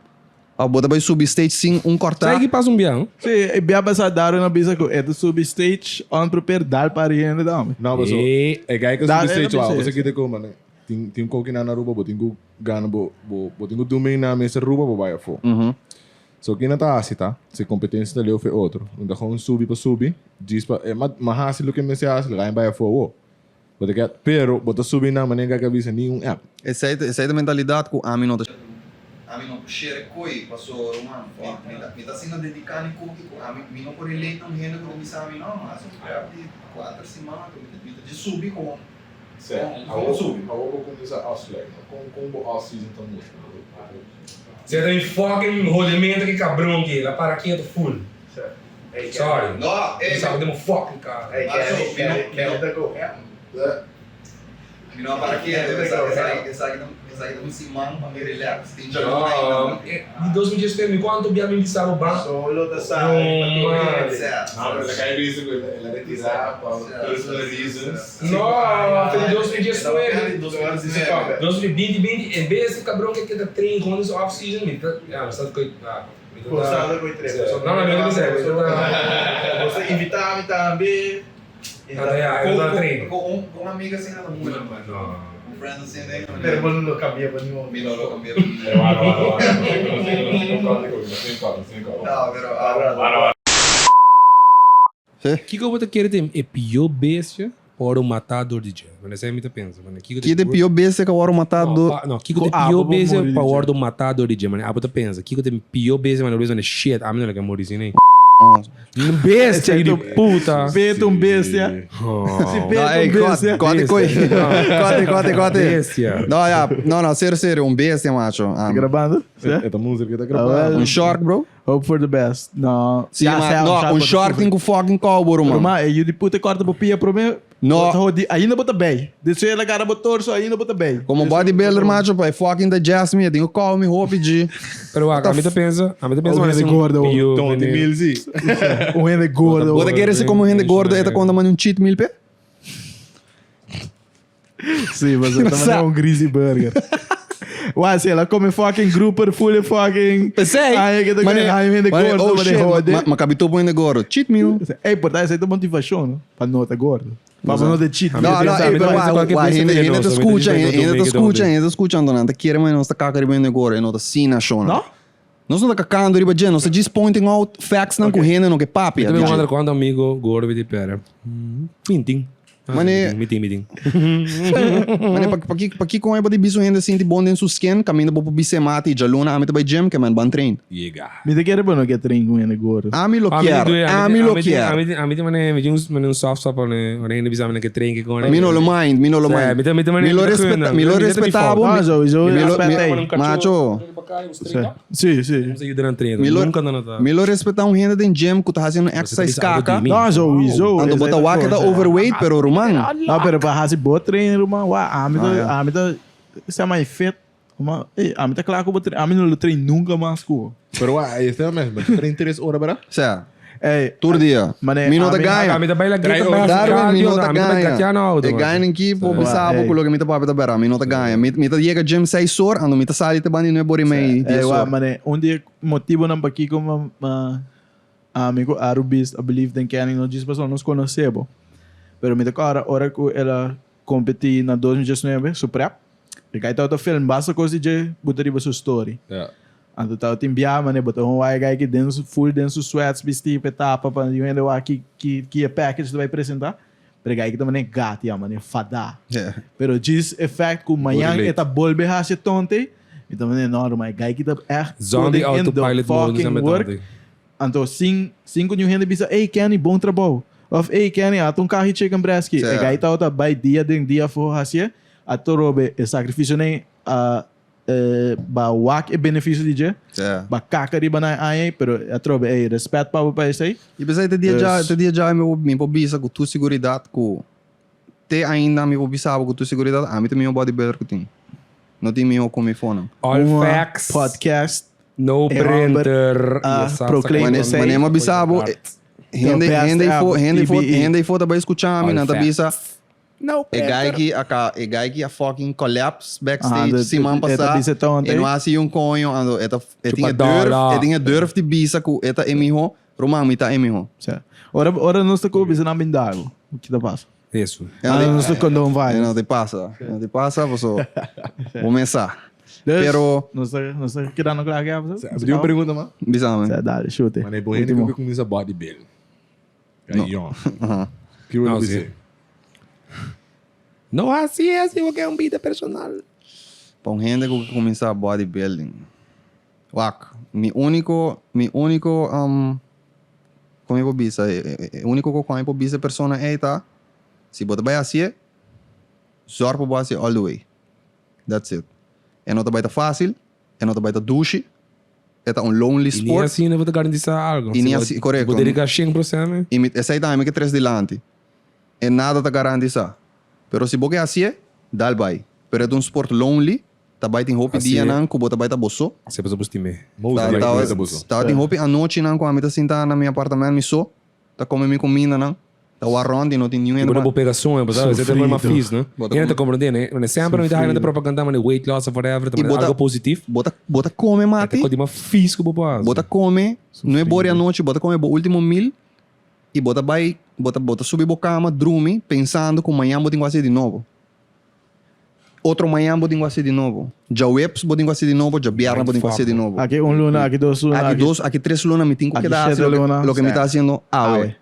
of bo ta bai subi stage sin un kòrtá. Sa ki pasa un bia, no? Sí, e bia pasá Darwin a bisa ku e ta subi stage unprepared dal pa ri hende tambe. No, paso e guy ku Dar subi el a stage wou, bisa paso kita ku mane tin tin un koki nan na Aruba bo tin ku gana bo bo bo tin ku dun na mester Aruba bo bai afó. So kina ta hasi ta, si competencia ta leu fe otro, nan ta gewoon subi pa subi, djis pa e ma hasi loke mester hasi, laga e bai afo awo. Bo ta keda, pero bo ta subi nan manera ku a bisa ni un app. Esei ta esei ta mentalidad ku ami no ta ami no por share koe paso ruman mi ta mi ta asina dedica ni koki ku ami mi no por relate na un hende ku ta bisa mi no mi hasi un prep di kuater siman anto mi ta mi ta djis subi gewoon gewoon gewoon subi. Awo bo kuminsa afsluit, kon kon bo off season ta mustra? Zeta mi fucking hodimento ki cabron ki la para keto full. Sorry. No, Mi sa den bo fucking cara. Mi no a para keto, esaki esaki ta un siman pa mi relax. Tin djaluna ainda. Di 2019 mi cuanto bia mi bisa bo ban. Solo ta sa. No man. No, pero la kai bisa cu el a retira pa personal reasons. No, fe di 2019. 2020 20 en bes di cabron ke keda train gewoon den su off season mi ta ya mi sa koe ah mi ta Bo sa koe trip. No no mi no bisa mi ta Bo sa invita mi tambe. Ta ya mi ta train. Ku un amigo asina ta mucho. No. Un friend asina. Pero bo no lo cambia pa ningun. Mi no lo cambia pa ningun. No pero. Kiko bo ta kere ta e pió bestia pa wòrdu matá dor di dje? Mane esei mi ta pensa. Mane kiko ta Ki ta e pió bestia ka wòrdu matá dor. No, kiko ta e pió bestia pa wòrdu matá dor di dje? Mane abo ta pensa. Kiko ta e pió bestia? Mane bo bisa mane shit, ami no lo ke muri asina ei. Bestia di puta. Beta un bestia. Si beta un bestia. Kote koi. Kote, kote, kote. Bestia. No, ya. No, no, serio, serio. Un bestia, macho. Grabando? E ta musica ta grabando. Un shark, bro. Hope for the best. No. Sí, Ya, ma, sea, no, shark un bo ta shark sufri. tin ku fucking kou, ruman. Ruman, e yu di puta korta bo pia prome. No. Bo ta hodi, ainda bo ta bij. Despues el a gara bo torso, ainda bo ta bij. Como bodybuilder, macho, pa e fucking digest mi, e tin ku kou mi hopi, G. Pero wak, ami ta pensa, ami ta pensa Un mas hende un gordo. pio Tony veneno. Mills, sí. Un hende gordo. Bo ta kere si como hende gordo e ta konta mani un cheat meal pe? Sí, mas ta manera un greasy burger. Wa, si el a come fucking grouper full de fucking... Pesey. Ay, que te mane, ay, hende gordo, oh mane shit, jode. ma, ma cabi topo hende gordo. Cheat meal. Ey, por ta, esa es motivación, no? Pa no ta gordo. Pa no te cheat No, meal. no, pensa, ey, mi ta pero pensa wa, cualquier wa, besta hende, hende ta venenoso, mi ta escucha, dice, hende ta "Don't make it, don't escucha, hende ta escucha, anto nan ta kere ma nos ta kaka riba hende gordo, e no ta sina shona. No? Nos no ta kakando riba dje, nos ta just pointing out facts nan ku hende no ke papia. Mi tambe DJ. wonder cuanto amigo gordo mi tin pera. Mintin. Mane- Mi tin, mi tin. Mane, pa, pa, pa kiko e bo di bisa un hende sinti bon den su skin, kaminda bo por bisa e mati, djaluna ami ta bai gym, ke men ban train. Yega. Mi ta kere bo no ke train ku hende gordo. Ami lo Ami kier, tin, ami lo ami tin, kier. ami tin, ami tin mane, mi tin un, mane un soft spot pa ora ora hende bisa mi nan ke train ke con. Mi no lo mind, mi no lo Sí, mind. mi ta- mi ta mane- Mi lo mi ta respeta, gun, mi lo mi ta respeta bo. No, sowieso, mi lo, respet mi, ei. macho. Sí, sí. Nos ayuda nan train, Mi lo, nunca nan ta. mi lo respeta un hende den gym ku ta hasi un exercise kaka. No, sowieso. Anto bo ta wak e ta overweight, pero ruman. No, pero pa hasi bo train, ruman, wa, ami ta, ami ta, sa mai fit. Ma, ey, ami ta kla ku bo train, ami no lo train nunca mas ku bo. Pero wa, ahí está mes, ma train tres ora, verdad? Sea, Ey, tur dia. Mane, Mi no ta ami- gaña. Ami ta baila Trae guitarra, ora. Darwin, mi no ta ami ta bai gaña. gateando auto. E gaña ki por bisa bo Ey. ku loke mi ta papia ta bera. Mi no ta gaña. Mi, mi ta yega gym seis or, ando mi ta sali te banda nuebe ora i mei, Ey, dies wa, or. mane, un di e motibonan pakiko ma, ma ami ku Arubis a believe den Kenny no djis pasobra nos konosé bo. Pero mi ta kòrda ora ku el a kompetí na 2019 su prep, e kai tabata film basta kos di dje buta riba su story. Ja. Anto tabatin bia manera bo ta un wak e guy ki den su full den su sweats bisti pa e tapa pa yu hende wak ki ki ki e package ta bai presenta. Pero e guy ki ta manera gatia, manera fada. Pero djis e fact ku mañan e ta bolbe hasi e tonte, mi ta manera no ruman e guy ki ta echt Zombie putting in the autopilot mode fucking esei work. tonte. Anto sin sin ku niun hende bisa ey Kenny bon trabou of ey Kenny ata un kahi chicken breast ki. E guy tabata bai dia den dia afo hasié a torobe e sacrificionen a Ba wak e beneficio di dje. Ba kaka riba nan e aña ei, pero atrobe ei, respet pa bo pa esei. I p'esei te dia dja, te dia dja mi por bisa ku tur siguridat ku te ainda mi por bisa bo ku tur siguridat ami ta mihó bodybuilder ku tin. No tin mihó ku mi fonan. All Uma facts. podcast No e homber printer. a Yes, sa- sa- proclaim Mane, esei. mane mi a bisa bo, hende, The best hende ever, hende TBE. hende ei fo ta bai skucha mi, All nan ta bisa, No E guy printer. ki a ka, e guy ki a fucking collapse backstage Ah, de- siman e ta pasá. bisa tonte. E no hasi un coño, ando e ta e tin e Chupa durf, dollar. e tin e durf di bisa ku e ta e miho, ruman mi ta e miho. Sa. Ora, ora nos ta ku bisa nan bin dago. Ki ta pasa? Eso. E no Ah, te- nos ta condone E violence. no te pasa, e no te pasa, paso bo mesa. Dus, Pero nos ta, nos ta kedando klaar ki apa? Sa, Tem uma pergunta, man. bisa mi. Sa, dale, shoot. Mane, bo hende Último. ku kuminsa bodybuilding. Caillon. Que No, eu sí. dizer. No así es, digo que es un vida personal. Pa un hende ku ke kuminsá bodybuilding. Wak, mi úniko, mi úniko, um, kon mi por bisa, e, e, e úniko ku mi por bisa e persona ei ta, si bo ta bai hasié, zòrg pa bo hasié all the way. That's it. E no ta bai ta fásil, e no ta bai ta dushi, e ta un lonely Y ni sport. asina bo ta garantisa algo. Y ni Si bo- asi- correcto. Bo dedica 100%. Y mi, esei tambe mi ke tres dilanti. E nada ta garantisa. Pero si bo ke hacié, dal bai. Pero e ta un sport lonely, ta bai tin hopi Así dianan ku bo ta bai ta bo so. Así pasobra bo stim'é. Most Ta, likely ta, ta bo so. ta tin hopi anochinan ku ami ta sinta na mi apartamento mi so, ta come mi cumindanan. Ta wak rond y no tin niun hende Bo no pa. por pega soño, bo sabe, esei ta forma Sufrido. fis, no? Bo ta Hende ta come. comprende, ne? Mane semper mi ta haña nan ta propaganda mane weight loss of whatever, ta Y mane bo ta algo positief. Bo ta bo ta come E ta mati. kos di mas fis ku bo por hasi. Bo ta come nuebe ora di anochi, bo ta come bo ultimo meal y bo ta bay bo ta bo ta subi bo cama drumi pensando cu mañan bo tin cu haci di nobo. Otro mañan bo tin cu haci di nobo. Djaweps bo tin cu haci di nobo, djabièrnè bo tin cu haci di nobo. Aki un luna, aki dos luna, Aki dos, aki tres luna mi tin cu aki keda haci shete loke luna. loke mi ta haciendo awe. Awe.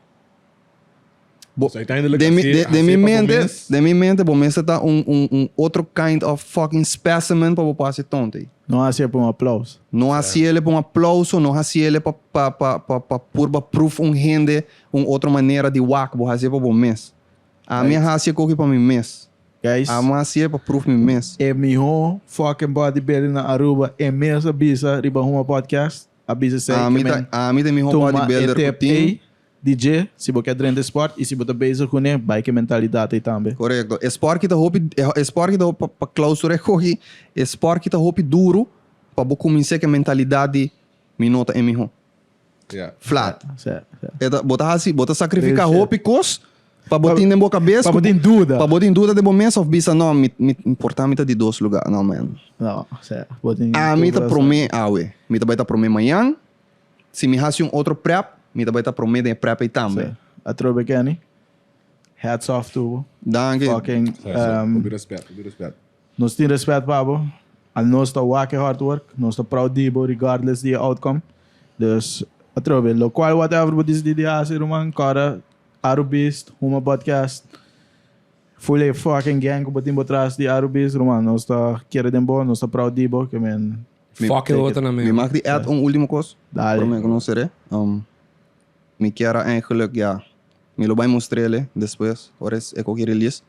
Bo, So, uiteindelijk den mi, haci- de, den mi haci pa bo mente, mes. den mi mente bo mester ta un, un, un otro kind of fucking specimen pa bo por haci tonte. No hacié pa un aplauso. No haciele pa un aplauso, no haciele pa, pa, pa, pa, pa purba proof un hende un otro manera di wak, bo hacié pa bo mes. Ami a haci e koki pa mi mes. Guys, Ami a hacié pa proof mi mes. e miho fucking bodybuilding na Aruba e mes a bisa riba Huma Podcast. A bisa esei Ami ke ta, men ami ta e miho tuma e bodybuilder ku tip tin. ei di dje si bo ke drenta e sport y si bo ta bezig kuné bai ke mentalidat ei tambe. Korekto. E sport ki ta hopi, e sport ki ta hopi, pa clausura e koki, e sport ki ta hopi duru pa bo kumins'é ku e mentalidat di mi no ta e miho. Ja. Flat. Sa, sa. E ta, bo ta hasi, bo ta sacrifica Real shit. hopi kos pa bo tin den bo kabes. Pa bo tin duda. Pa bo tin duda den bo mes of bisa no, mi, mi, por ta mi ta di dos lugar. No man. No, sa, bo tin Ami ta duda, sa. prome awe. Mi ta bai ta prome mañan. Si mi hasi un otro prep, mi ta bai ta prome den e prep ei tambe. Sa. Atrobe Kenny. Hats off to bo. Danki. Fucking, Sa, sa. Hopi respet, hopi respet. Nos tin respet pa bo. A nos ta wak e hard work. Nos ta proud di bo regardless di e outcome. Dus atrobe, locual whatever bo disidi di haci ruman, kòrda Arubeast, Huma Podcast, full e fucking gang ku bo tin bo tras di Arubeast, ruman, nos ta kere den bo, nos ta proud di bo, ke men Fucking otro na Mi mi. mag di add un ultimo kos? Dale. Prome ku nos sere. Um, mi kier a eigenlijk, ja, mi lo bai mostr'ele despues, ora e koki release.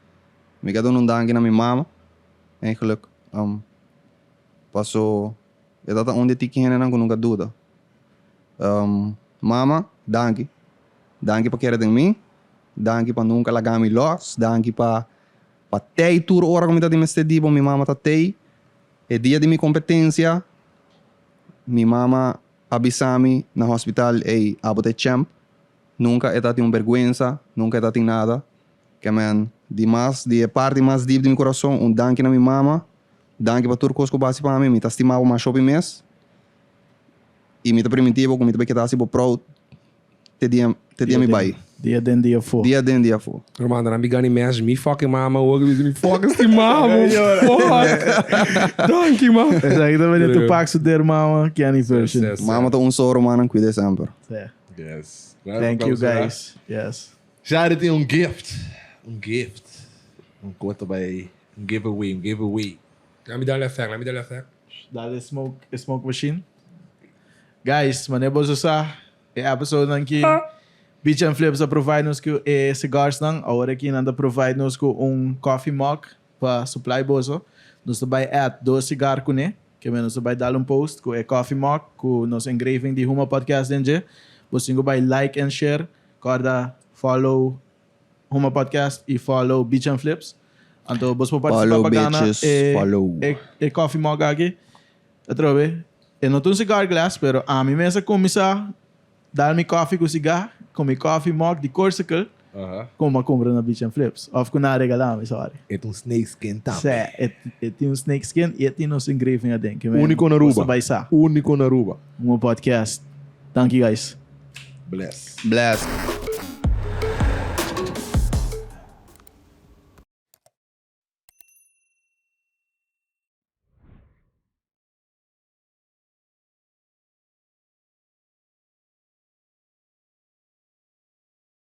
Mi ke duna un danki na mi mama, eigenlijk, um, paso e ta ta un di e tiki hendenan ku nunka duda. Um, mama, danki. Danki pa kere den mi, danki pa nunka laga mi los, danki pa pa tei tur ora ku mi ta tin mester di bo, mi mama ta tei. E dia di mi kompetensia, mi mama a bisa mi na hospital, ey, abo ta e champ. Nunka e ta tin un berguensa, nunka e ta tin nada. Ke men, di mas, di e parti mas diep di mi kurason, un danki na mi mama. Danki pa tur kos ku bo hasi pa mi. Mi ta stima bo mas hopi mes. I mi ta primintí bo ku mi ta bai keda hasi bo proud. Te dia te dia mi bai. Dia den dia afó. Dia den dia afó. Hermano, dan mi gani mes mi fucking mama ook. Mi fucking stima mo. Fuck. Danki man. Esaki ta bini Tupac su der mama, Kenny version. Yes, yes. Mama ta un soro manan cuida semper. Yeah. Yes. Thank you guys. Yes. Shari tin un gift. Un gift. Un kota bai. Un giveaway, un giveaway. Laat mi dal effect, laat mi dal effect. Dal e smoke, e smoke machine. Guys, mane boso sa, e episode nan ki Beach and Flips a provide nos ku e cigars nan. Awor aki nan ta provide nos ku un coffee mug pa supply boso. Nos ta bai add dos cigar kuné. Ke men nos ta bai dal un post ku e coffee mug ku nos engraving di Huma Podcast den dje. Bo tin ku bai like and share. Kòrda follow Huma Podcast i follow Beach and Flips. Anto bos por participa Follow pa gana bitches, e, follow. e, e coffee mug aki. Atrobe, e no ta un cigar glass, pero ami mes a cuminsa dal mi coffee cu cigar, cu mi coffee mug di Corsical, Aha. cu mi a cumpra na Beach and Flips. Of cu nan a regala mi, sorry. E ta un snake skin tambe. Sè, e, e tin un snake skin y e tin nos engraving aden. Ke men Único na bos Aruba. ta bai sa. Único na Aruba. Huma Podcast. Danki guys. Bless. Bless.